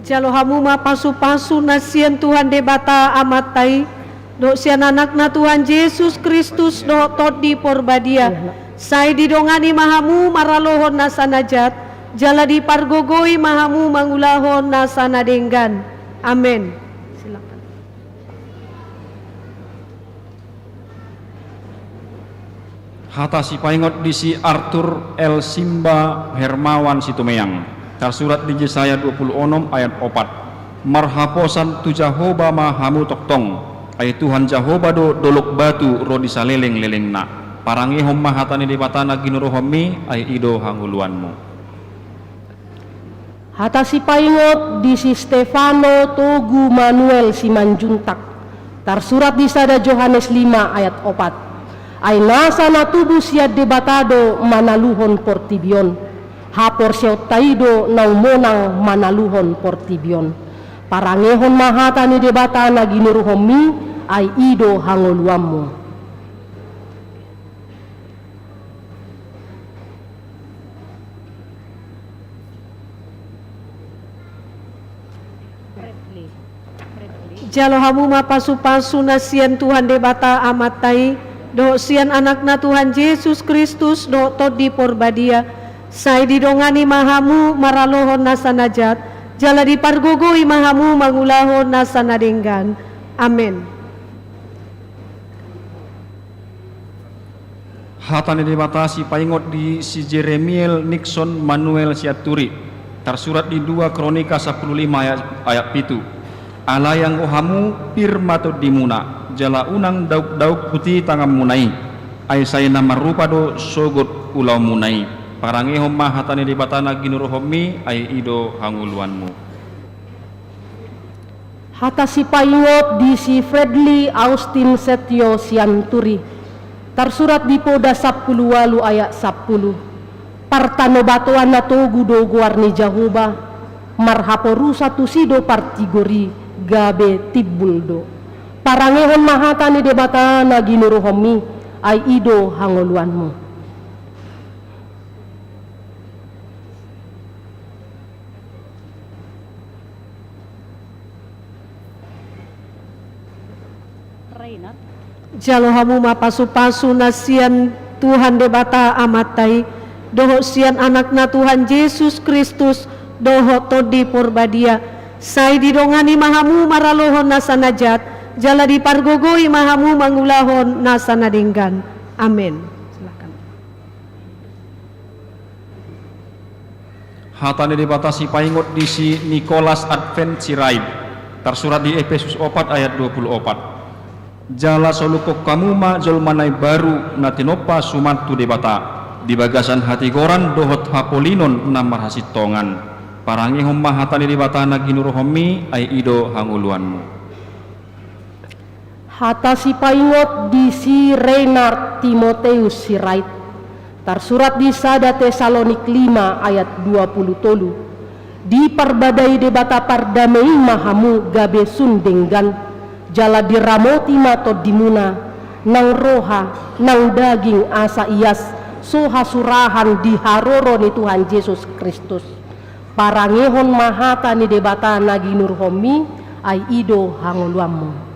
Jalo hamu ma pasupasu na sian Tuhan Debata Amanta i, dohot sian Anakna Tuhan Jesus Kristus, dohot Tondi Porbadia. Sai didongani ma hamu maralohon nasa na jat, jala dipargogoi ma hamu mangulahon nasa na denggan. Amen. Silakan. Hata sipaingot di si Arthur L Simba Hermawan Situmeang, tarsurat di Jesaya dua pulu onom ayat opat. Marhaposan tu Jahowa ma hamu tongtong, ai Tuhan Jahowa do dolok batu ro di saleleng-lelengna. Parangehon ma hata ni Debata na ginuruhonmi, ai i do hangoluanmu. Hata sipaingot di si Stefano Togu Manuel Simanjuntak, tarsurat di sada Johannes lima ayat opat. Ai nasa na tubu sian Debata do manaluhon portibi on. Haporseaonta i do naung monang manaluhon portibi on. Parangehon ma hata ni Debata na ginuruhonmi, ai i do hangoluanmu. Jalo hamu ma pasu-pasu na sian Tuhan Debata Amanta i, dohot sian Anakna Tuhan Jesus Kristus, dohot Tondi Porbadia, sai didongani ma hamu maralohon nasa na jat, jala dipargogoi ma hamu mangulahon nasa na denggan. Amen. Hata ni Debata sipaingot di si Jeremiel Nixon Manuel Sianturi, tarsurat di dua Kronika sampulu lima ayat, ayat pitu. Alai anggo hamu pir ma tondimuna, jala unang dauk-dauk buti tanganmuna i, ai sai na marrupa do sogot ulaonmuna i. Parangehon ma hata ni Debata na ginuruhonmi, ai i do hangoluanmu. Hata sipaingot di si Fredly Austin Setio Sianturi, tarsurat di Poda sampulu ualu ayat sampulu. Partanobatoan na togu do goar ni Jahowa, marhaporusa tusi do partigor i, gabe timbul do. Parangehon ma hata ni Debata na ginuruhonmi, ai i do hangoluanmu. Jalo hamu ma pasu-pasu na sian Tuhan Debata Amanta i, dohot sian Anakna Tuhan Jesus Kristus, dohot Tondi Porbadia, sai didongani ma hamu maralohon nasa na jat, jala dipargogoi ma hamu mangulahon nasa na denggan. Amen. Silakan. Hata ni Debata sipaingot di si Nicholas Advent Sirait, tarsurat di Epesus opat ayat dua pulu opat. Jala solukhon hamu ma jolma na imbaru na tinompa suman tu Debata, di bagasan hatigoran dohot hapolinon na marhasintongan. Parangehon ma hata ni Debata na ginuruhonmi, ai i do hangoluanmu. Hata sipaingot di si Reinard Timoteus Sirait, tarsurat di sada Tesalonik lima ayat dua pulu tolu. Diparbadai Debata pardame i ma hamu gabe sun denggan, jala diramoti ma tondimuna, nang roha, nang daging asa ias, so hasurahan di haroro ni Tuhan Jesus Kristus. Parangehon ma hata ni Debata na ginuruhonmi, ai i do hangoluanmu.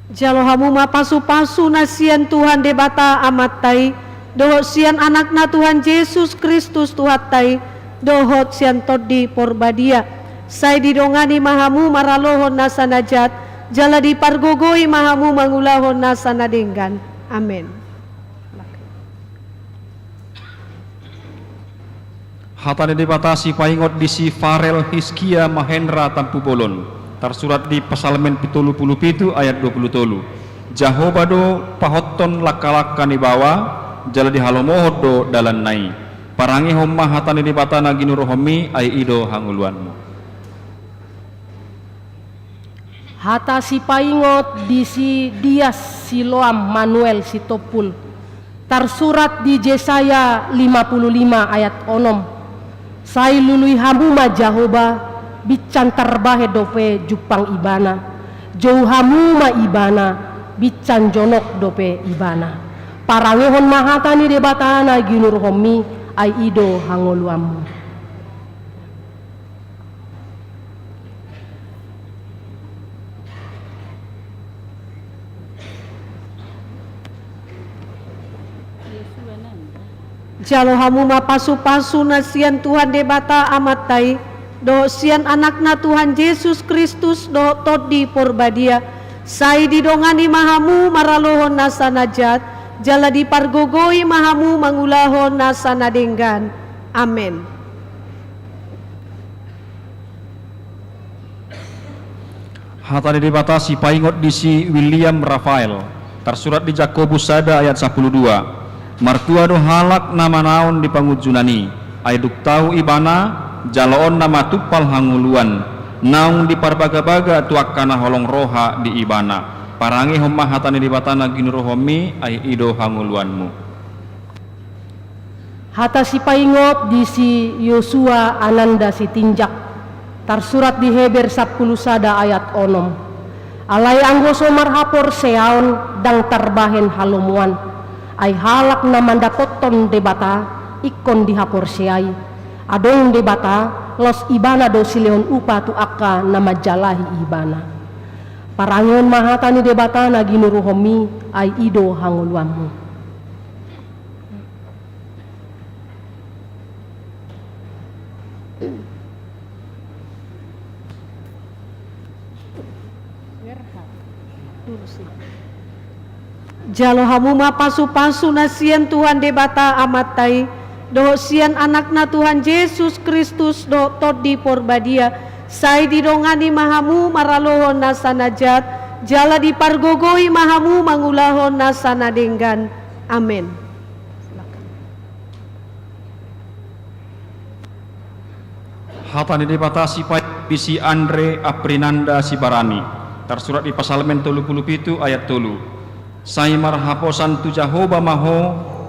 Jalo hamu ma pasu-pasu na sian Tuhan Debata Amanta i, dohot sian Anakna Tuhan Jesus Kristus Tuhanta i, dohot sian Tondi Porbadia, sai didongani ma hamu maralohon nasa na jat, jala dipargogoi ma hamu mangulahon nasa na denggan. Amen. Hata ni Debata sipaingot di si Farel Hiskia Mahendra Tampubolon, tarsurat di Psalmen tolu pulu pitu ayat dua pulu tolu. Jahowa do pahothon langka-langka ni baoa, jala dihalomohon do dalanna i. Parangehon ma hata ni Debata na ginuruhonmi, ai i do hangoluanmu. Hata sipaingot di si Dias Siloam Manuel Sitompul, tarsurat di Jesaya lima pulu lima ayat onom. Sai lului hamu ma Jahowa, binsan tarbahen dope jumpang Ibana. Jou hamu ma Ibana, binsan jonok dope Ibana. Parangehon ma hata ni Debata na ginuruhonmi, ai i do hangoluanmu. Jalo hamu ma pasu-pasu na sian Tuhan Debata Amanta i, dohot sian Anakna Tuhan Jesus Kristus, dohot Tondi Porbadia, Sai didongani ma hamu maralohon nasa na jat, jala dipargogoi ma hamu mangulahon nasa na denggan. Amen. Hata ni Debata sipaingot di si William Raphael, tarsurat di Jakobus sada ayat sampulu dua. Martua do halak na manaon di pangunjunan i, ai dung tau ibana, jaloonna ma tumpal hangoluan, naung diparbagabaga tu angka na holong roha di ibana. Parangehon ma hata ni Debata na ginuruhonmi, ai i do hangoluanmu. Hata sipaingot di si Yosua Ananda Sitinjak, tarsurat di Heber sampulu sada ayat onom. Alai anggo so marhaporseaon ndang tarbahen halomoan, ai halak na mandapothon Debata ingkon dihaporseai. Adong Debata, laos Ibana do silehon upa tu angka na manjalahi Ibana. Parangehon ma hata ni Debata na ginuruhonmi, ai i do hangoluanmu. Jalo hamu ma pasupasu na sian Tuhan Debata Amanta i, dohot sian Anakna Tuhan Jesus Kristus dohot Tondi Porbadia, sai didongani ma hamu maralohon nasa na jat, jala dipargogoi ma hamu mangulahon nasa na denggan. Amen. Hata ni Debata sipaingot di si Andre Aprinanda Sibarani, tarsurat di Psalmen tolu pulu pitu ayat tolu. Sai marhaposan tu Jahowa ma ho,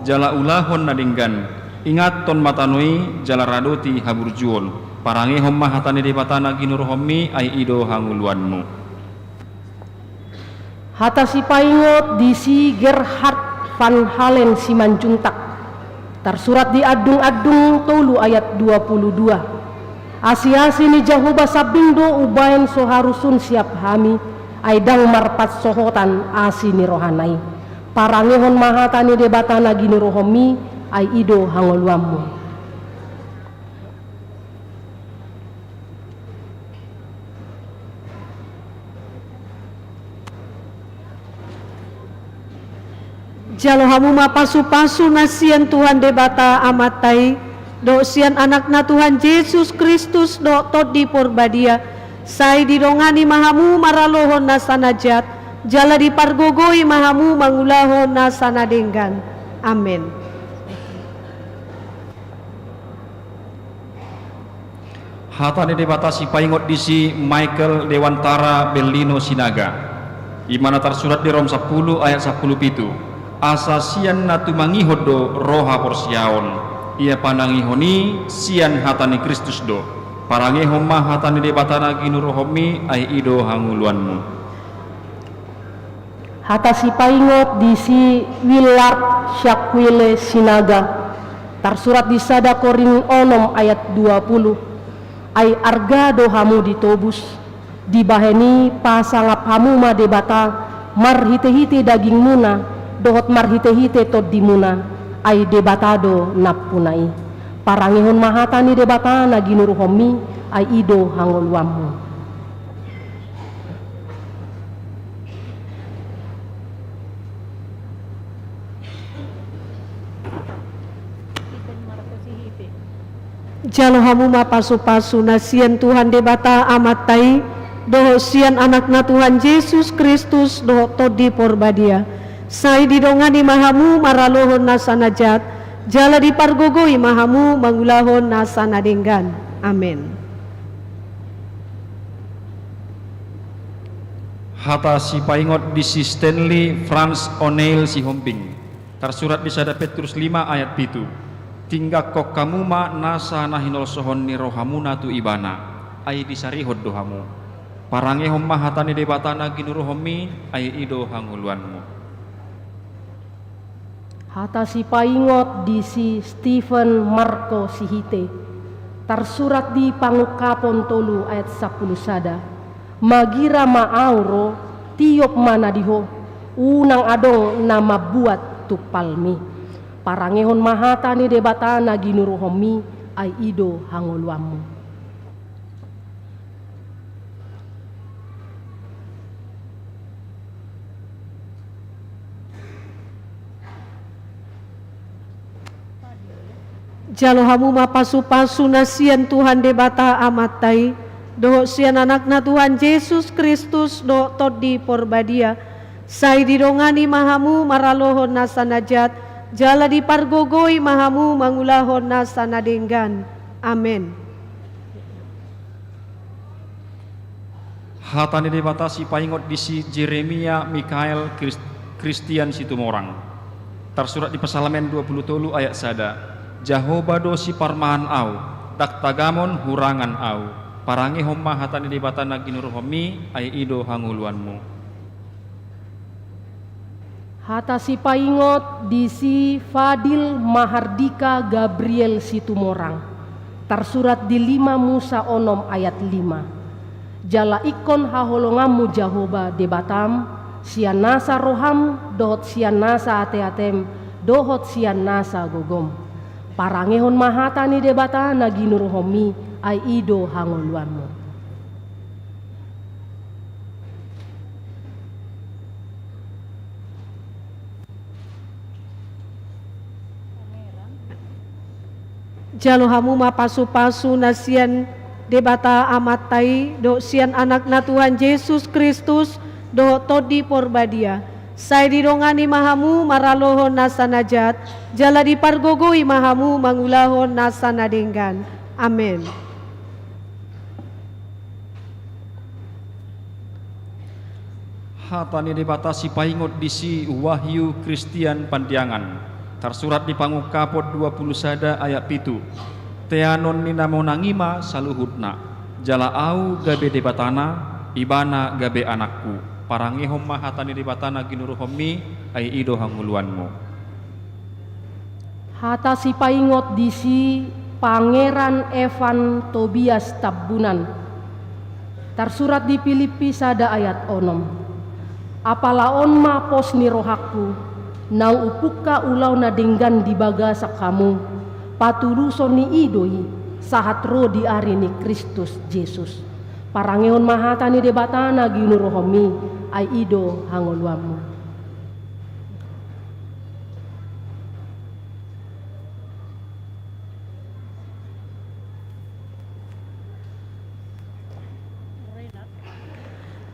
jala ulahon na denggan, ingathon ma tano i, jala radoti haburjuon. Parangehon ma hata ni Debata na ginuruhonmi, ai i do hangoluanmu. Hata sipaingot di si Gerhard van Halen Simanjuntak, tarsurat di Andung-andung tolu ayat dua pulu dua. Asi-asi ni Jahowa sambing do umbahen so harus unsiap hami, ai ndang marpansohotan asi ni rohana i. Parangehon ma hata ni Debata na ginuruhonmi, ai i do hangoluanmu. Jalo hamu ma pasupasu na sian Tuhan Debata Amanta i, dohot sian Anakna Tuhan Jesus Kristus dohot Tondi Porbadia, sai didongani ma hamu maralohon nasa na jat, jala dipargogoi ma hamu mangulahon nasa na denggan. Amen. Hata ni Debata sipaingot di si Michael Dewantara Bellino Sinaga, i ma na tarsurat di Rom sampulu ayat sampulu pitu. Asa sian na tumangihon do ro haporseaon, ia panangihon i sian hata ni Kristus do. Parangehon ma hata ni Debata na ginuruhonmi, ai i do hangoluanmu. Hata sipaingot di si Willard Syakwile Sinaga, tarsurat di sada Korint onom ayat dua pulu. Ai arga do hamu ditobus, dibahen i pasangap hamu ma Debata marhite-hite dagingmuna dohot marhite-hite tondimuna, ai Debata do nampuna i. Parangehon ma hata ni Debata na ginuruhonmi, ai i do hangoluanmu. Jalo hamu ma pasupasu na sian Tuhan Debata Amanta i, dohot sian Anakna Tuhan Jesus Kristus dohot Tondi Porbadia. Sai didongani ma hamu maralohon nasa na jat, jala dipargogoi ma hamu mangulahon nasa na denggan. Amen. Hata sipaingot di si Stanley Franz O'Neill Sihombing, tarsurat di sada Petrus lima ayat pitu. Tinggangkon hamu ma nasa na hinolsohon ni rohamuna tu Ibana, ai disarihon do hamu. Parangehon ma hata ni Debata na ginuruhonmi, ai i do hangoluanmu. Hata sipaingot di si Stephen Marco Sihite, tarsurat di Pangungkapon tolu ayat sampulu sada. Magira ma Ahu ro, tiop ma na di ho, unang adong na mambuat tumpalmi. Parangehon ma hata ni Debata na ginuruhonmi, ai i do hangoluanmu. Jalo hamu ma pasupasu na sian Tuhan Debata Amanta i, dohot sian Anakna Tuhan Jesus Kristus, dohot Tondi Porbadia, sai didongani ma hamu maralohon nasa na jat, jala dipargogoi ma hamu mangulahon nasa na denggan. Amen. Hata ni Debata sipaingot di si Jeremia Mikael Kris-, Kristian Situmorang. Tarsurat di Psalmen dua pulu tolu ayat sada. Jahowa do siparmahan au, ndang tagamon hurangan au. Parangehon ma hata ni Debata na ginuruhonmi, ai i do hangoluanmu. Hata sipaingot di si Fadil Mahardika Gabriel Situmorang, tarsurat di lima Musa onom ayat lima. Jala ingkon haholonganmu Jahowa Debatam, sian nasa roham, dohot sian nasa ateatem, dohot sian nasa gogom. Parangehon ma hata ni Debata na ginuruhonmi, ai i do hangoluanmu. Jalo hamu ma pasupasu na sian Debata Amanta i, dohot sian Anakna Tuhan Jesus Kristus, dohot Tondi Porbadia. Sai didongani ma hamu maralohon nasa na jat, jala dipargogoi ma hamu mangulahon nasa na denggan. Amen. Hata ni Debata sipaingot di si Wahyu Kristian Pandiangan. Tarsurat di Pangungkapon dua pulu sada ayat pitu. Teanon ni na monang i ma saluhutna. Jala au gabe Debatana, ibana gabe anakku. Parangehon ma hata ni Debata na ginuruhonmi, ai i do hangoluanmu. Hata sipaingot di si Pangeran Evan Tobias Tambunan. Tarsurat di Pilippi sada ayat onom. Apala on ma pos ni rohangku, naung hupungka ulaon na denggan di bagasan hamu, patuluson ni i do i, sahat ro di ari ni Kristus Jesus. Parangehon ma hata ni Debata na ginuruhonmi, ai i do hangoluanmu.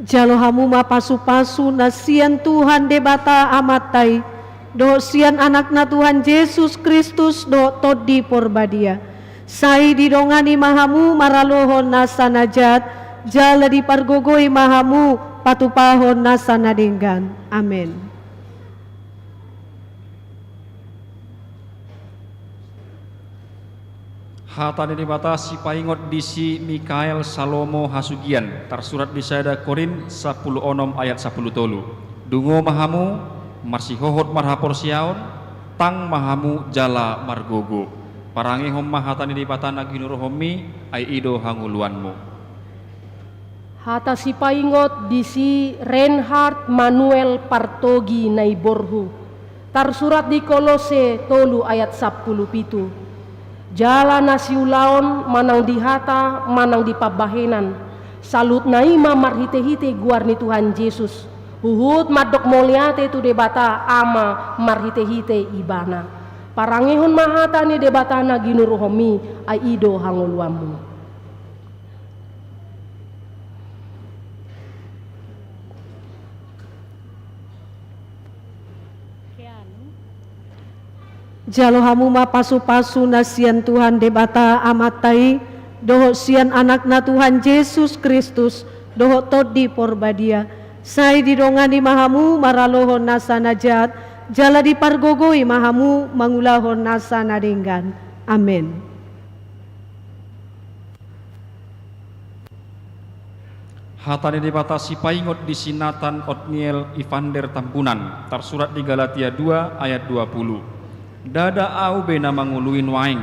Jalo hamu ma pasupasu na sian Tuhan Debata Amanta i, dohot sian Anakna Tuhan Jesus Kristus, dohot Tondi Porbadia. Sai didongani ma hamu maralohon nasa na jat, jala dipargogoi ma hamu patupahon nasa na denggan. Amen. Hata ni Debata sipaingot di si Mikael Salomo Hasugian, tarsurat di sada Korint sampulu onom ayat sampulu tolu. Dungo ma hamu, marsihohot marhaporseaon, tang ma hamu jala margogo. Parangehon ma hata ni Debata na ginuruhonmi, ai i do hangoluanmu. Hata sipaingot di si Reinhard Manuel Partogi Naiborhu, tarsurat di Kolose tolu ayat sampulu pitu. Jala na siulaon manang di hata manang di pambahenan, saluhutna i ma marhitehite goar ni Tuhan Jesus, huhut mandok mauliate tu Debata Ama marhitehite Ibana. Parangehon ma hata ni Debata na ginuruhonmi, ai i do hangoluanmu. Jalo hamu ma pasupasu na sian Tuhan Debata Amanta i, dohot sian Anakna Tuhan Jesus Kristus, dohot Tondi Porbadia. Sai didongani ma hamu maralohon nasa na jat, jala dipargogoi ma hamu mangulahon nasa na denggan. Amen. Hata ni Debata sipaingot di si Nathan Otniel Ivander Tambunan, tarsurat di Galatia dua ayat dua pulu. Ndada au be na mangului nuaeng,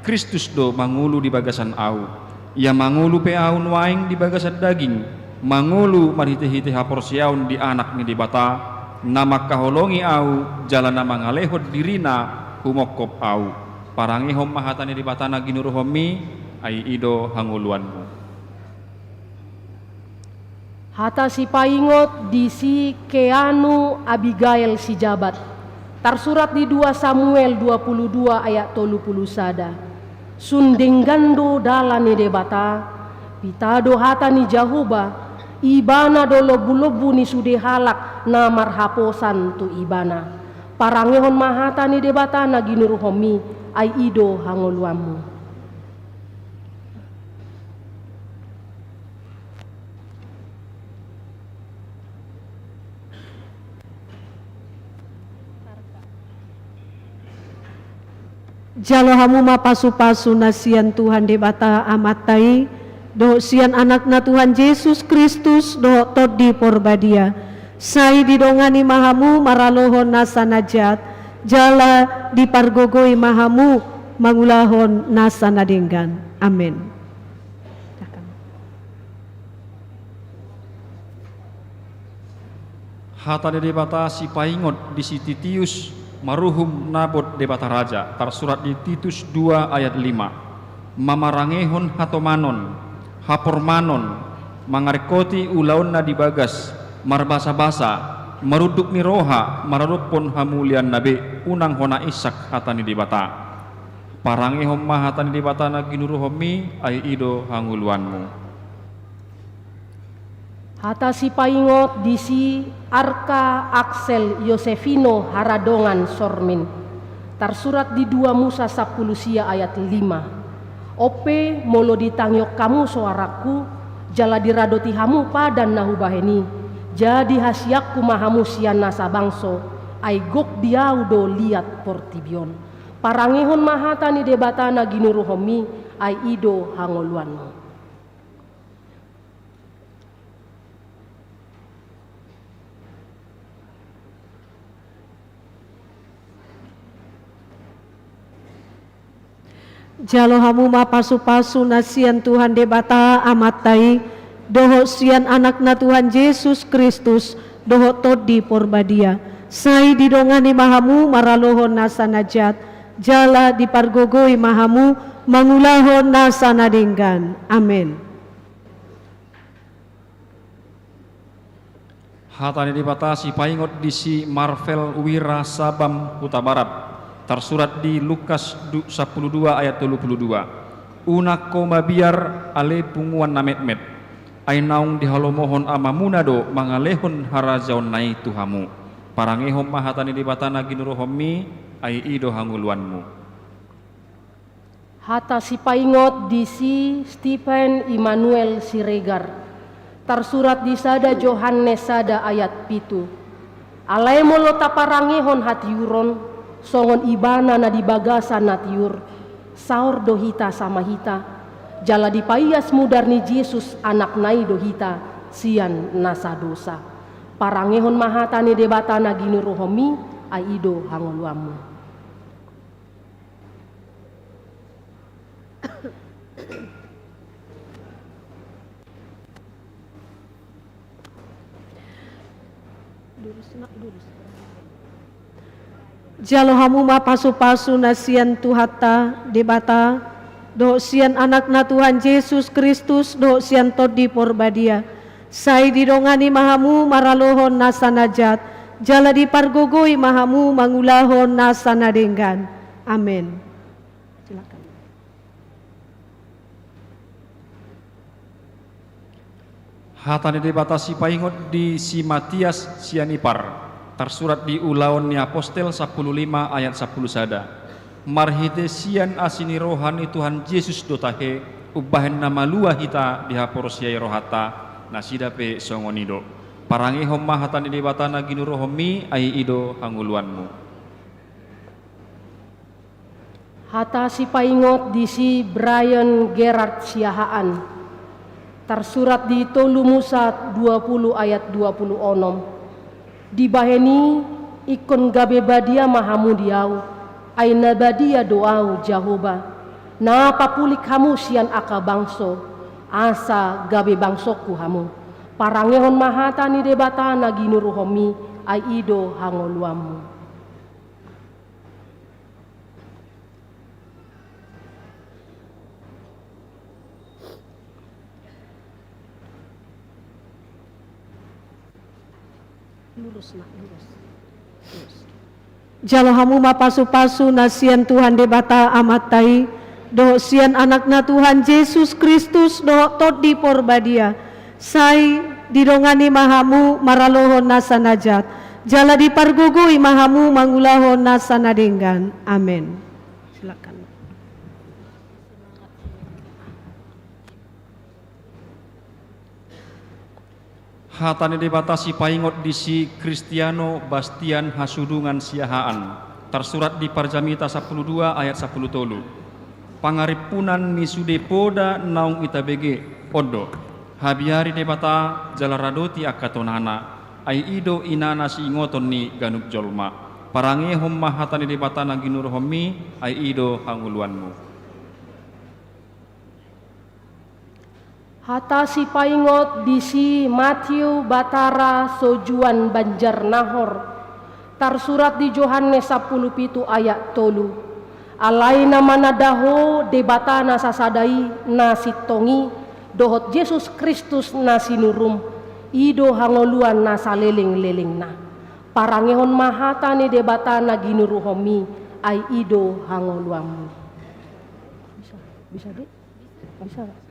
Kristus do mangolu di bagasan au. Ia mangolu pe au nuaeng di bagasan daging, mangolu marhitehite haporseaon di Anak ni Debata, na mangkaholongi au jala na mangalehon dirina humongkop au. Parangehon ma hata ni Debata na ginuruhonmi, ai i do hangoluanmu. Hata sipaingot di si Keanu Abigail Sijabat. Tarsurat di dua Samuel dua pulu dua ayat tolu pulu sada. Sun denggan do dalan ni Debata, pita do hata ni Jahowa, Ibana do lombu-lombu ni sude halak na marhaposan tu Ibana. Parangehon ma hata ni Debata na ginuruhonmi, ai i do hangoluanmu. Jalo hamu ma pasu-pasu na sian Tuhan Debata Amanta i, dohot sian Anakna Tuhan Jesus Kristus, dohot Tondi Porbadia. Sai didongani ma hamu maralohon nasa na jat, jala dipargogoi ma hamu mangulahon nasa na denggan. Amen. Hata ni Debata sipaingot di si Titius maruhum nabot Debata Raja, tarsurat di Titus dua ayat lima. Mamarangehon hatomanon, hapormanon, mangaringkoti ulaonna di bagas, marbasa-basa, marunduk ni roha, maradophon hamulianna be, unang hona insak hata ni Debata. Parangehon ma hata ni Debata na ginuruhonmi, ai i do hangoluanmu. Hata sipaingot di si Arka Axel Yosefino Haradongan Sormin. Tarsurat di dua Musa sampulu sia ayat lima. On pe molo ditangion hamu soarangku, jala diradoti hamu padan na hubahen i, jadi hasianku ma hamu sian nasa bangso, ai gok di ahu do liat portibi on. Parangehon ma hata ni Debata na ginuruhonmi, ai i do hangoluanmu. Jalo hamu ma pasu-pasu na sian Tuhan Debata Amanta i, dohot sian Anakna Tuhan Jesus Kristus, dohot Tondi Porbadia. Sai didongani ma hamu maralohon nasa na jat, jala dipargogoi ma hamu mangulahon nasa na denggan. Amen. Hata ni Debata sipaingot di si Marvel Wira Sabam Hutabarat, tarsurat di Lukas du-, sampulu dua ayat tolu pulu dua. Unang ho mabiar ale punguan na metmet, ai naung dihalomohon Amamuna do mangalehon harajaonna i tu hamu. Parangehon ma hata ni Debata na ginuruhonmi, ai i do hangoluanmu. Hata sipaingot di si Stephen Immanuel Siregar, tarsurat di sada Johannes sada ayat pitu. Alai molo taparangehon hatiuron, songon Ibana na di bagasan na tiur, saor do hita sama hita, jala dipaias mudar ni Jesus Anakna i do hita sian nasa dosa. Parangehon ma hata ni Debata na ginuruhonmi, ai i do hangoluanmu. Jalo hamu ma pasu-pasu na sian Tuhanta Debata, dohot sian Anakna Tuhan Jesus Kristus, dohot sian Tondi Porbadia. Sai didongani ma hamu maralohon nasa na jat, jala dipargogoi ma hamu mangulahon nasa na denggan. Amen. Silakan. Hata ni Debata sipaingot di si Matias Sianipar, tarsurat di Ulaon ni Apostel sampulu lima ayat sampulu sada. Marhite sian asi ni roha ni Tuhan Jesus do tahe, umbahen na malua hita dihaporseai rohanta, nasida pe songon i do. Parangehon ma hata ni Debata na ginuruhonmi, ai i do hangoluanmu. Hata sipaingot di si Brian Gerard Siahaan, tarsurat di tolu Musa dua pulu ayat dua pulu onom. Dibahen i, ingkon gabe badia ma hamu di ahu, ai na badia do ahu Jahowa, na papulik hamu sian angka bangso, asa gabe bangsongku hamu. Parangehon ma hata ni Debata na ginuruhonmi, ai i do hangoluanmu. Lurus, Nak, lurus. Lurus. Jalo hamu ma pasupasu na sian Tuhan Debata Amanta i, dohot sian Anakna Tuhan Jesus Kristus, dohot Tondi Porbadia, sai didongani ma hamu maralohon nasa na jat, jala dipargogoi ma hamu mangulahon nasa na denggan. Amen. Silakan. Hata ni Debata sipaingot di si Kristiano Bastian Hasudungan Siahaan, tarsurat di Parjamita sampulu dua ayat sampulu tolu. Pangarimpunan ni sude poda naung itabege, on do: Habiari Debata jala radoti angka tonana, ai i do inana siingoton ni ganup jolma. Parangehon ma hata ni Debata na ginuruhonmi, ai i do hangoluanmu. Hata sipaingot di si Matiu Batara Sojuan Banjarnahor, tarsurat di Johannes sampulu pitu ayat tolu. Alai na mananda ho Debata na sasada i na sintong i, dohot Jesus Kristus na sinurum, i do hangoluan na salelenglelengna. Parangehon ma hata ni Debata na ginuruhonmi, ai i do hangoluanmu. Bisa, bisa, Dek? Bisa nggak?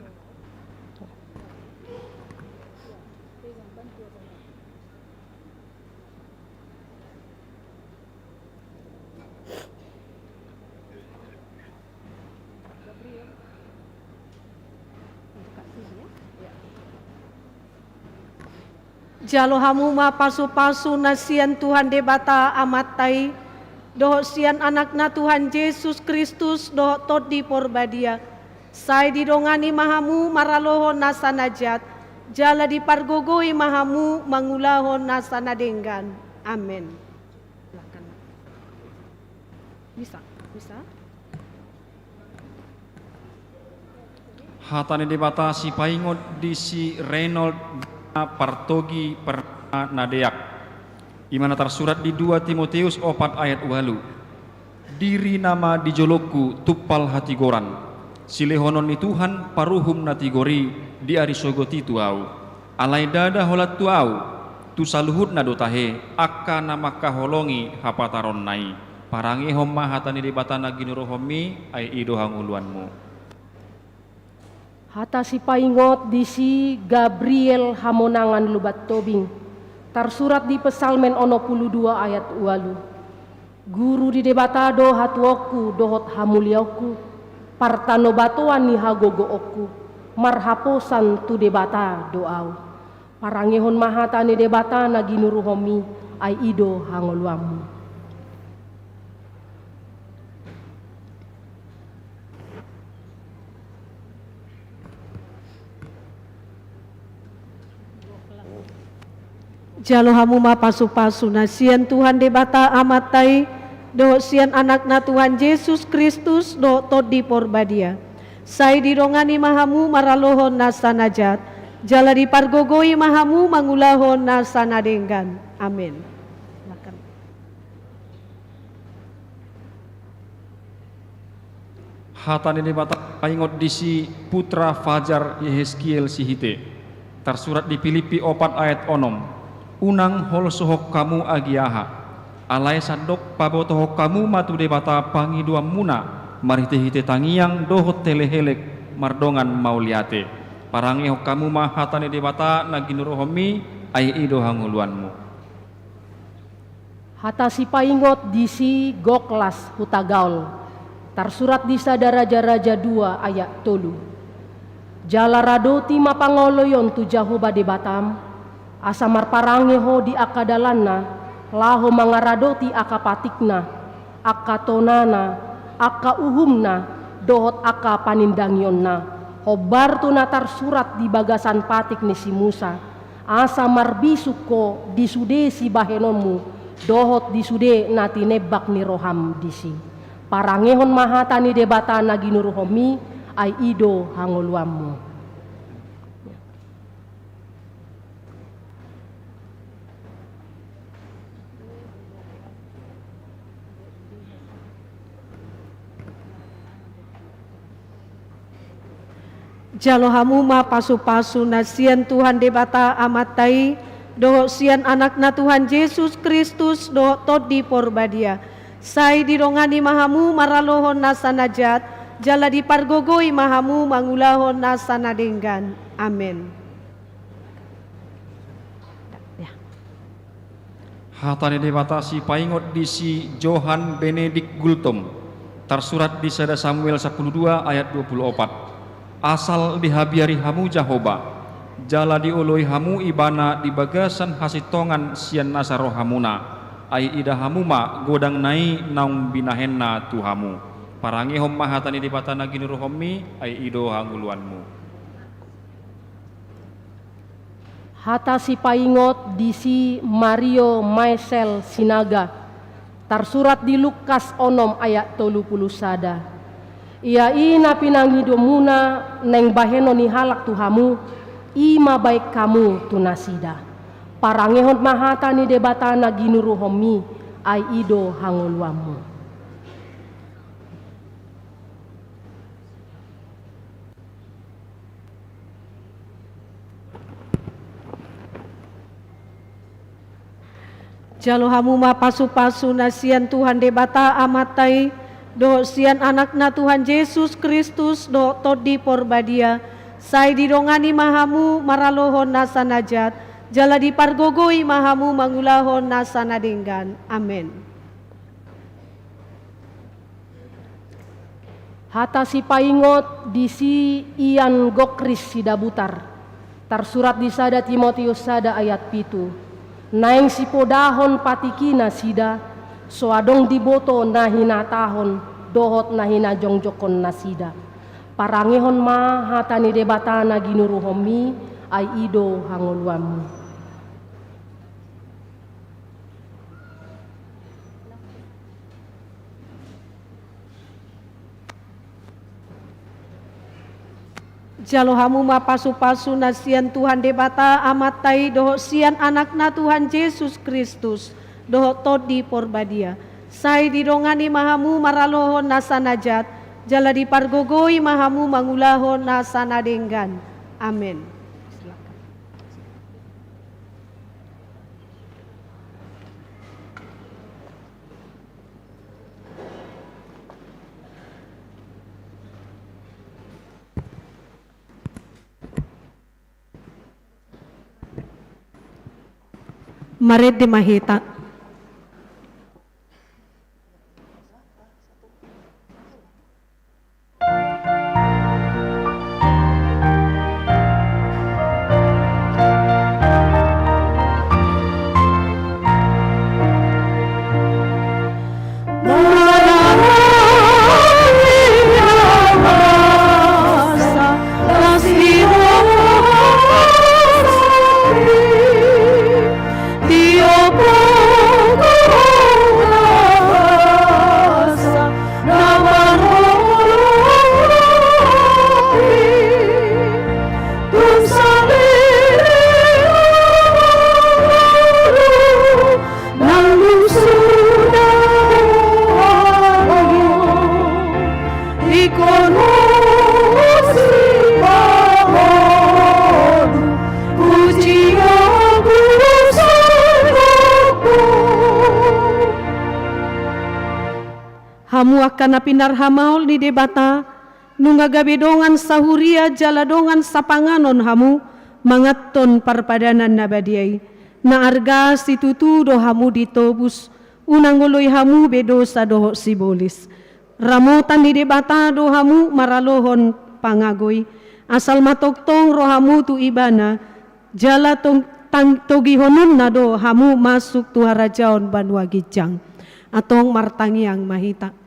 Jalo hamu ma pasupasu na sian Tuhan Debata Amanta i, dohot sian Anakna Tuhan Jesus Kristus, dohot Tondi Porbadia, sai didongani ma hamu maralohon nasa na jat, jala dipargogoi ma hamu mangulahon nasa na denggan. Amen. Bisa, bisa. Hata ni Debata sipaingot di si Reynold Partogi Pernah Nadeak. Ima na tarsurat di dua Timoteus opat ayat ualu. Dirina ma di jolongku tumpal hatigoran. Silehonon ni Tuhan paruhum na tigor i di ari sogot i tu ahu. Alai ndada holan tu ahu, tu saluhutna do tahe angka na mangkaholongi hapataronna i. Parangehon ma hata ni Debata na ginuruhonmi, ai i do hangoluanmu. Hata sipaingot di si Gabriel Hamonangan Lumban Tobing, tarsurat di Psalmen onom pulu dua ayat ualu. Guru di Debata do hatuaonku dohot hamuliaonku, partanobatoan ni hagogoonku, marhaposan tu Debata do ahu. Parangehon ma hata ni Debata na ginuruhonmi, ai i do hangoluanmu. Jalo hamu ma pasupasu na sian Tuhan Debata Amanta i, dohot sian Anakna Tuhan Jesus Kristus, dohot Tondi Porbadia. Sai didongani ma hamu maralohon nasa na jat, jala dipargogoi ma hamu mangulahon nasa na denggan. Amen. Hata ni Debata paingot di si Putra Fajar Yehezkiel Sihite. Tarsurat di Pilippi opat ayat onom. Unang holsohon hamu agia aha. Alai sandok pabotohon hamu ma tu Debata pangidoanmuna, marhitehite tangiang dohot helehelek mardongan mauliate. Parangehon hamu ma hata ni Debata na ginuruhonmi, ai i do hangoluanmu. Hata sipaingot di si Goklas Hutagaol, tarsurat di Sada Raja-raja dua ayat tolu. Jala radoti ma pangoloion tu Jahowa Debatam, asa marparange ho di angka dalanna, laho mangaradoti angka patikna, angka tonana, angka uhumna, dohot angka panindangionna, hombar tu na tarsurat di bagasan patik ni si Musa, asa marbisuk ho di sude sibahenonmu, dohot di sude na tinembak ni roham disi. Parangehon ma hata ni Debata na ginuruhonmi, ai i do hangoluanmu. Jalo hamu ma pasupasu na sian Tuhan Debata Amanta i, dohot sian Anakna Tuhan Jesus Kristus, dohot Tondi Porbadia. Sai didongani ma hamu maralohon nasa na jat, jala dipargogoi ma hamu mangulahon nasa na denggan. Amen. Ya. Hata ni Debata sipaingot di si Johann Benedict Gultom, tarsurat di sada Samuel sampulu dua ayat dua pulu opat. Asal dihabiari hamu Jahowa, jala dioloi hamu Ibana di bagasan hasintongan sian nasa rohamuna, ai ida hamu ma godangna i naung binahenna tu hamu. Parangehon ma hata ni Debata na ginuruhonmi, ai i do hangoluanmu. Hata sipaingot di si Mario Maesel Sinaga, tarsurat di Lukas onom ayat tolu pulu sada. Ia i na pinangidomuna naeng bahenon ni halak tu hamu, i ma baen hamu tu nasida. Parangehon ma hata ni Debata na ginuruhonmi, ai i do hangoluanmu. Jalo hamu ma pasupasu na sian Tuhan Debata Amanta i, dohot sian Anakna Tuhan Jesus Kristus, dohot Tondi Porbadia, sai didongani ma hamu maralohon nasa na jat, jala dipargogoi ma hamu mangulahon nasa na denggan. Amen. Hata sipaingot di si Ian Gokris Sidabutar, tarsurat di sada Timoteus sada ayat pitu. Naeng sipodahon patiki nasida, so adong diboto na hinatahon dohot na hinajongjonghon nasida. Parangehon ma hata ni Debata na ginuruhonmi, ai i do hangoluanmu. Jalo hamu ma pasupasu na sian Tuhan Debata Amanta i, dohot sian Anakna Tuhan Jesus Kristus, dohot Tondi Porbadia. Sai didongani ma hamu maralohon nasa na jat, jala dipargogoi ma hamu mangulahon nasa na denggan. Amen. Marende ma hita. Hamu angka na pinarhamaol ni Debata, nunga gabe dongan sahuria jala dongan sapanganon hamu manganhon parpadanan na badia i. Na arga situtu do hamu ditobus, unang oloi hamu be dosa dohot sibolis. Ramotan ni Debata do hamu maralohon pangago i, asal ma tongtong ro hamu tu Ibana, jala tong-, tang-, togihononna do hamu masuk tu harajaon banua ginjang. Antong martangiang ma hita.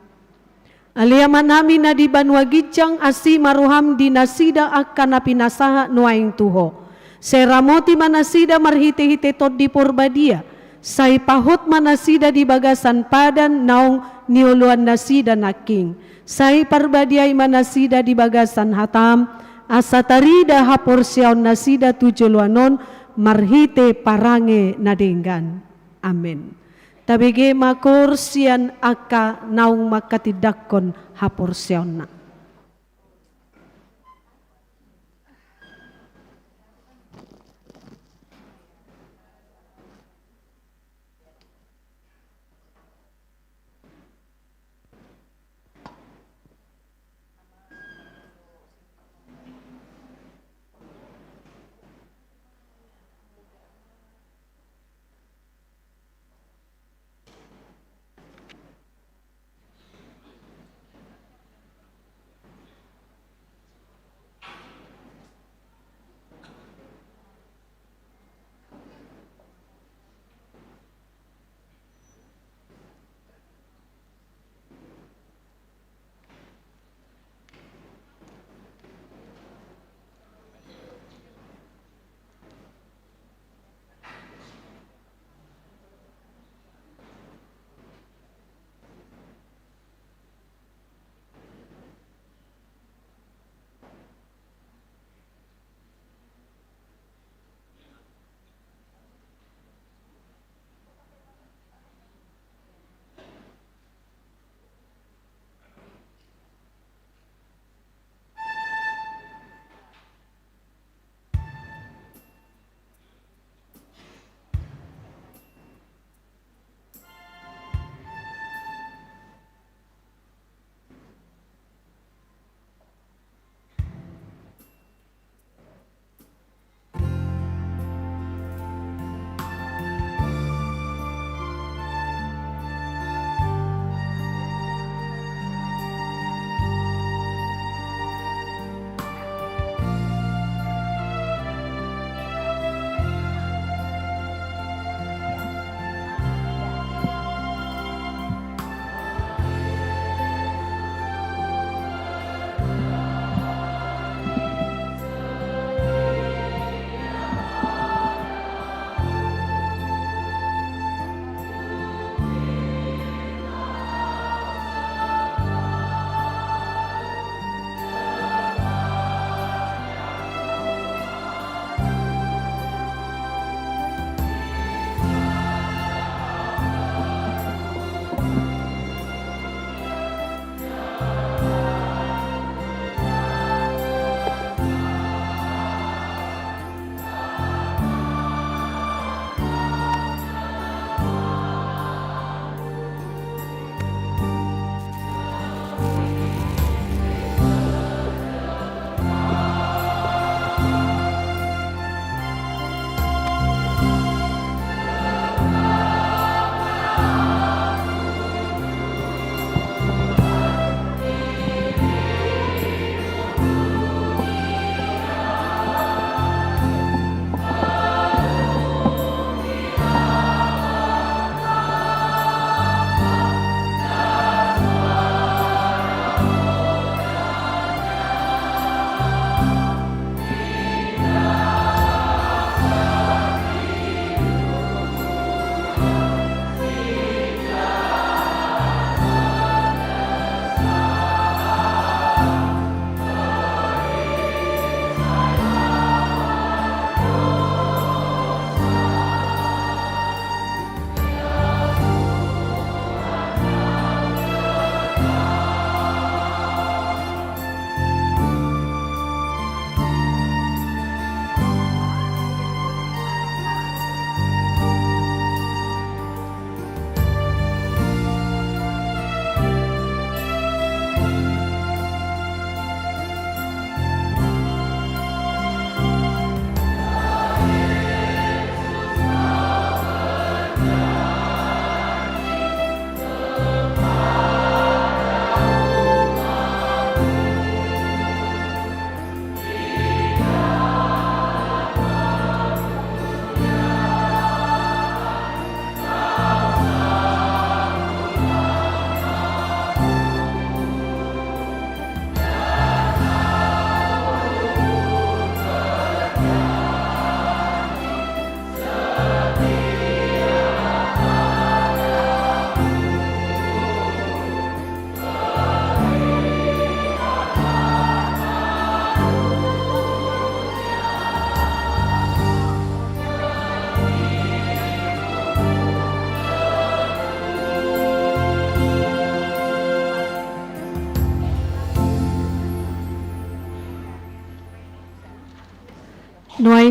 Ale Amanami na di banua ginjang, asi ma roham di nasida angka na pinasahat nuaeng tu Ho. Sai ramoti ma nasida marhitehite Tondi Porbadia, sai pahot ma nasida di bagasan padan naung nioloan nasida nangkin. Sai parbadiai ma nasida di bagasan hatam, asa tarida haporseaon nasida tu joloan on marhite parange na denggan. Amen. Tabege ma koor sian angka naung manghatindanghon haporseaonna.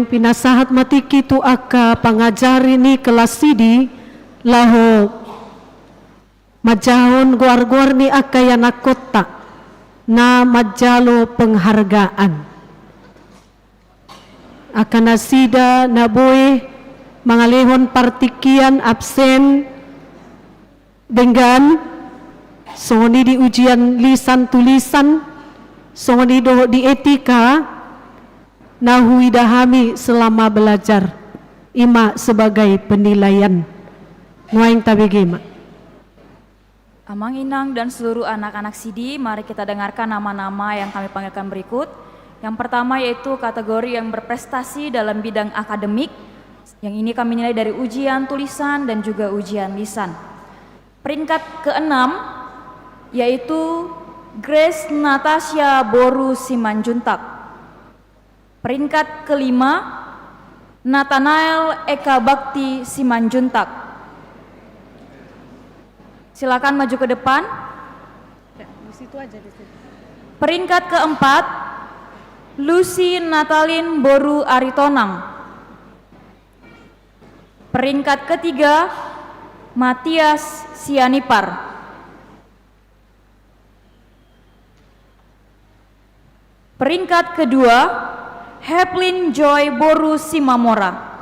Pinasahat ma tingki tu angka pangajari ni kelas sidi laho manjahahon goar-goar ni angka ianakhonta na manjalo penghargaan. Angka nasida na boi mangalehon partingkian absen denggan, songon i di ujian lisan tulisan, songon i dohot di etika, na huida hami selama belajar, i ma sebagai penilaian. Nuaeng tabege ma. Amang, Inang, dan seluruh anak-anak sidi, mari kita dengarkan nama-nama yang kami panggilkan berikut. Yang pertama yaitu kategori yang berprestasi dalam bidang akademik. Yang ini kami nilai dari ujian tulisan dan juga ujian lisan. Peringkat keenam yaitu Grace Natasha boru Simanjuntak. Peringkat kelima, Nathanael Eka Bakti Simanjuntak. Silakan maju ke depan. Ya, di situ aja, di situ. Peringkat keempat, Lucy Natalin boru Aritonang. Peringkat ketiga, Matias Sianipar. Peringkat kedua, Heplin Joy boru Simamora.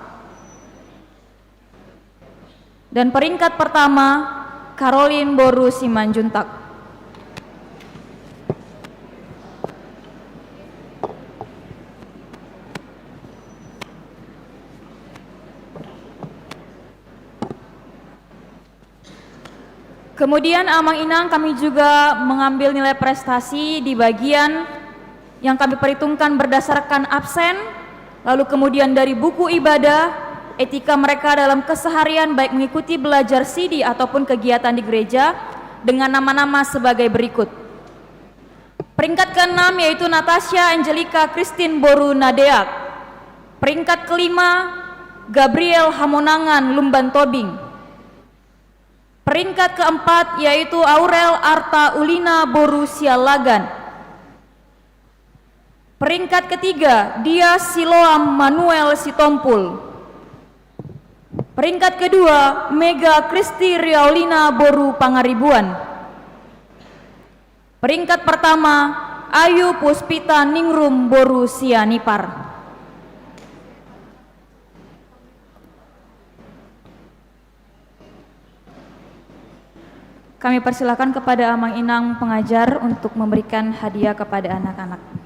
Dan peringkat pertama, Caroline boru Simanjuntak. Kemudian, Amang Inang, kami juga mengambil nilai prestasi di bagian yang kami perhitungkan berdasarkan absen, lalu kemudian dari buku ibadah, etika mereka dalam keseharian, baik mengikuti belajar sidi ataupun kegiatan di gereja, dengan nama-nama sebagai berikut. Peringkat keenam yaitu Natasha Angelica Christine boru Nadeak. Peringkat kelima, Gabriel Hamonangan Lumban Tobing. Peringkat keempat yaitu Aurel Arta Ulina boru Sialagan. Peringkat ketiga, Dias Siloam Manuel Sitompul. Peringkat kedua, Mega Kristi Riaulina boru Pangaribuan. Peringkat pertama, Ayu Puspita Ningrum boru Sianipar. Kami persilakan kepada Amang Inang pengajar untuk memberikan hadiah kepada anak-anak.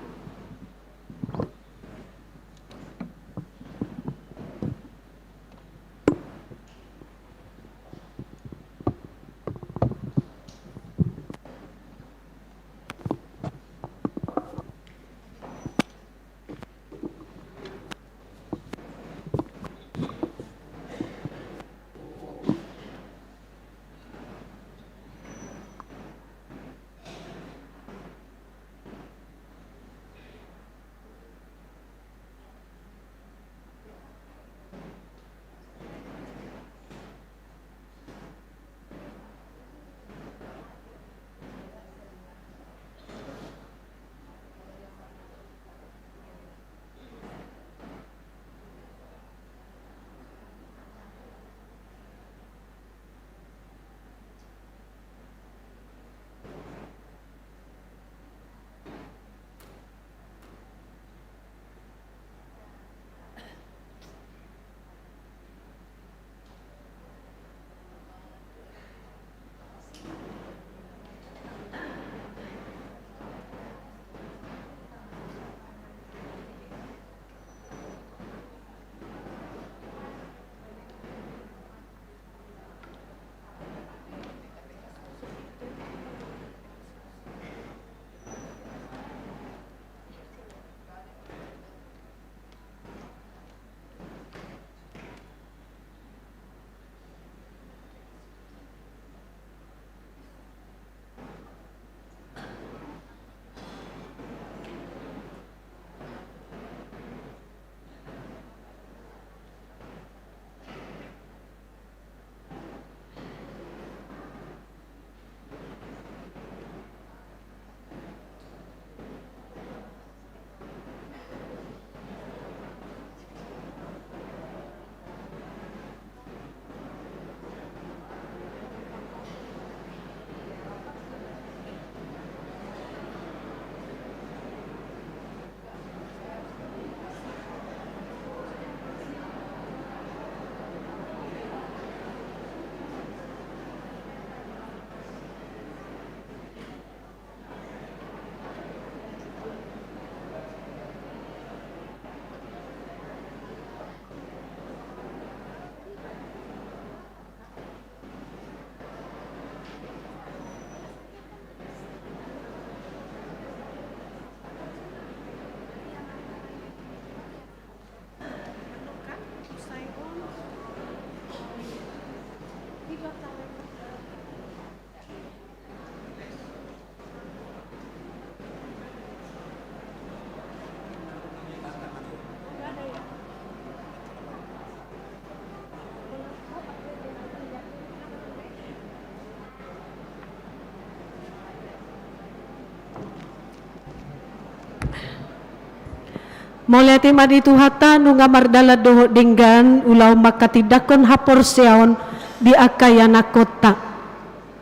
Mauliate ma di Tuhanta, nunga mardalan dohot denggan ulaon manghatindanghon haporseaon di angka ianakkonta.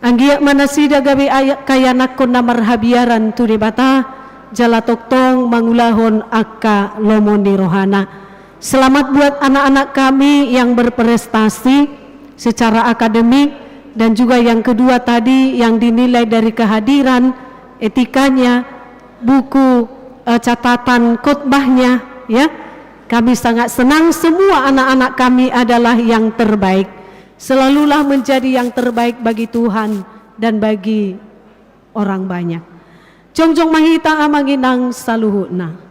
Anggiat ma nasida gabe angka ianakkon na marhabiaran tu Debata, jala tongtong mangulahon angka lomo ni rohana. Selamat buat anak-anak kami yang berprestasi secara akademik, dan juga yang kedua tadi yang dinilai dari kehadiran, etikanya, buku, eh, catatan khotbahnya, ya. Kami sangat senang, semua anak-anak kami adalah yang terbaik. Selalulah menjadi yang terbaik bagi Tuhan dan bagi orang banyak. Jongjong ma hita, amang inang saluhutna.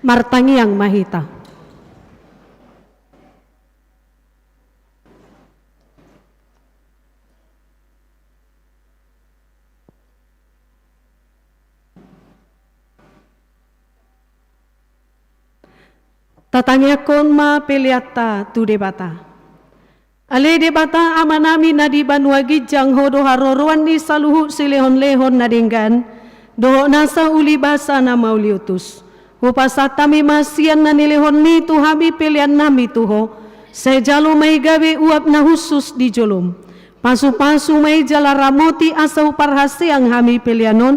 Martangiang ma hita. Tatangiangkon ma peleanta tu Debata. Ale Debata Amanami na di banua ginjang, Ho do haroroan ni saluhut silehonlehon na denggan dohot nasa uli basa na mauliutus. Hupasahat hami ma sian na nilehonMi tu hami peleannami tu Ho, sai jalo ma i gabe uap na hushus di joloM. Pasupasu ma i jala ramoti asa huparhaseang hami pelean on,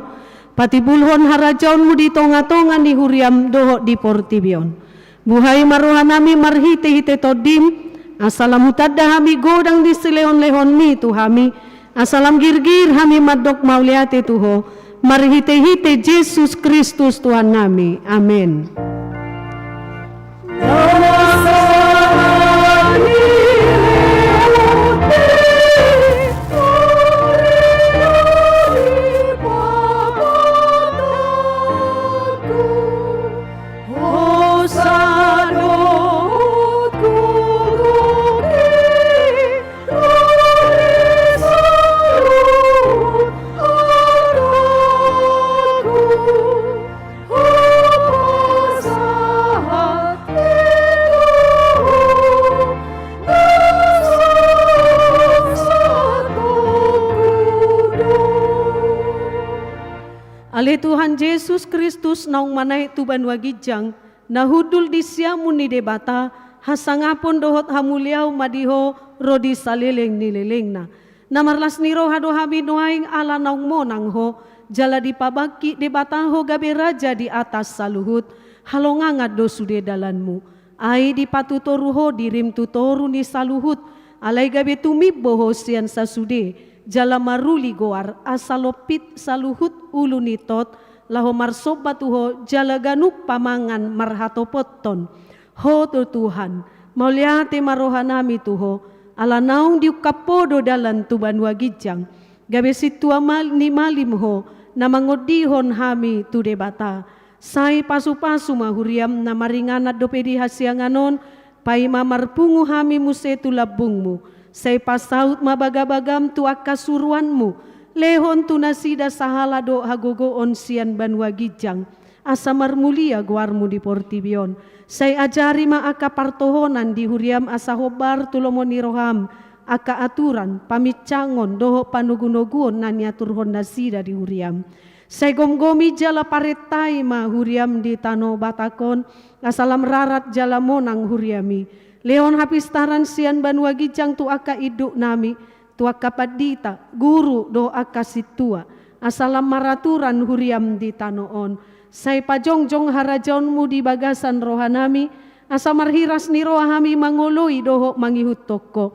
patimbulhon harajaonMu di tongatonga ni huriaM dohot di portibi on. Buhai ma rohanami marhitehite TondiM, asa lam hutanda hami godang ni silehonlehonMi tu hami, asa lam girgir hami mandok mauliate tu Ho, marhitehite Jesus Kristus Tuhannami. Amen. Ale Tuhan Jesus Kristus, naung manaek tu banua ginjang, na hundul di siamun ni Debata, hasangapon dohot hamuliaon ma di Ho ro di saleleng ni lelengna. Na marlas ni roha do hami nuaeng ala naung monang Ho, jala dipabangkit Debata Ho gabe Raja di atas saluhut, halongangan do sude dalanMu. Ai dipatutoru Ho diriM tu toru ni saluhut, alai gabe tumimbo Ho sian sasude, jala maruli goar, asa lompit saluhut ulu ni tot, laho marsomba tu Ho, jala ganup pamangan marhatopothon. Ho do Tuhan, mauliate ma rohanami tu Ho, ala naung diungkap Ho do dalan tu banua ginjang, gabe sintua mal-, ni malim Ho, na mangondihon hami tu Debata. Sai pasupasu ma huriaM na maringanan dope di hasiangan on, paima marpungu hami muse tu lambungMu. Sai pasaut ma bagabagaM tu angka suruanMu, lehon tu nasida sahala dohot hagogoon sian banua ginjang, asa marmulia goarMu di portibi on. Sai ajari ma angka partohonan di huriaM asa hombar tu lomo ni rohaM, angka aturan, paminsangon, dohot panogunoguon na niaturhon nasida di huriaM. Sai gomgomi jala parentai ma huriaM di tano Batak on, asa lam rarat jala monang huriaMi. Lehon hapistaran sian banua ginjang tu angka induknami, tu angka pandita, guru, dohot angka sintua, asa lam maraturan huriaM di tano on. Sai pajongjong harajaonMu di bagasan rohanami, asa marhiras ni roha hami mangoloi dohot mangihuthon Ho.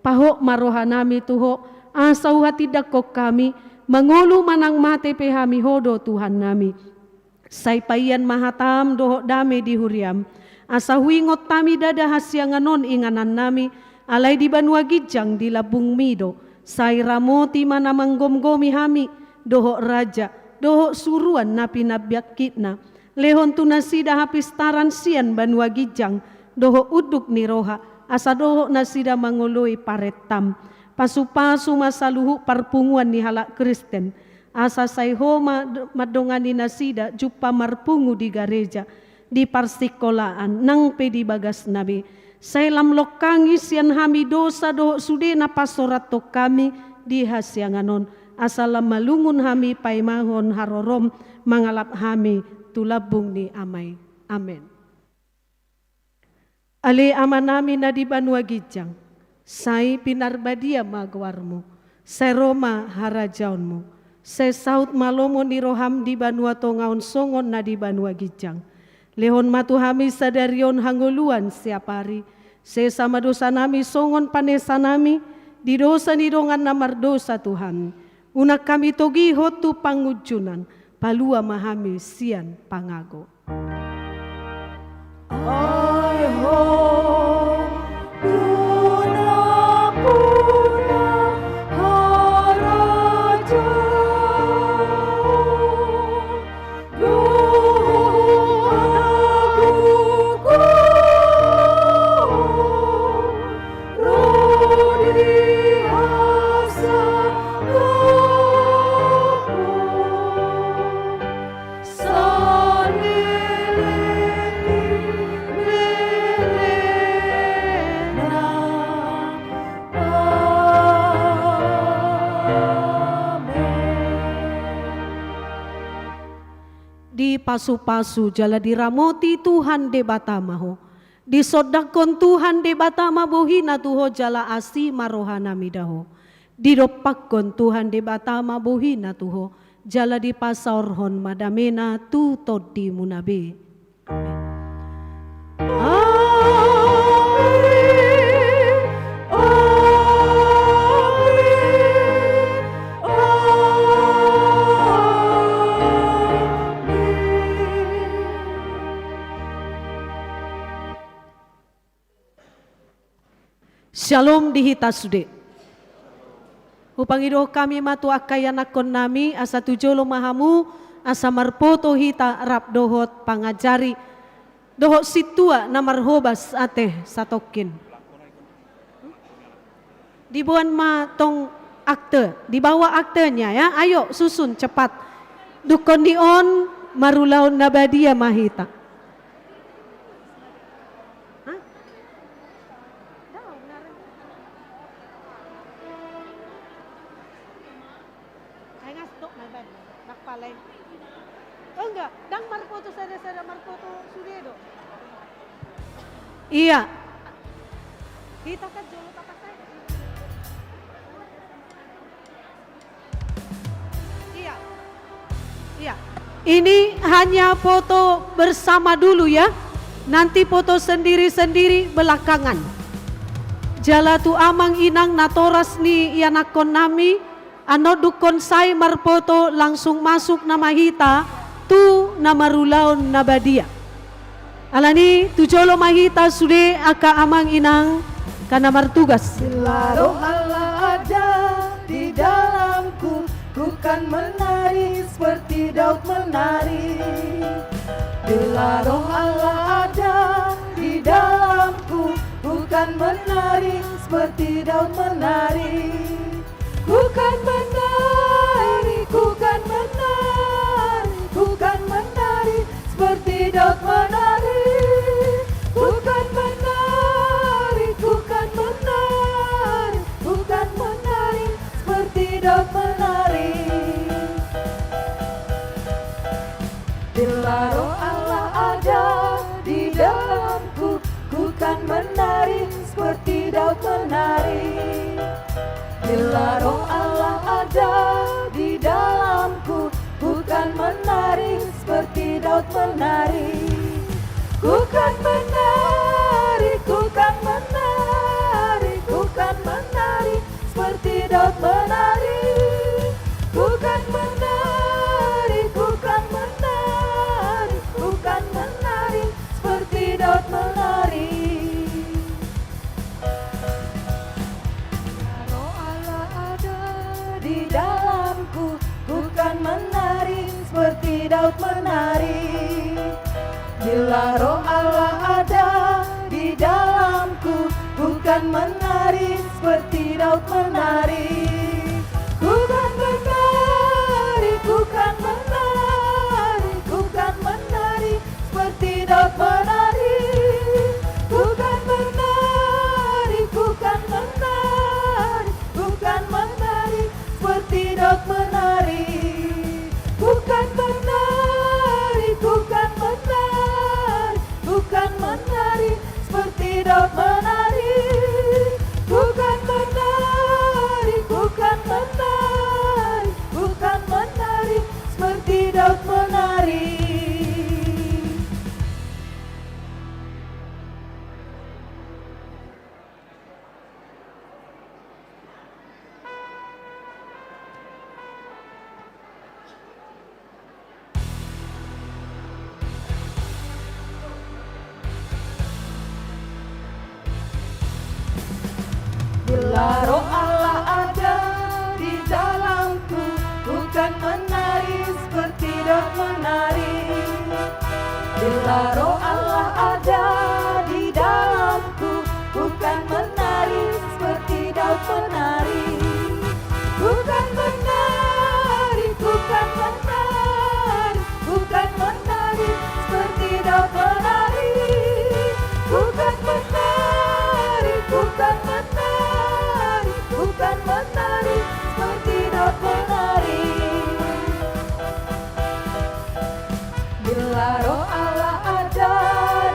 Pahot ma rohanami tu Ho, asa huhatindangkon hami, mangolu manang mate pe hami Ho do Tuhannami. Sai paian ma hataM dohot dame di huriaM, asa huingot hami ndada hasiangan on inganannami, alai di banua ginjang di lambungMi do. Sai ramoti ma na manggomgomi hami, dohot raja, dohot suruan na pinabangkitna. Lehon tu nasida hapistaran sian banua ginjang, dohot unduk ni roha, asa dohot nasida mangoloi parentaM. Pasupasu ma saluhut parpunguan ni halak Kristen, asa sai Ho ma-, mandongani nasida jumpa marpungu di gareja. di parsingkolaan nang pe di bagasna be. Sai lam longkangi sian hami dosa dohot sude na pasorathon hami di hasiangan on, asa lam malungun hami paimahon harorom mangalap hami tu lambung ni Ama i. Amen. Ale Amanami na di banua ginjang, sai pinarbadia ma goarmu, sai ro ma harajaonmu, sai saut ma lomo ni roham di banua tonga on songon na di banua ginjang. Lehon ma tu hami sadari on hangoluan siapari, sesa ma dosanami songon panesanami di dosa ni dongan na mardosa tu hami. Unang hami togihon tu pangunjunan, palua ma hami sian pangago. Ai ho, puna-puna harajaon, dohot agogoon, ro di hasangapon. Saleleng ni lelengna. Amen. Dipasupasu jala diramoti Tuhan Debata ma ho. Disondangkon Tuhan Debata ma bohina tu ho jala asi ma rohana mida ho. Didompakkon Tuhan Debata ma bohina tu ho, jala dipasaorhon ma damena tu tondimuna be. Amen. Amen. Amen. Syalom di hita sude. Hupangido hami ma tu angka ianakkonnami, asa tu jolo ma hamu, asa marpoto hita rap dohot pangajari dohot sintua na marhobas ate satongkin. Diboan ma tong akte, dibawa aktenya ya. Ayo, susun cepat. Dungkon ni on, marulaon na badia ma hita. Hah? Ai ngastok na badia, nak palai. Oh, enggak, ndang marpoto sada-sada, marpoto sude do. Iya. Hita kan jolo tapakai. Iya. Iya. Ini hanya foto bersama dulu ya. Nanti foto sendiri-sendiri belakangan. Jala tu amang inang natoras ni ianakkonnami, annon dungkon sai marpoto langsung masuk nama hita tu na marulaon na badia. Alani tu jolo ma hita sude angka amang inang, angka na martugas. Bila Roh Allah ada di dalamku, ku kan menari seperti Daud menari. Bila Roh Allah ada di dalamku, ku kan menari seperti Daud menari. Ku kan menari, ku kan menari, ku kan menari seperti Daud menari. Ku kan menari, ku kan menari, ku kan menari seperti Daud menari. Bila Roh Allah ada di dalamku, ku kan menari seperti Daud menari. Bila Roh Allah ada di dalamku, ku kan menari seperti Daud menari. Ku kan menari, ku kan menari, ku kan menari seperti Daud menari. Ku kan menari, ku kan menari, ku kan menari seperti Daud menari. Roh Allah ada di dalamku, ku kan menari seperti Daud menari. Bila Roh Allah ada di dalamku, ku kan menari seperti Daud menari. Ku kan menari, ku kan menari, ku kan menari seperti Daud Bila Roh Allah ada di dalamku, ku kan menari seperti Daud menari. Bila Roh Allah ada di dalamku, ku kan menari seperti Daud menari. Ku kan menari, ku kan menari, ku kan menari seperti Daud menari. Ku kan menari, ku kan menari, ku kan menari seperti Daud menari. Bila Roh Allah ada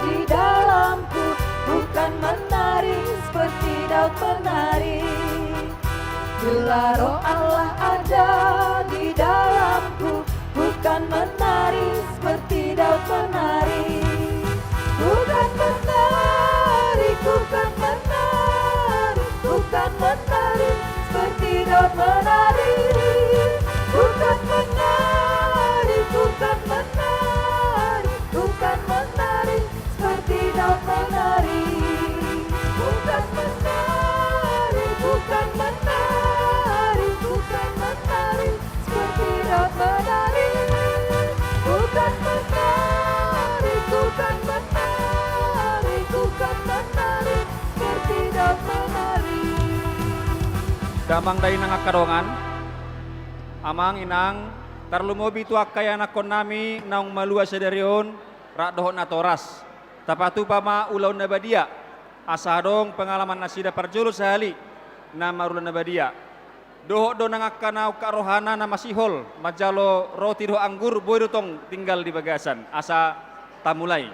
di dalamku, ku kan menari seperti Daud menari. Bila Roh Allah ada di dalamku, ku kan menari seperti Daud menari. Ku kan menari, ku kan menari, ku kan menari seperti Daud menari. Ku kan menari, ku kan menari, ku kan menari seperti Daud menari. Ku kan menari, ku kan menari, ku kan menari seperti Daud menari. Ku kan menari, ku kan menari, ku kan menari seperti Daud menari. Damang dainang angka dongan, amang inang, tarlumobi tu angka ianakkonnami naung malua sadari on, rap dohot natoras. Tapatupa ma ulaon na badia, asa adong pengalaman nasida parjolo sahali na marulaon na badia. Dohot do nang angka na ungkap rohana na masihol manjalo roti dohot anggur, boi do tong tinggal di bagasan, asa tamulai.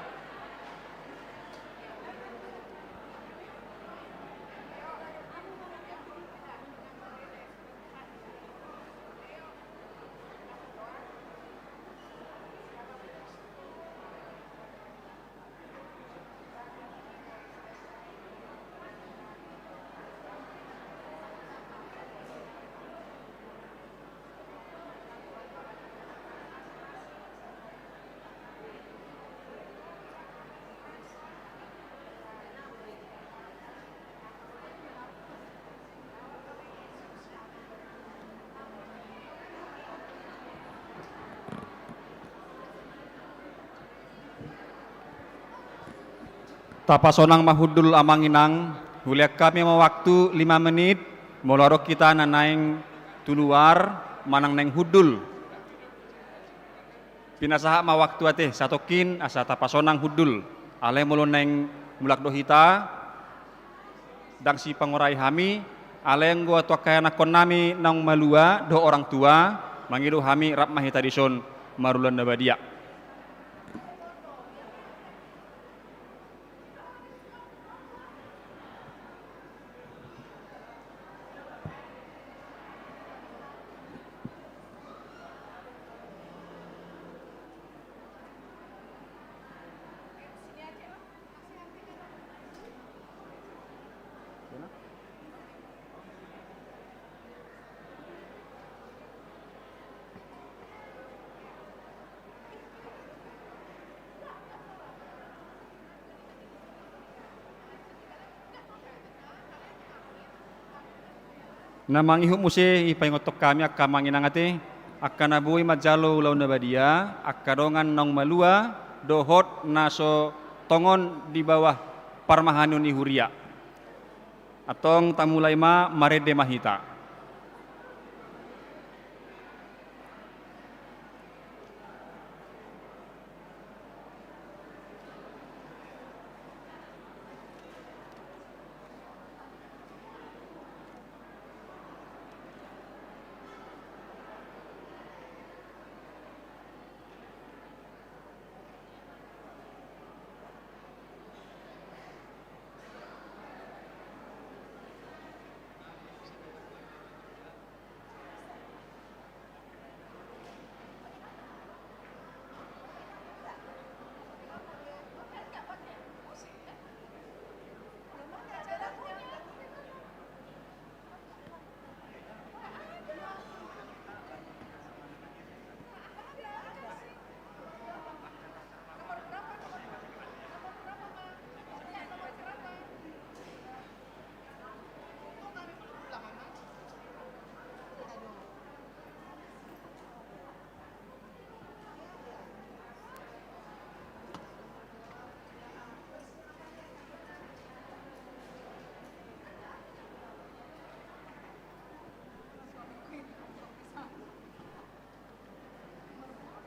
Tapasonang ma hundul amang inang, hulean hami ma waktu lima menit, molo adong hita na naeng tu luar manang naeng hundul. Pinasahat ma waktu ate satongkin asa tapasonang hundul. Alai molo naeng mulak do hita, ndang sipangorai hami, alai anggo tu angka ianakkonnami naung malua dohot orang tua, mangido hami rap ma hita dison marulaon na badia. Na mangihut muse i paingothon hami angka amang inang ate, angka na boi manjalo ulaon na badia, angka dongan naung malua, dohot na so tongon di bawah parmahanion ni huria. Antong tamulai ma, marende ma hita.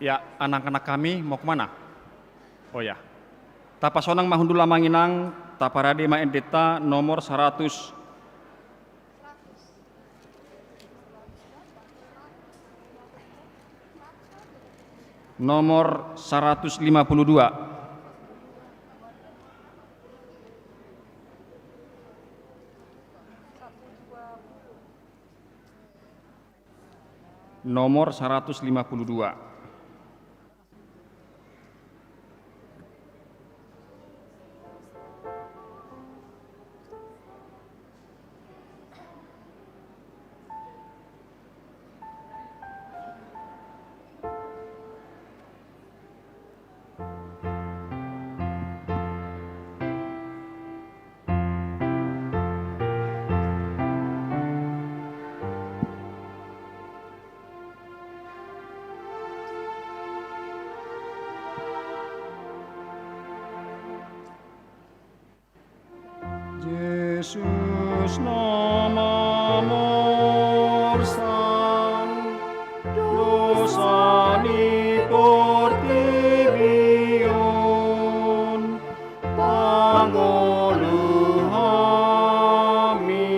Ya, anak-anak kami mau kemana? Oh ya. Tapasonang ma hundul amang inang, taparade ma endenta nomor saratus. Nomor saratus lima puluh dua. Nomor saratus lima puluh dua. Jesus na mamorsan dosa ni portibi on, pangolu hami.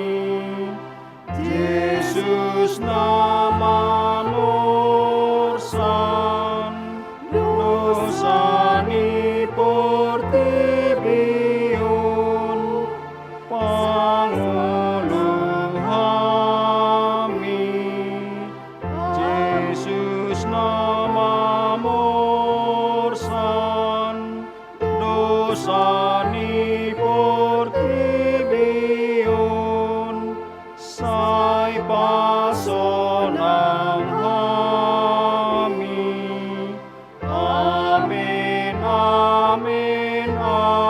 Jesus na mamorsan dosa ni portibi on, pangolu hami. Jesus na mamorsan dosa ni portibi on, sai pasonang hami. Amen, amen, amen.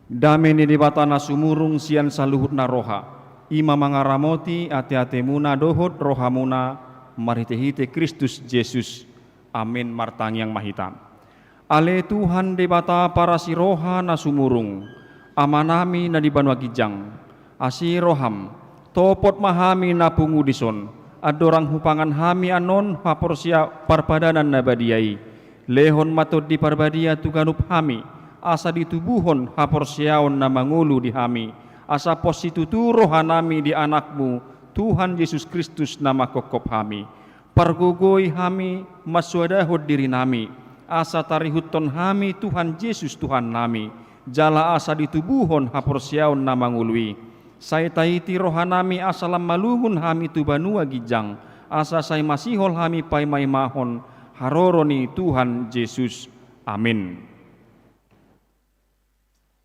Dame ni Debata na sumurung sian saluhut na roha, i ma mangaramoti ateatemuna dohot rohamuna marhitehite Kristus Jesus. Amen. Martangiang ma hita. Ale Tuhan Debata parasi roha na sumurung, Amanami na di banua ginjang, asi roham, topot ma hami na pungu dison, andorang hupangan hami annon haporseaon parpadanan na badia i. Lehon ma Tondi Parbadia tu ganup hami, asa ditubuhon haporseaon na mangolu di hami, asa pos situtu rohanami di Anakmu, Tuhan Jesus Kristus na manghophop hami. Pargogoi hami mansoadahon dirinami, asa tarihuthon hami Tuhan Jesus Tuhannami, jala asa ditubuhon haporseaon na mangolu i. Sai taiti rohanami asa lam malungun hami tu banua ginjang, asa sai masihol hami paimaimahon haroro ni Tuhan Jesus. Amin.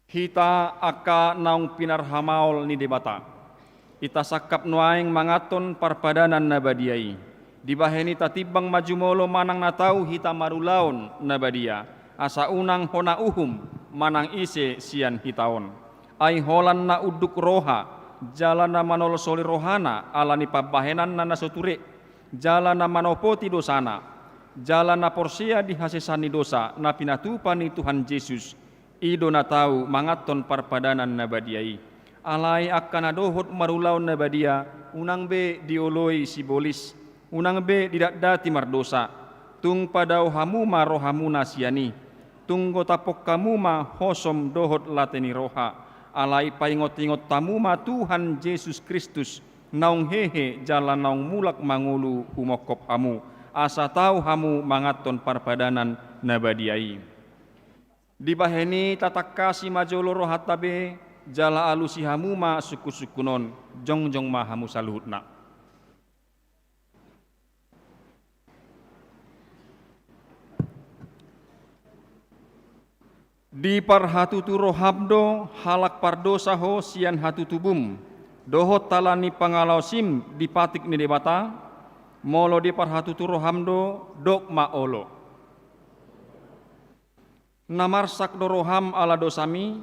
Hita angka naung pinarhamaol ni Debata, hita sangkap nuaeng manganhon parpadanan na badia i. Dibahen i tatimbang ma jumolo manang na tau hita marulaon na badia, asa unang hona uhum manang ise sian hita on. Ai holan na unduk roha, jala na manolsoli rohana ala ni pambahenanna na so ture, jala na manopoti dosana, jala na porsea di hasesaan ni dosa na pinatupa ni Tuhan Jesus, i do na tau manganhon parpadanan na badia i. Alai angka na dohot marulaon na badia, unang be dioloi sibolis, unang be didatdati mardosa. Tung padao hamu ma rohamuna sian i. Tung gotapkon hamu ma hosom dohot late ni roha. Alai paingotingot hamu ma Tuhan Jesus Kristus, naung hehe jala naung mulak mangolu humongkop hamu, asa tau hamu manganhon parpadanan na badia i. Dibahen i tatangkasi ma jolo rohanta be, jala alusi hamu ma sungkunsungkun on. Jongjong ma hamu saluhutna. Diparhatutu roham do halak pardosa ho sian hatutubum, dohot ala ni pangalaosim di patik ni Debata? Molo diparhatutu roham do, dok ma olo. Na marsak do roham ala dosami,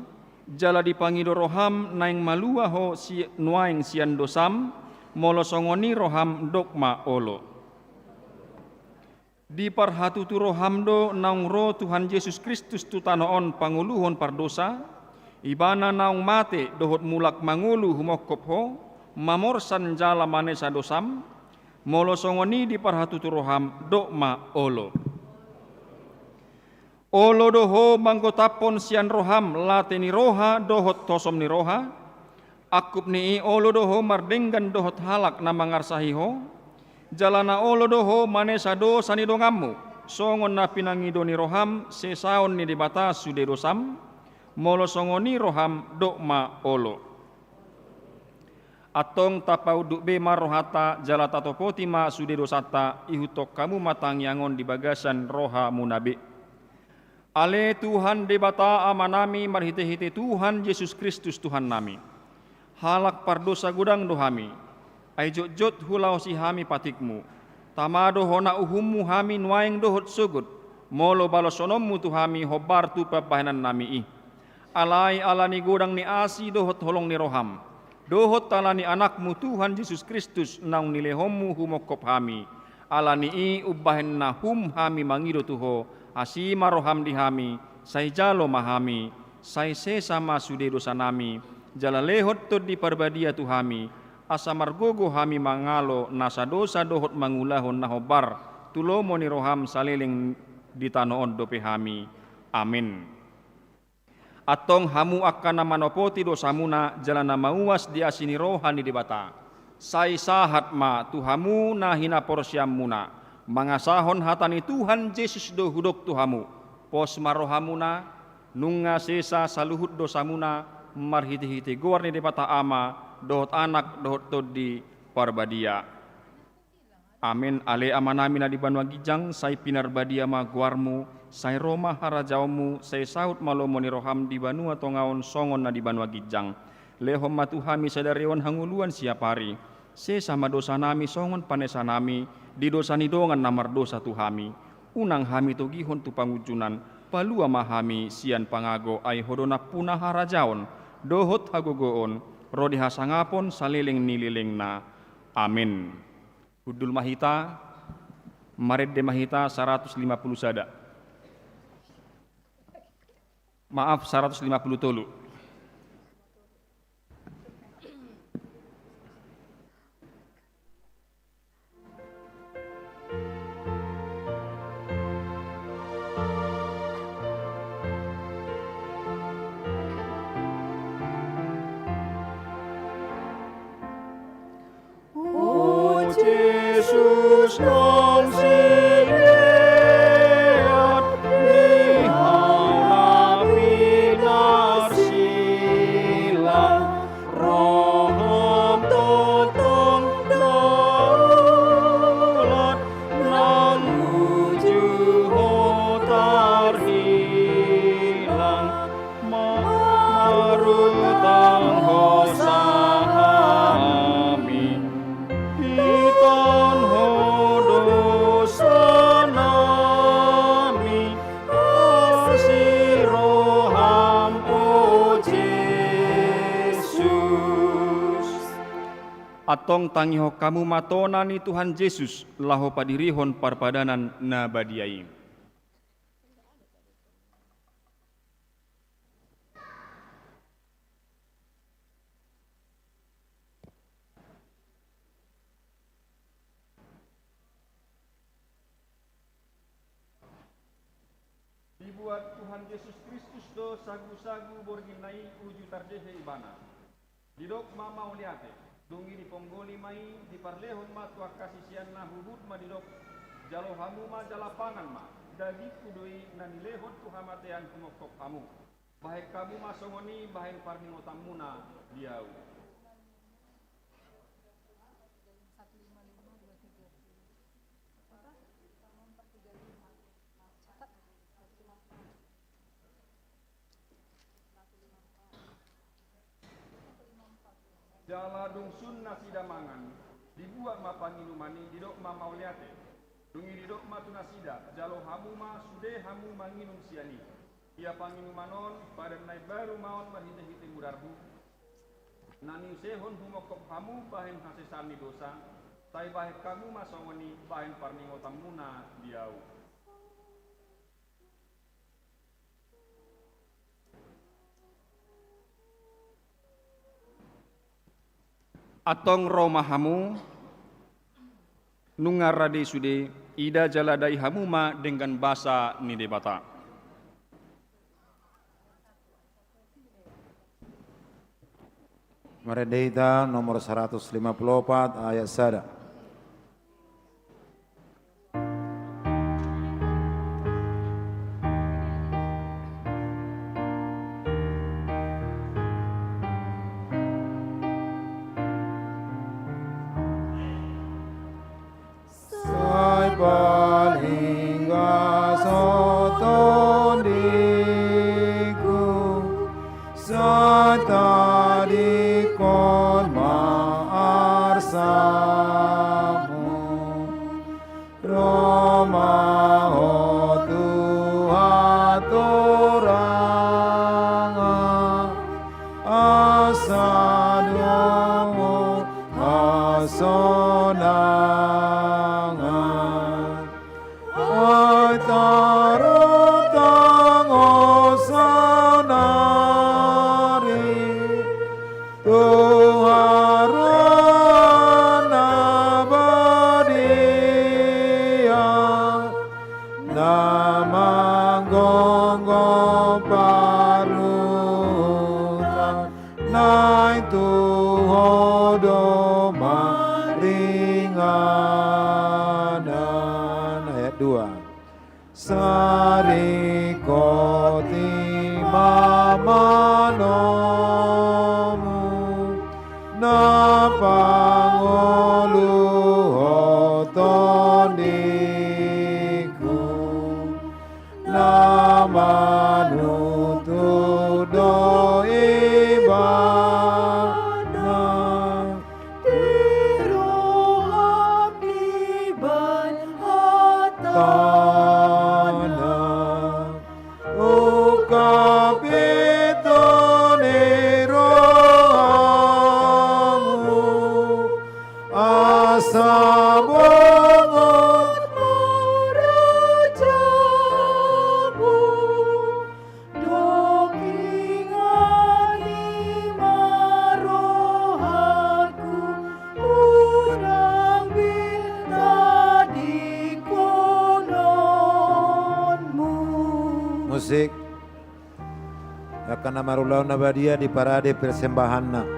jala dipangido roham naeng malua ho si-, nuaeng sian dosam? Molo songon i roham, dok ma olo. Diparhatutu roham do naung ro Tuhan Jesus Kristus tu tano on pangoluhon pardosa? Ibana naung mate dohot mulak mangolu humongkop ho, mamorsan jala manesa dosam, molo songon i diparhatutu roham, dok ma olo. Olo do ho manggotaphon sian roham late ni roha dohot tosom ni roha, angkup ni i olo do ho mardenggan dohot halak na mangarsahi ho, jala na olo do ho manesa dosa ni donganmu, songon na pinangido ni roham sesaon ni Debata sude dosam, molo songon i roham, dok ma olo. Antong tapaunduk be ma rohanta jala tatopoti ma sude dosanta, ihuthon hamu ma tangiang on di bagasan rohamuna be. Ale Tuhan Debata Amanami, marhitehite Tuhan Jesus Kristus Tuhannami, halak pardosa godang do hami, ai jotjot hulaosi hami patikmu. Tama do hona uhummu hami nuaeng dohot sogot, molo baloshononmu tu hami hombar tu pambahenannami i. Alai ala ni godang ni asi dohot holong ni roham, dohot ala ni Anakmu Tuhan Jesus Kristus naung nilehonmu humongkop hami, ala ni i umbahen na hum hami mangido tu ho, asi ma roham di hami, sai jalo ma hami, sai sesa ma sude dosanami, jala lehon Tondi Parbadia tu hami, asa margogo hami mangalo nasa dosa dohot mangulahon na hombar tu lomo ni roham saleleng di tano on dope hami. Amen. Antong hamu angka na manopoti dosamuna jala na mauas di asi ni roha ni Debata, sai sahat ma tu hamu na hinaporseaonmuna, mangasahon hata ni Tuhan Jesus do hudok tu hamu, pos ma rohamuna, nunga sesa saluhut dosamuna, marhitehite goar ni Debata Ama, dohot Anak, dohot Tondi Parbadia. Amen. Ale Amanami na di banua ginjang, sai pinarbadia ma goarmu, sai ro ma harajaonmu, sai saut ma lomo ni roham di banua tonga on songon na di banua ginjang. Lehon ma tu hami sadari on hangoluan siapari. Sesa ma dosanami songon panesanami di dosa ni dongan na mardosa tu hami. Unang hami togihon tu pangunjunan, palua ma hami sian pangago, ai ho do nampuna harajaon, dohot hagogoon, ro di hasangapon saleleng ni lelengna. Amen. Hundul ma hita, marende ma hita saratus lima pulu sada. Maaf, saratus lima pulu tolu. O Jesus, naung silean ni hau na pinarsilang, roham tongtong daulat, naung uju ho tarhilang. Marutang ho sahat hami, hitaon ho dosanami, asi roham, o Jesus. Antong tangihon hamu ma tona ni Tuhan Jesus, laho padirihon parpadanan na badia i. Dibuat Tuhan Jesus Kristus do sagusagu borngin na i uju tardehe Ibana. Didok ma mauliate, dung i diponggoli ma i, diparlehon ma tu angka siseanna, huhut ma didok: Jalo hamu ma jala pangan ma, dagingku do i na nilehon tu hamatean humongkop hamu. Bahen hamu ma songon i bahen parningotanmuna di ahu. Jala dung sun nasida mangan, dibuat ma panginuman i, didok ma mauliate. Dung i didok ma tu nasida: Jalo hamu ma, sude hamu manginum sian i. Ia panginuman on, badan na imbaru ma on marhitehite mudarhu, na niusehon humongkop hamu bahen hasesaan ni dosa, sai bahen hamu ma songon i bahen parningotanmuna di ahu. Antong ro ma hamu, nunga rade sude, ida jala dai hamu ma denggan basa ni Debata. Marende hita nomor seratus lima puluh opat ayat sada. Sai paling gasot tondingku, sai tadingkon ma arsamu. Ro ma ho tu hatorangan, asa dohot hasonangan. Ai tarotang ho saonari tu haroan na badia, na manggomgom parluhutan, naeng tu ho do maringanan. Ayat dua. Sai ringkot i ma manomu, na pangoluhon tondingku, na manutu do ibana di roham, dibahen hatana. Ungkap pintu ni rohamu, asa bongot ma rajamu. Dongani ma rohangku, unang be tadingkononmu. Musik. Angka na marulaon na badia di parade persembahanna.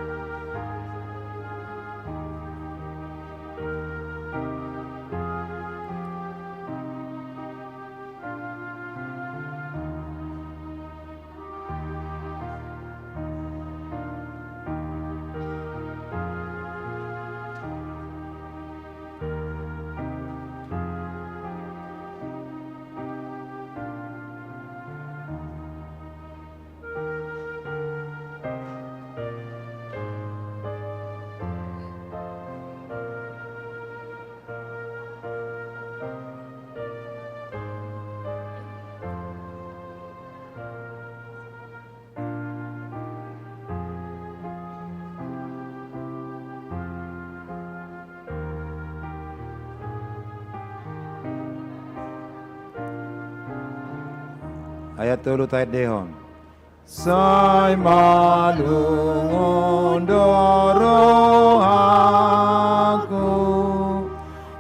Ayat tolu taendehon. Sai malungun do rohangku,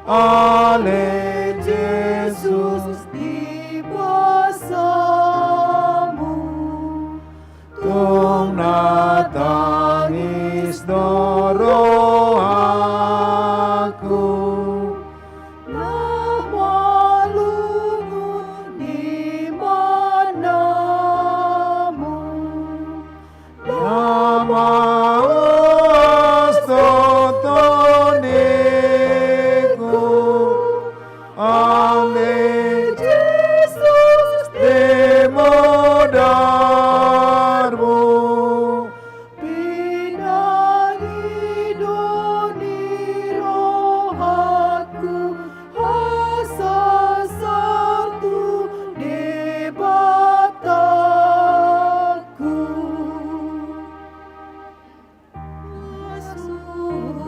ale Jesus di basamu. Tung na tangis do rohangku, na malungun imanamu, na mauas do tondingku, ale Jesus di mudarmu. Pinangido ni rohangku hasasar tu Debatangku. Suhut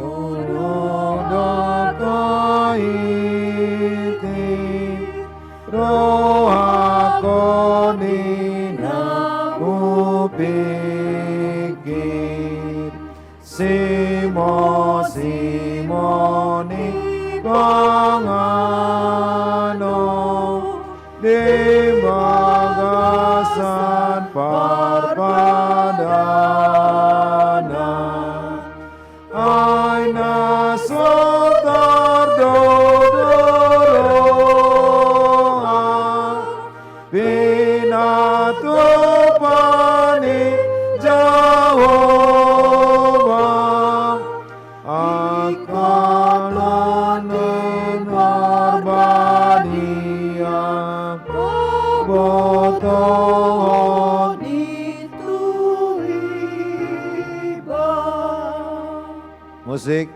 do kaiti rohangku di na hupingkir, Simon, Simon i panganon di bagasan parpadanan. Ai na so tardodor roha, pinatupa ni Jahowa, angka na naeng marbadia pabotohon i tu iba. Musik.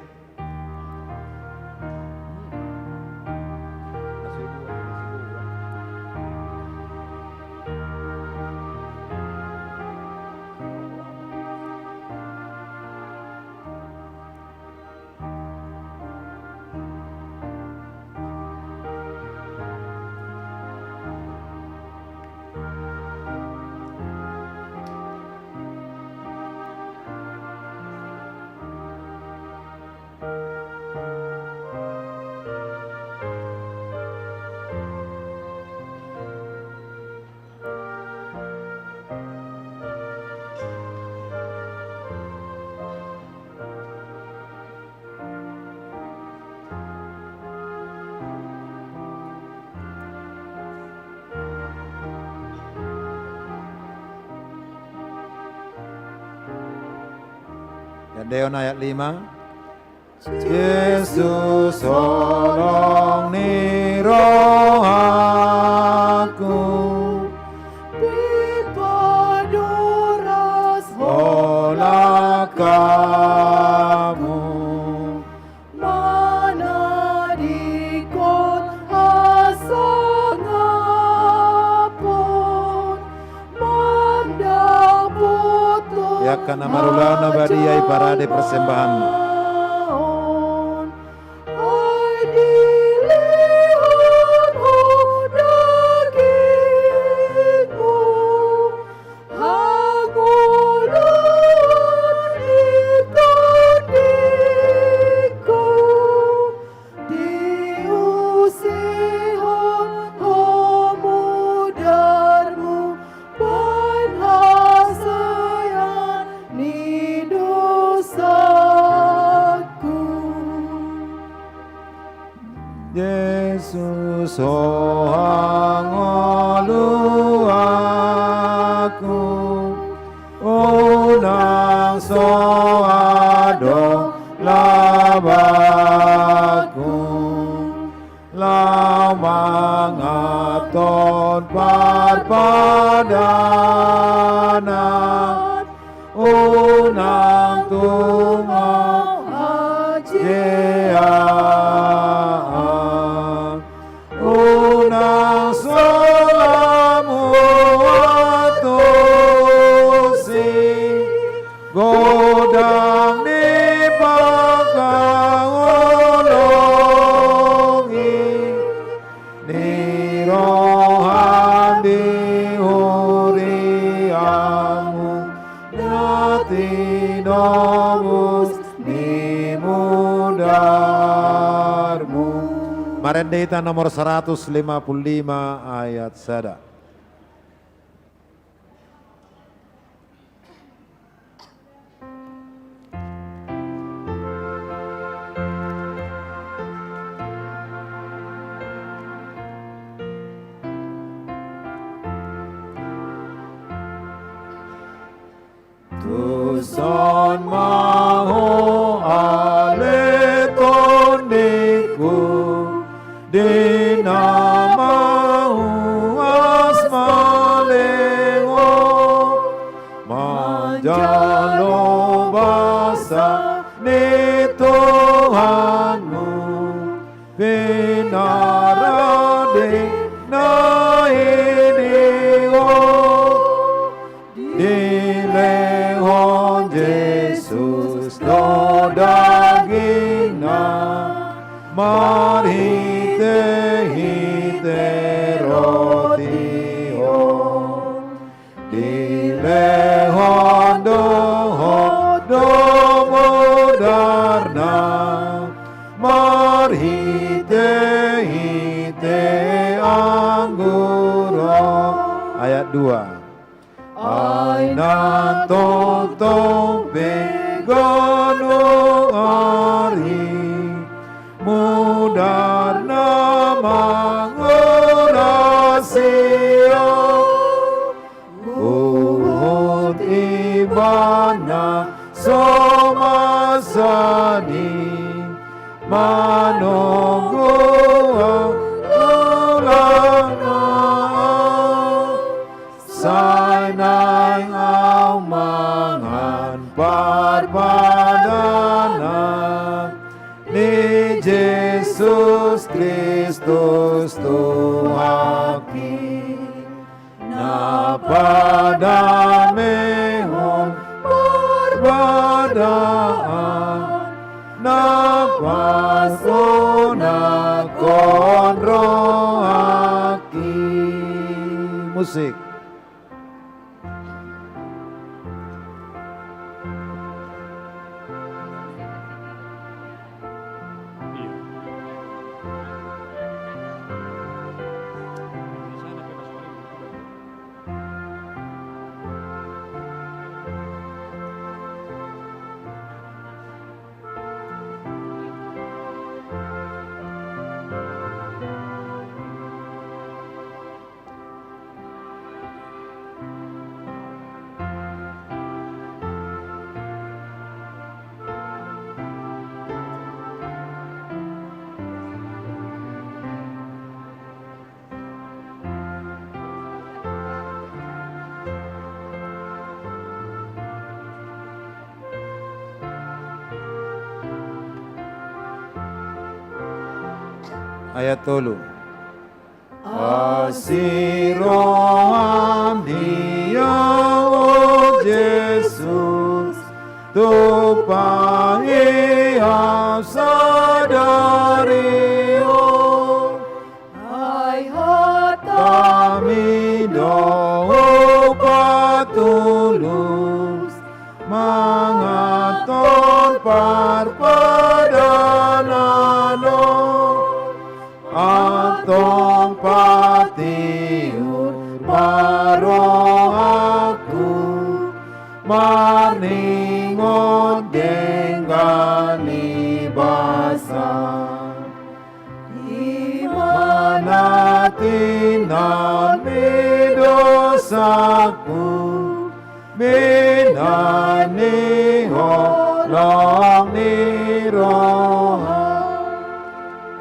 Tandahon ayat lima. Jesus holong ni rohangku, pipaduras holan hamu, manadingkon hasangapon, mandapot. Angka na marulaon na badia i parade persembahan. Ai dilehon ho dagingmu, hangoluan ni tondingku, diusehon ho mudarmu, bahen hasesaan ni dosaku. Jesus ho hangoluanku, unang so adong labangku, laho manganthon parpadanan, unang tung ajiahan. Unang so lam huantusi godang ni pangkaholongi ni roham di huriamu na tinobus ni mudarmu. Marende hita nomor seratus lima puluh lima ayat sada. Tuson ma ho ale tondingku, di na mahuas maleho, manjalo basa ni Tuhanmu, pinarade na i di ho. Dilehon Jesus do dagingna, marhitehite roti on. Dilehon do ho do Dua. Ai na tongtong pe ganup ari, mudar na mangulasi Ho, huhut Ibana so masa ni manonggu au, sai naeng au mangan parpadanan ni Jesus Kristus Tuhanki. Na padamehon parbadaan, na pasunakon rohangki. Musik. Ayat tolu. Asi roham di ahu, o Jesus, tumpahi ahu sadari on. Ai hatami do hupatulus, mangaton parpadanan on. Antong patiur ma rohangku, marningot denggan ni basa. I ma na tinanmi dosangku, binahen ni holong ni roha.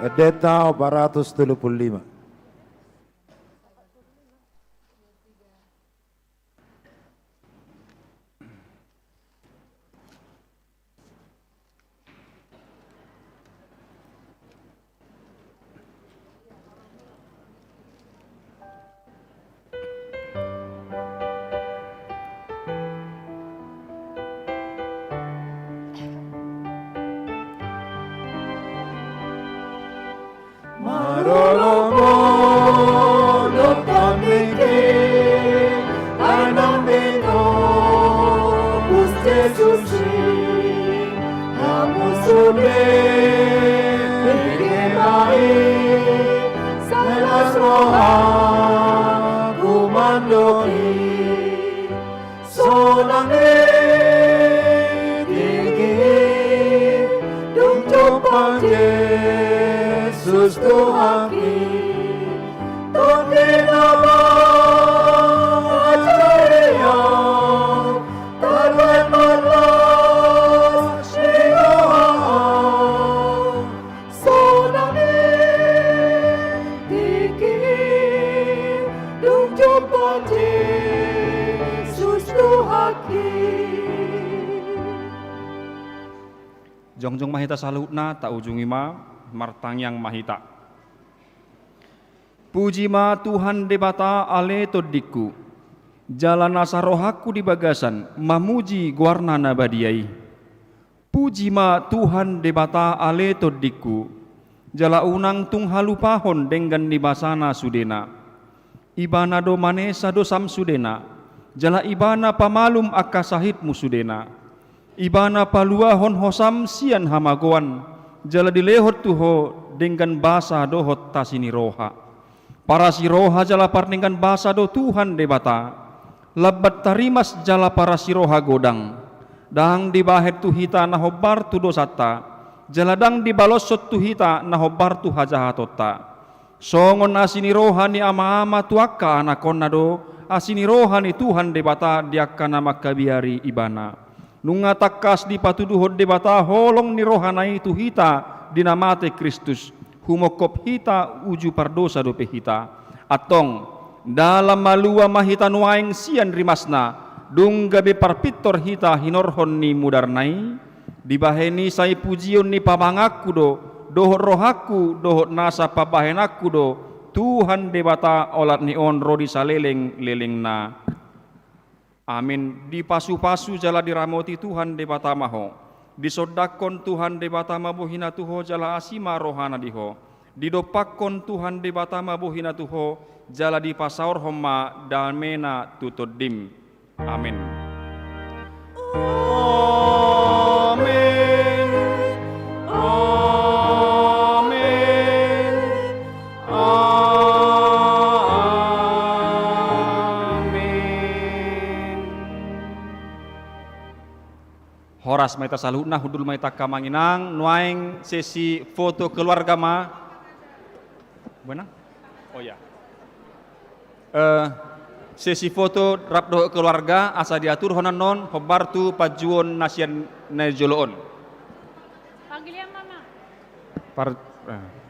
Endenta opat ratus tolu pulu lima. Marolopolop hami nang di topus Jesus i, hamu sude denggan nami, sai las rohangku mandok i. Sonang i tingki i, dung jumpang Jesus Tuhanki. Tondi na bahat jari au, tarbahen ma las ni roha. Sonang i tingki i, dung jumpang Jesus Tuhanki. Jongjong ma hita saluhutna, taujungi ma, martangiang ma hita. Puji ma Tuhan Debata ale tondingku, jala nasa rohangku di bagasan mamuji goarna na badia i. Puji ma Tuhan Debata ale tondingku, jala unang tung halupahon denggan ni basana sudena. Ibana do manesa dosam sudena, jala Ibana pamalum angka sahitmu sudena. Ibana paluahon hosam sian hamagoan, jala dilehon tu ho denggan basa dohot tasi ni roha. Parasiroha jala pardenggan basa do Tuhan Debata, lambat tarimas jala parasiroha godang. Ndang dibahen tu hita na hombar tu dosanta, jala ndang dibaloshon tu hita na hombar tu hajahatonta. Songon asi ni roha ni ama-ama tu angka anakonna do asi ni roha ni Tuhan Debata di angka na mangkabiari Ibana. Nunga tangkas dipatuduhon Debata holong ni rohana i tu hita di na mate Kristus, humongkop hita uju pardosa dope hita. Antong, ndang malua ma hita nuaeng sian rimasna, dung gabe parpintor hita hinorhon ni mudarna i? Dibahen i sai pujion ni pamanganku do, dohot rohangku, dohot nasa pambahenanku do, Tuhan Debata olat ni on ro di saleleng-lelengna. Amin. Dipasu-pasu jala diramoti Tuhan Debata ma ho. Disondangkon Tuhan Debata ma bohina tu ho jala asi ma rohana di ho. Didompakkon Tuhan Debata ma bohina tu ho, jala dipasaorhon ma damena tu tondim. Amin. Amin. Amin. Amin. Horas ma hita saluhutna, hundul ma hita angka amang inang, nuaeng sesi foto keluarga ma. Benang? Oh ya. Eh, sesi foto rap dohot keluarga, asa diaturhon annon, hombar tu panjouon na sian na jolo on. Panggil ia mama. Par-, eh.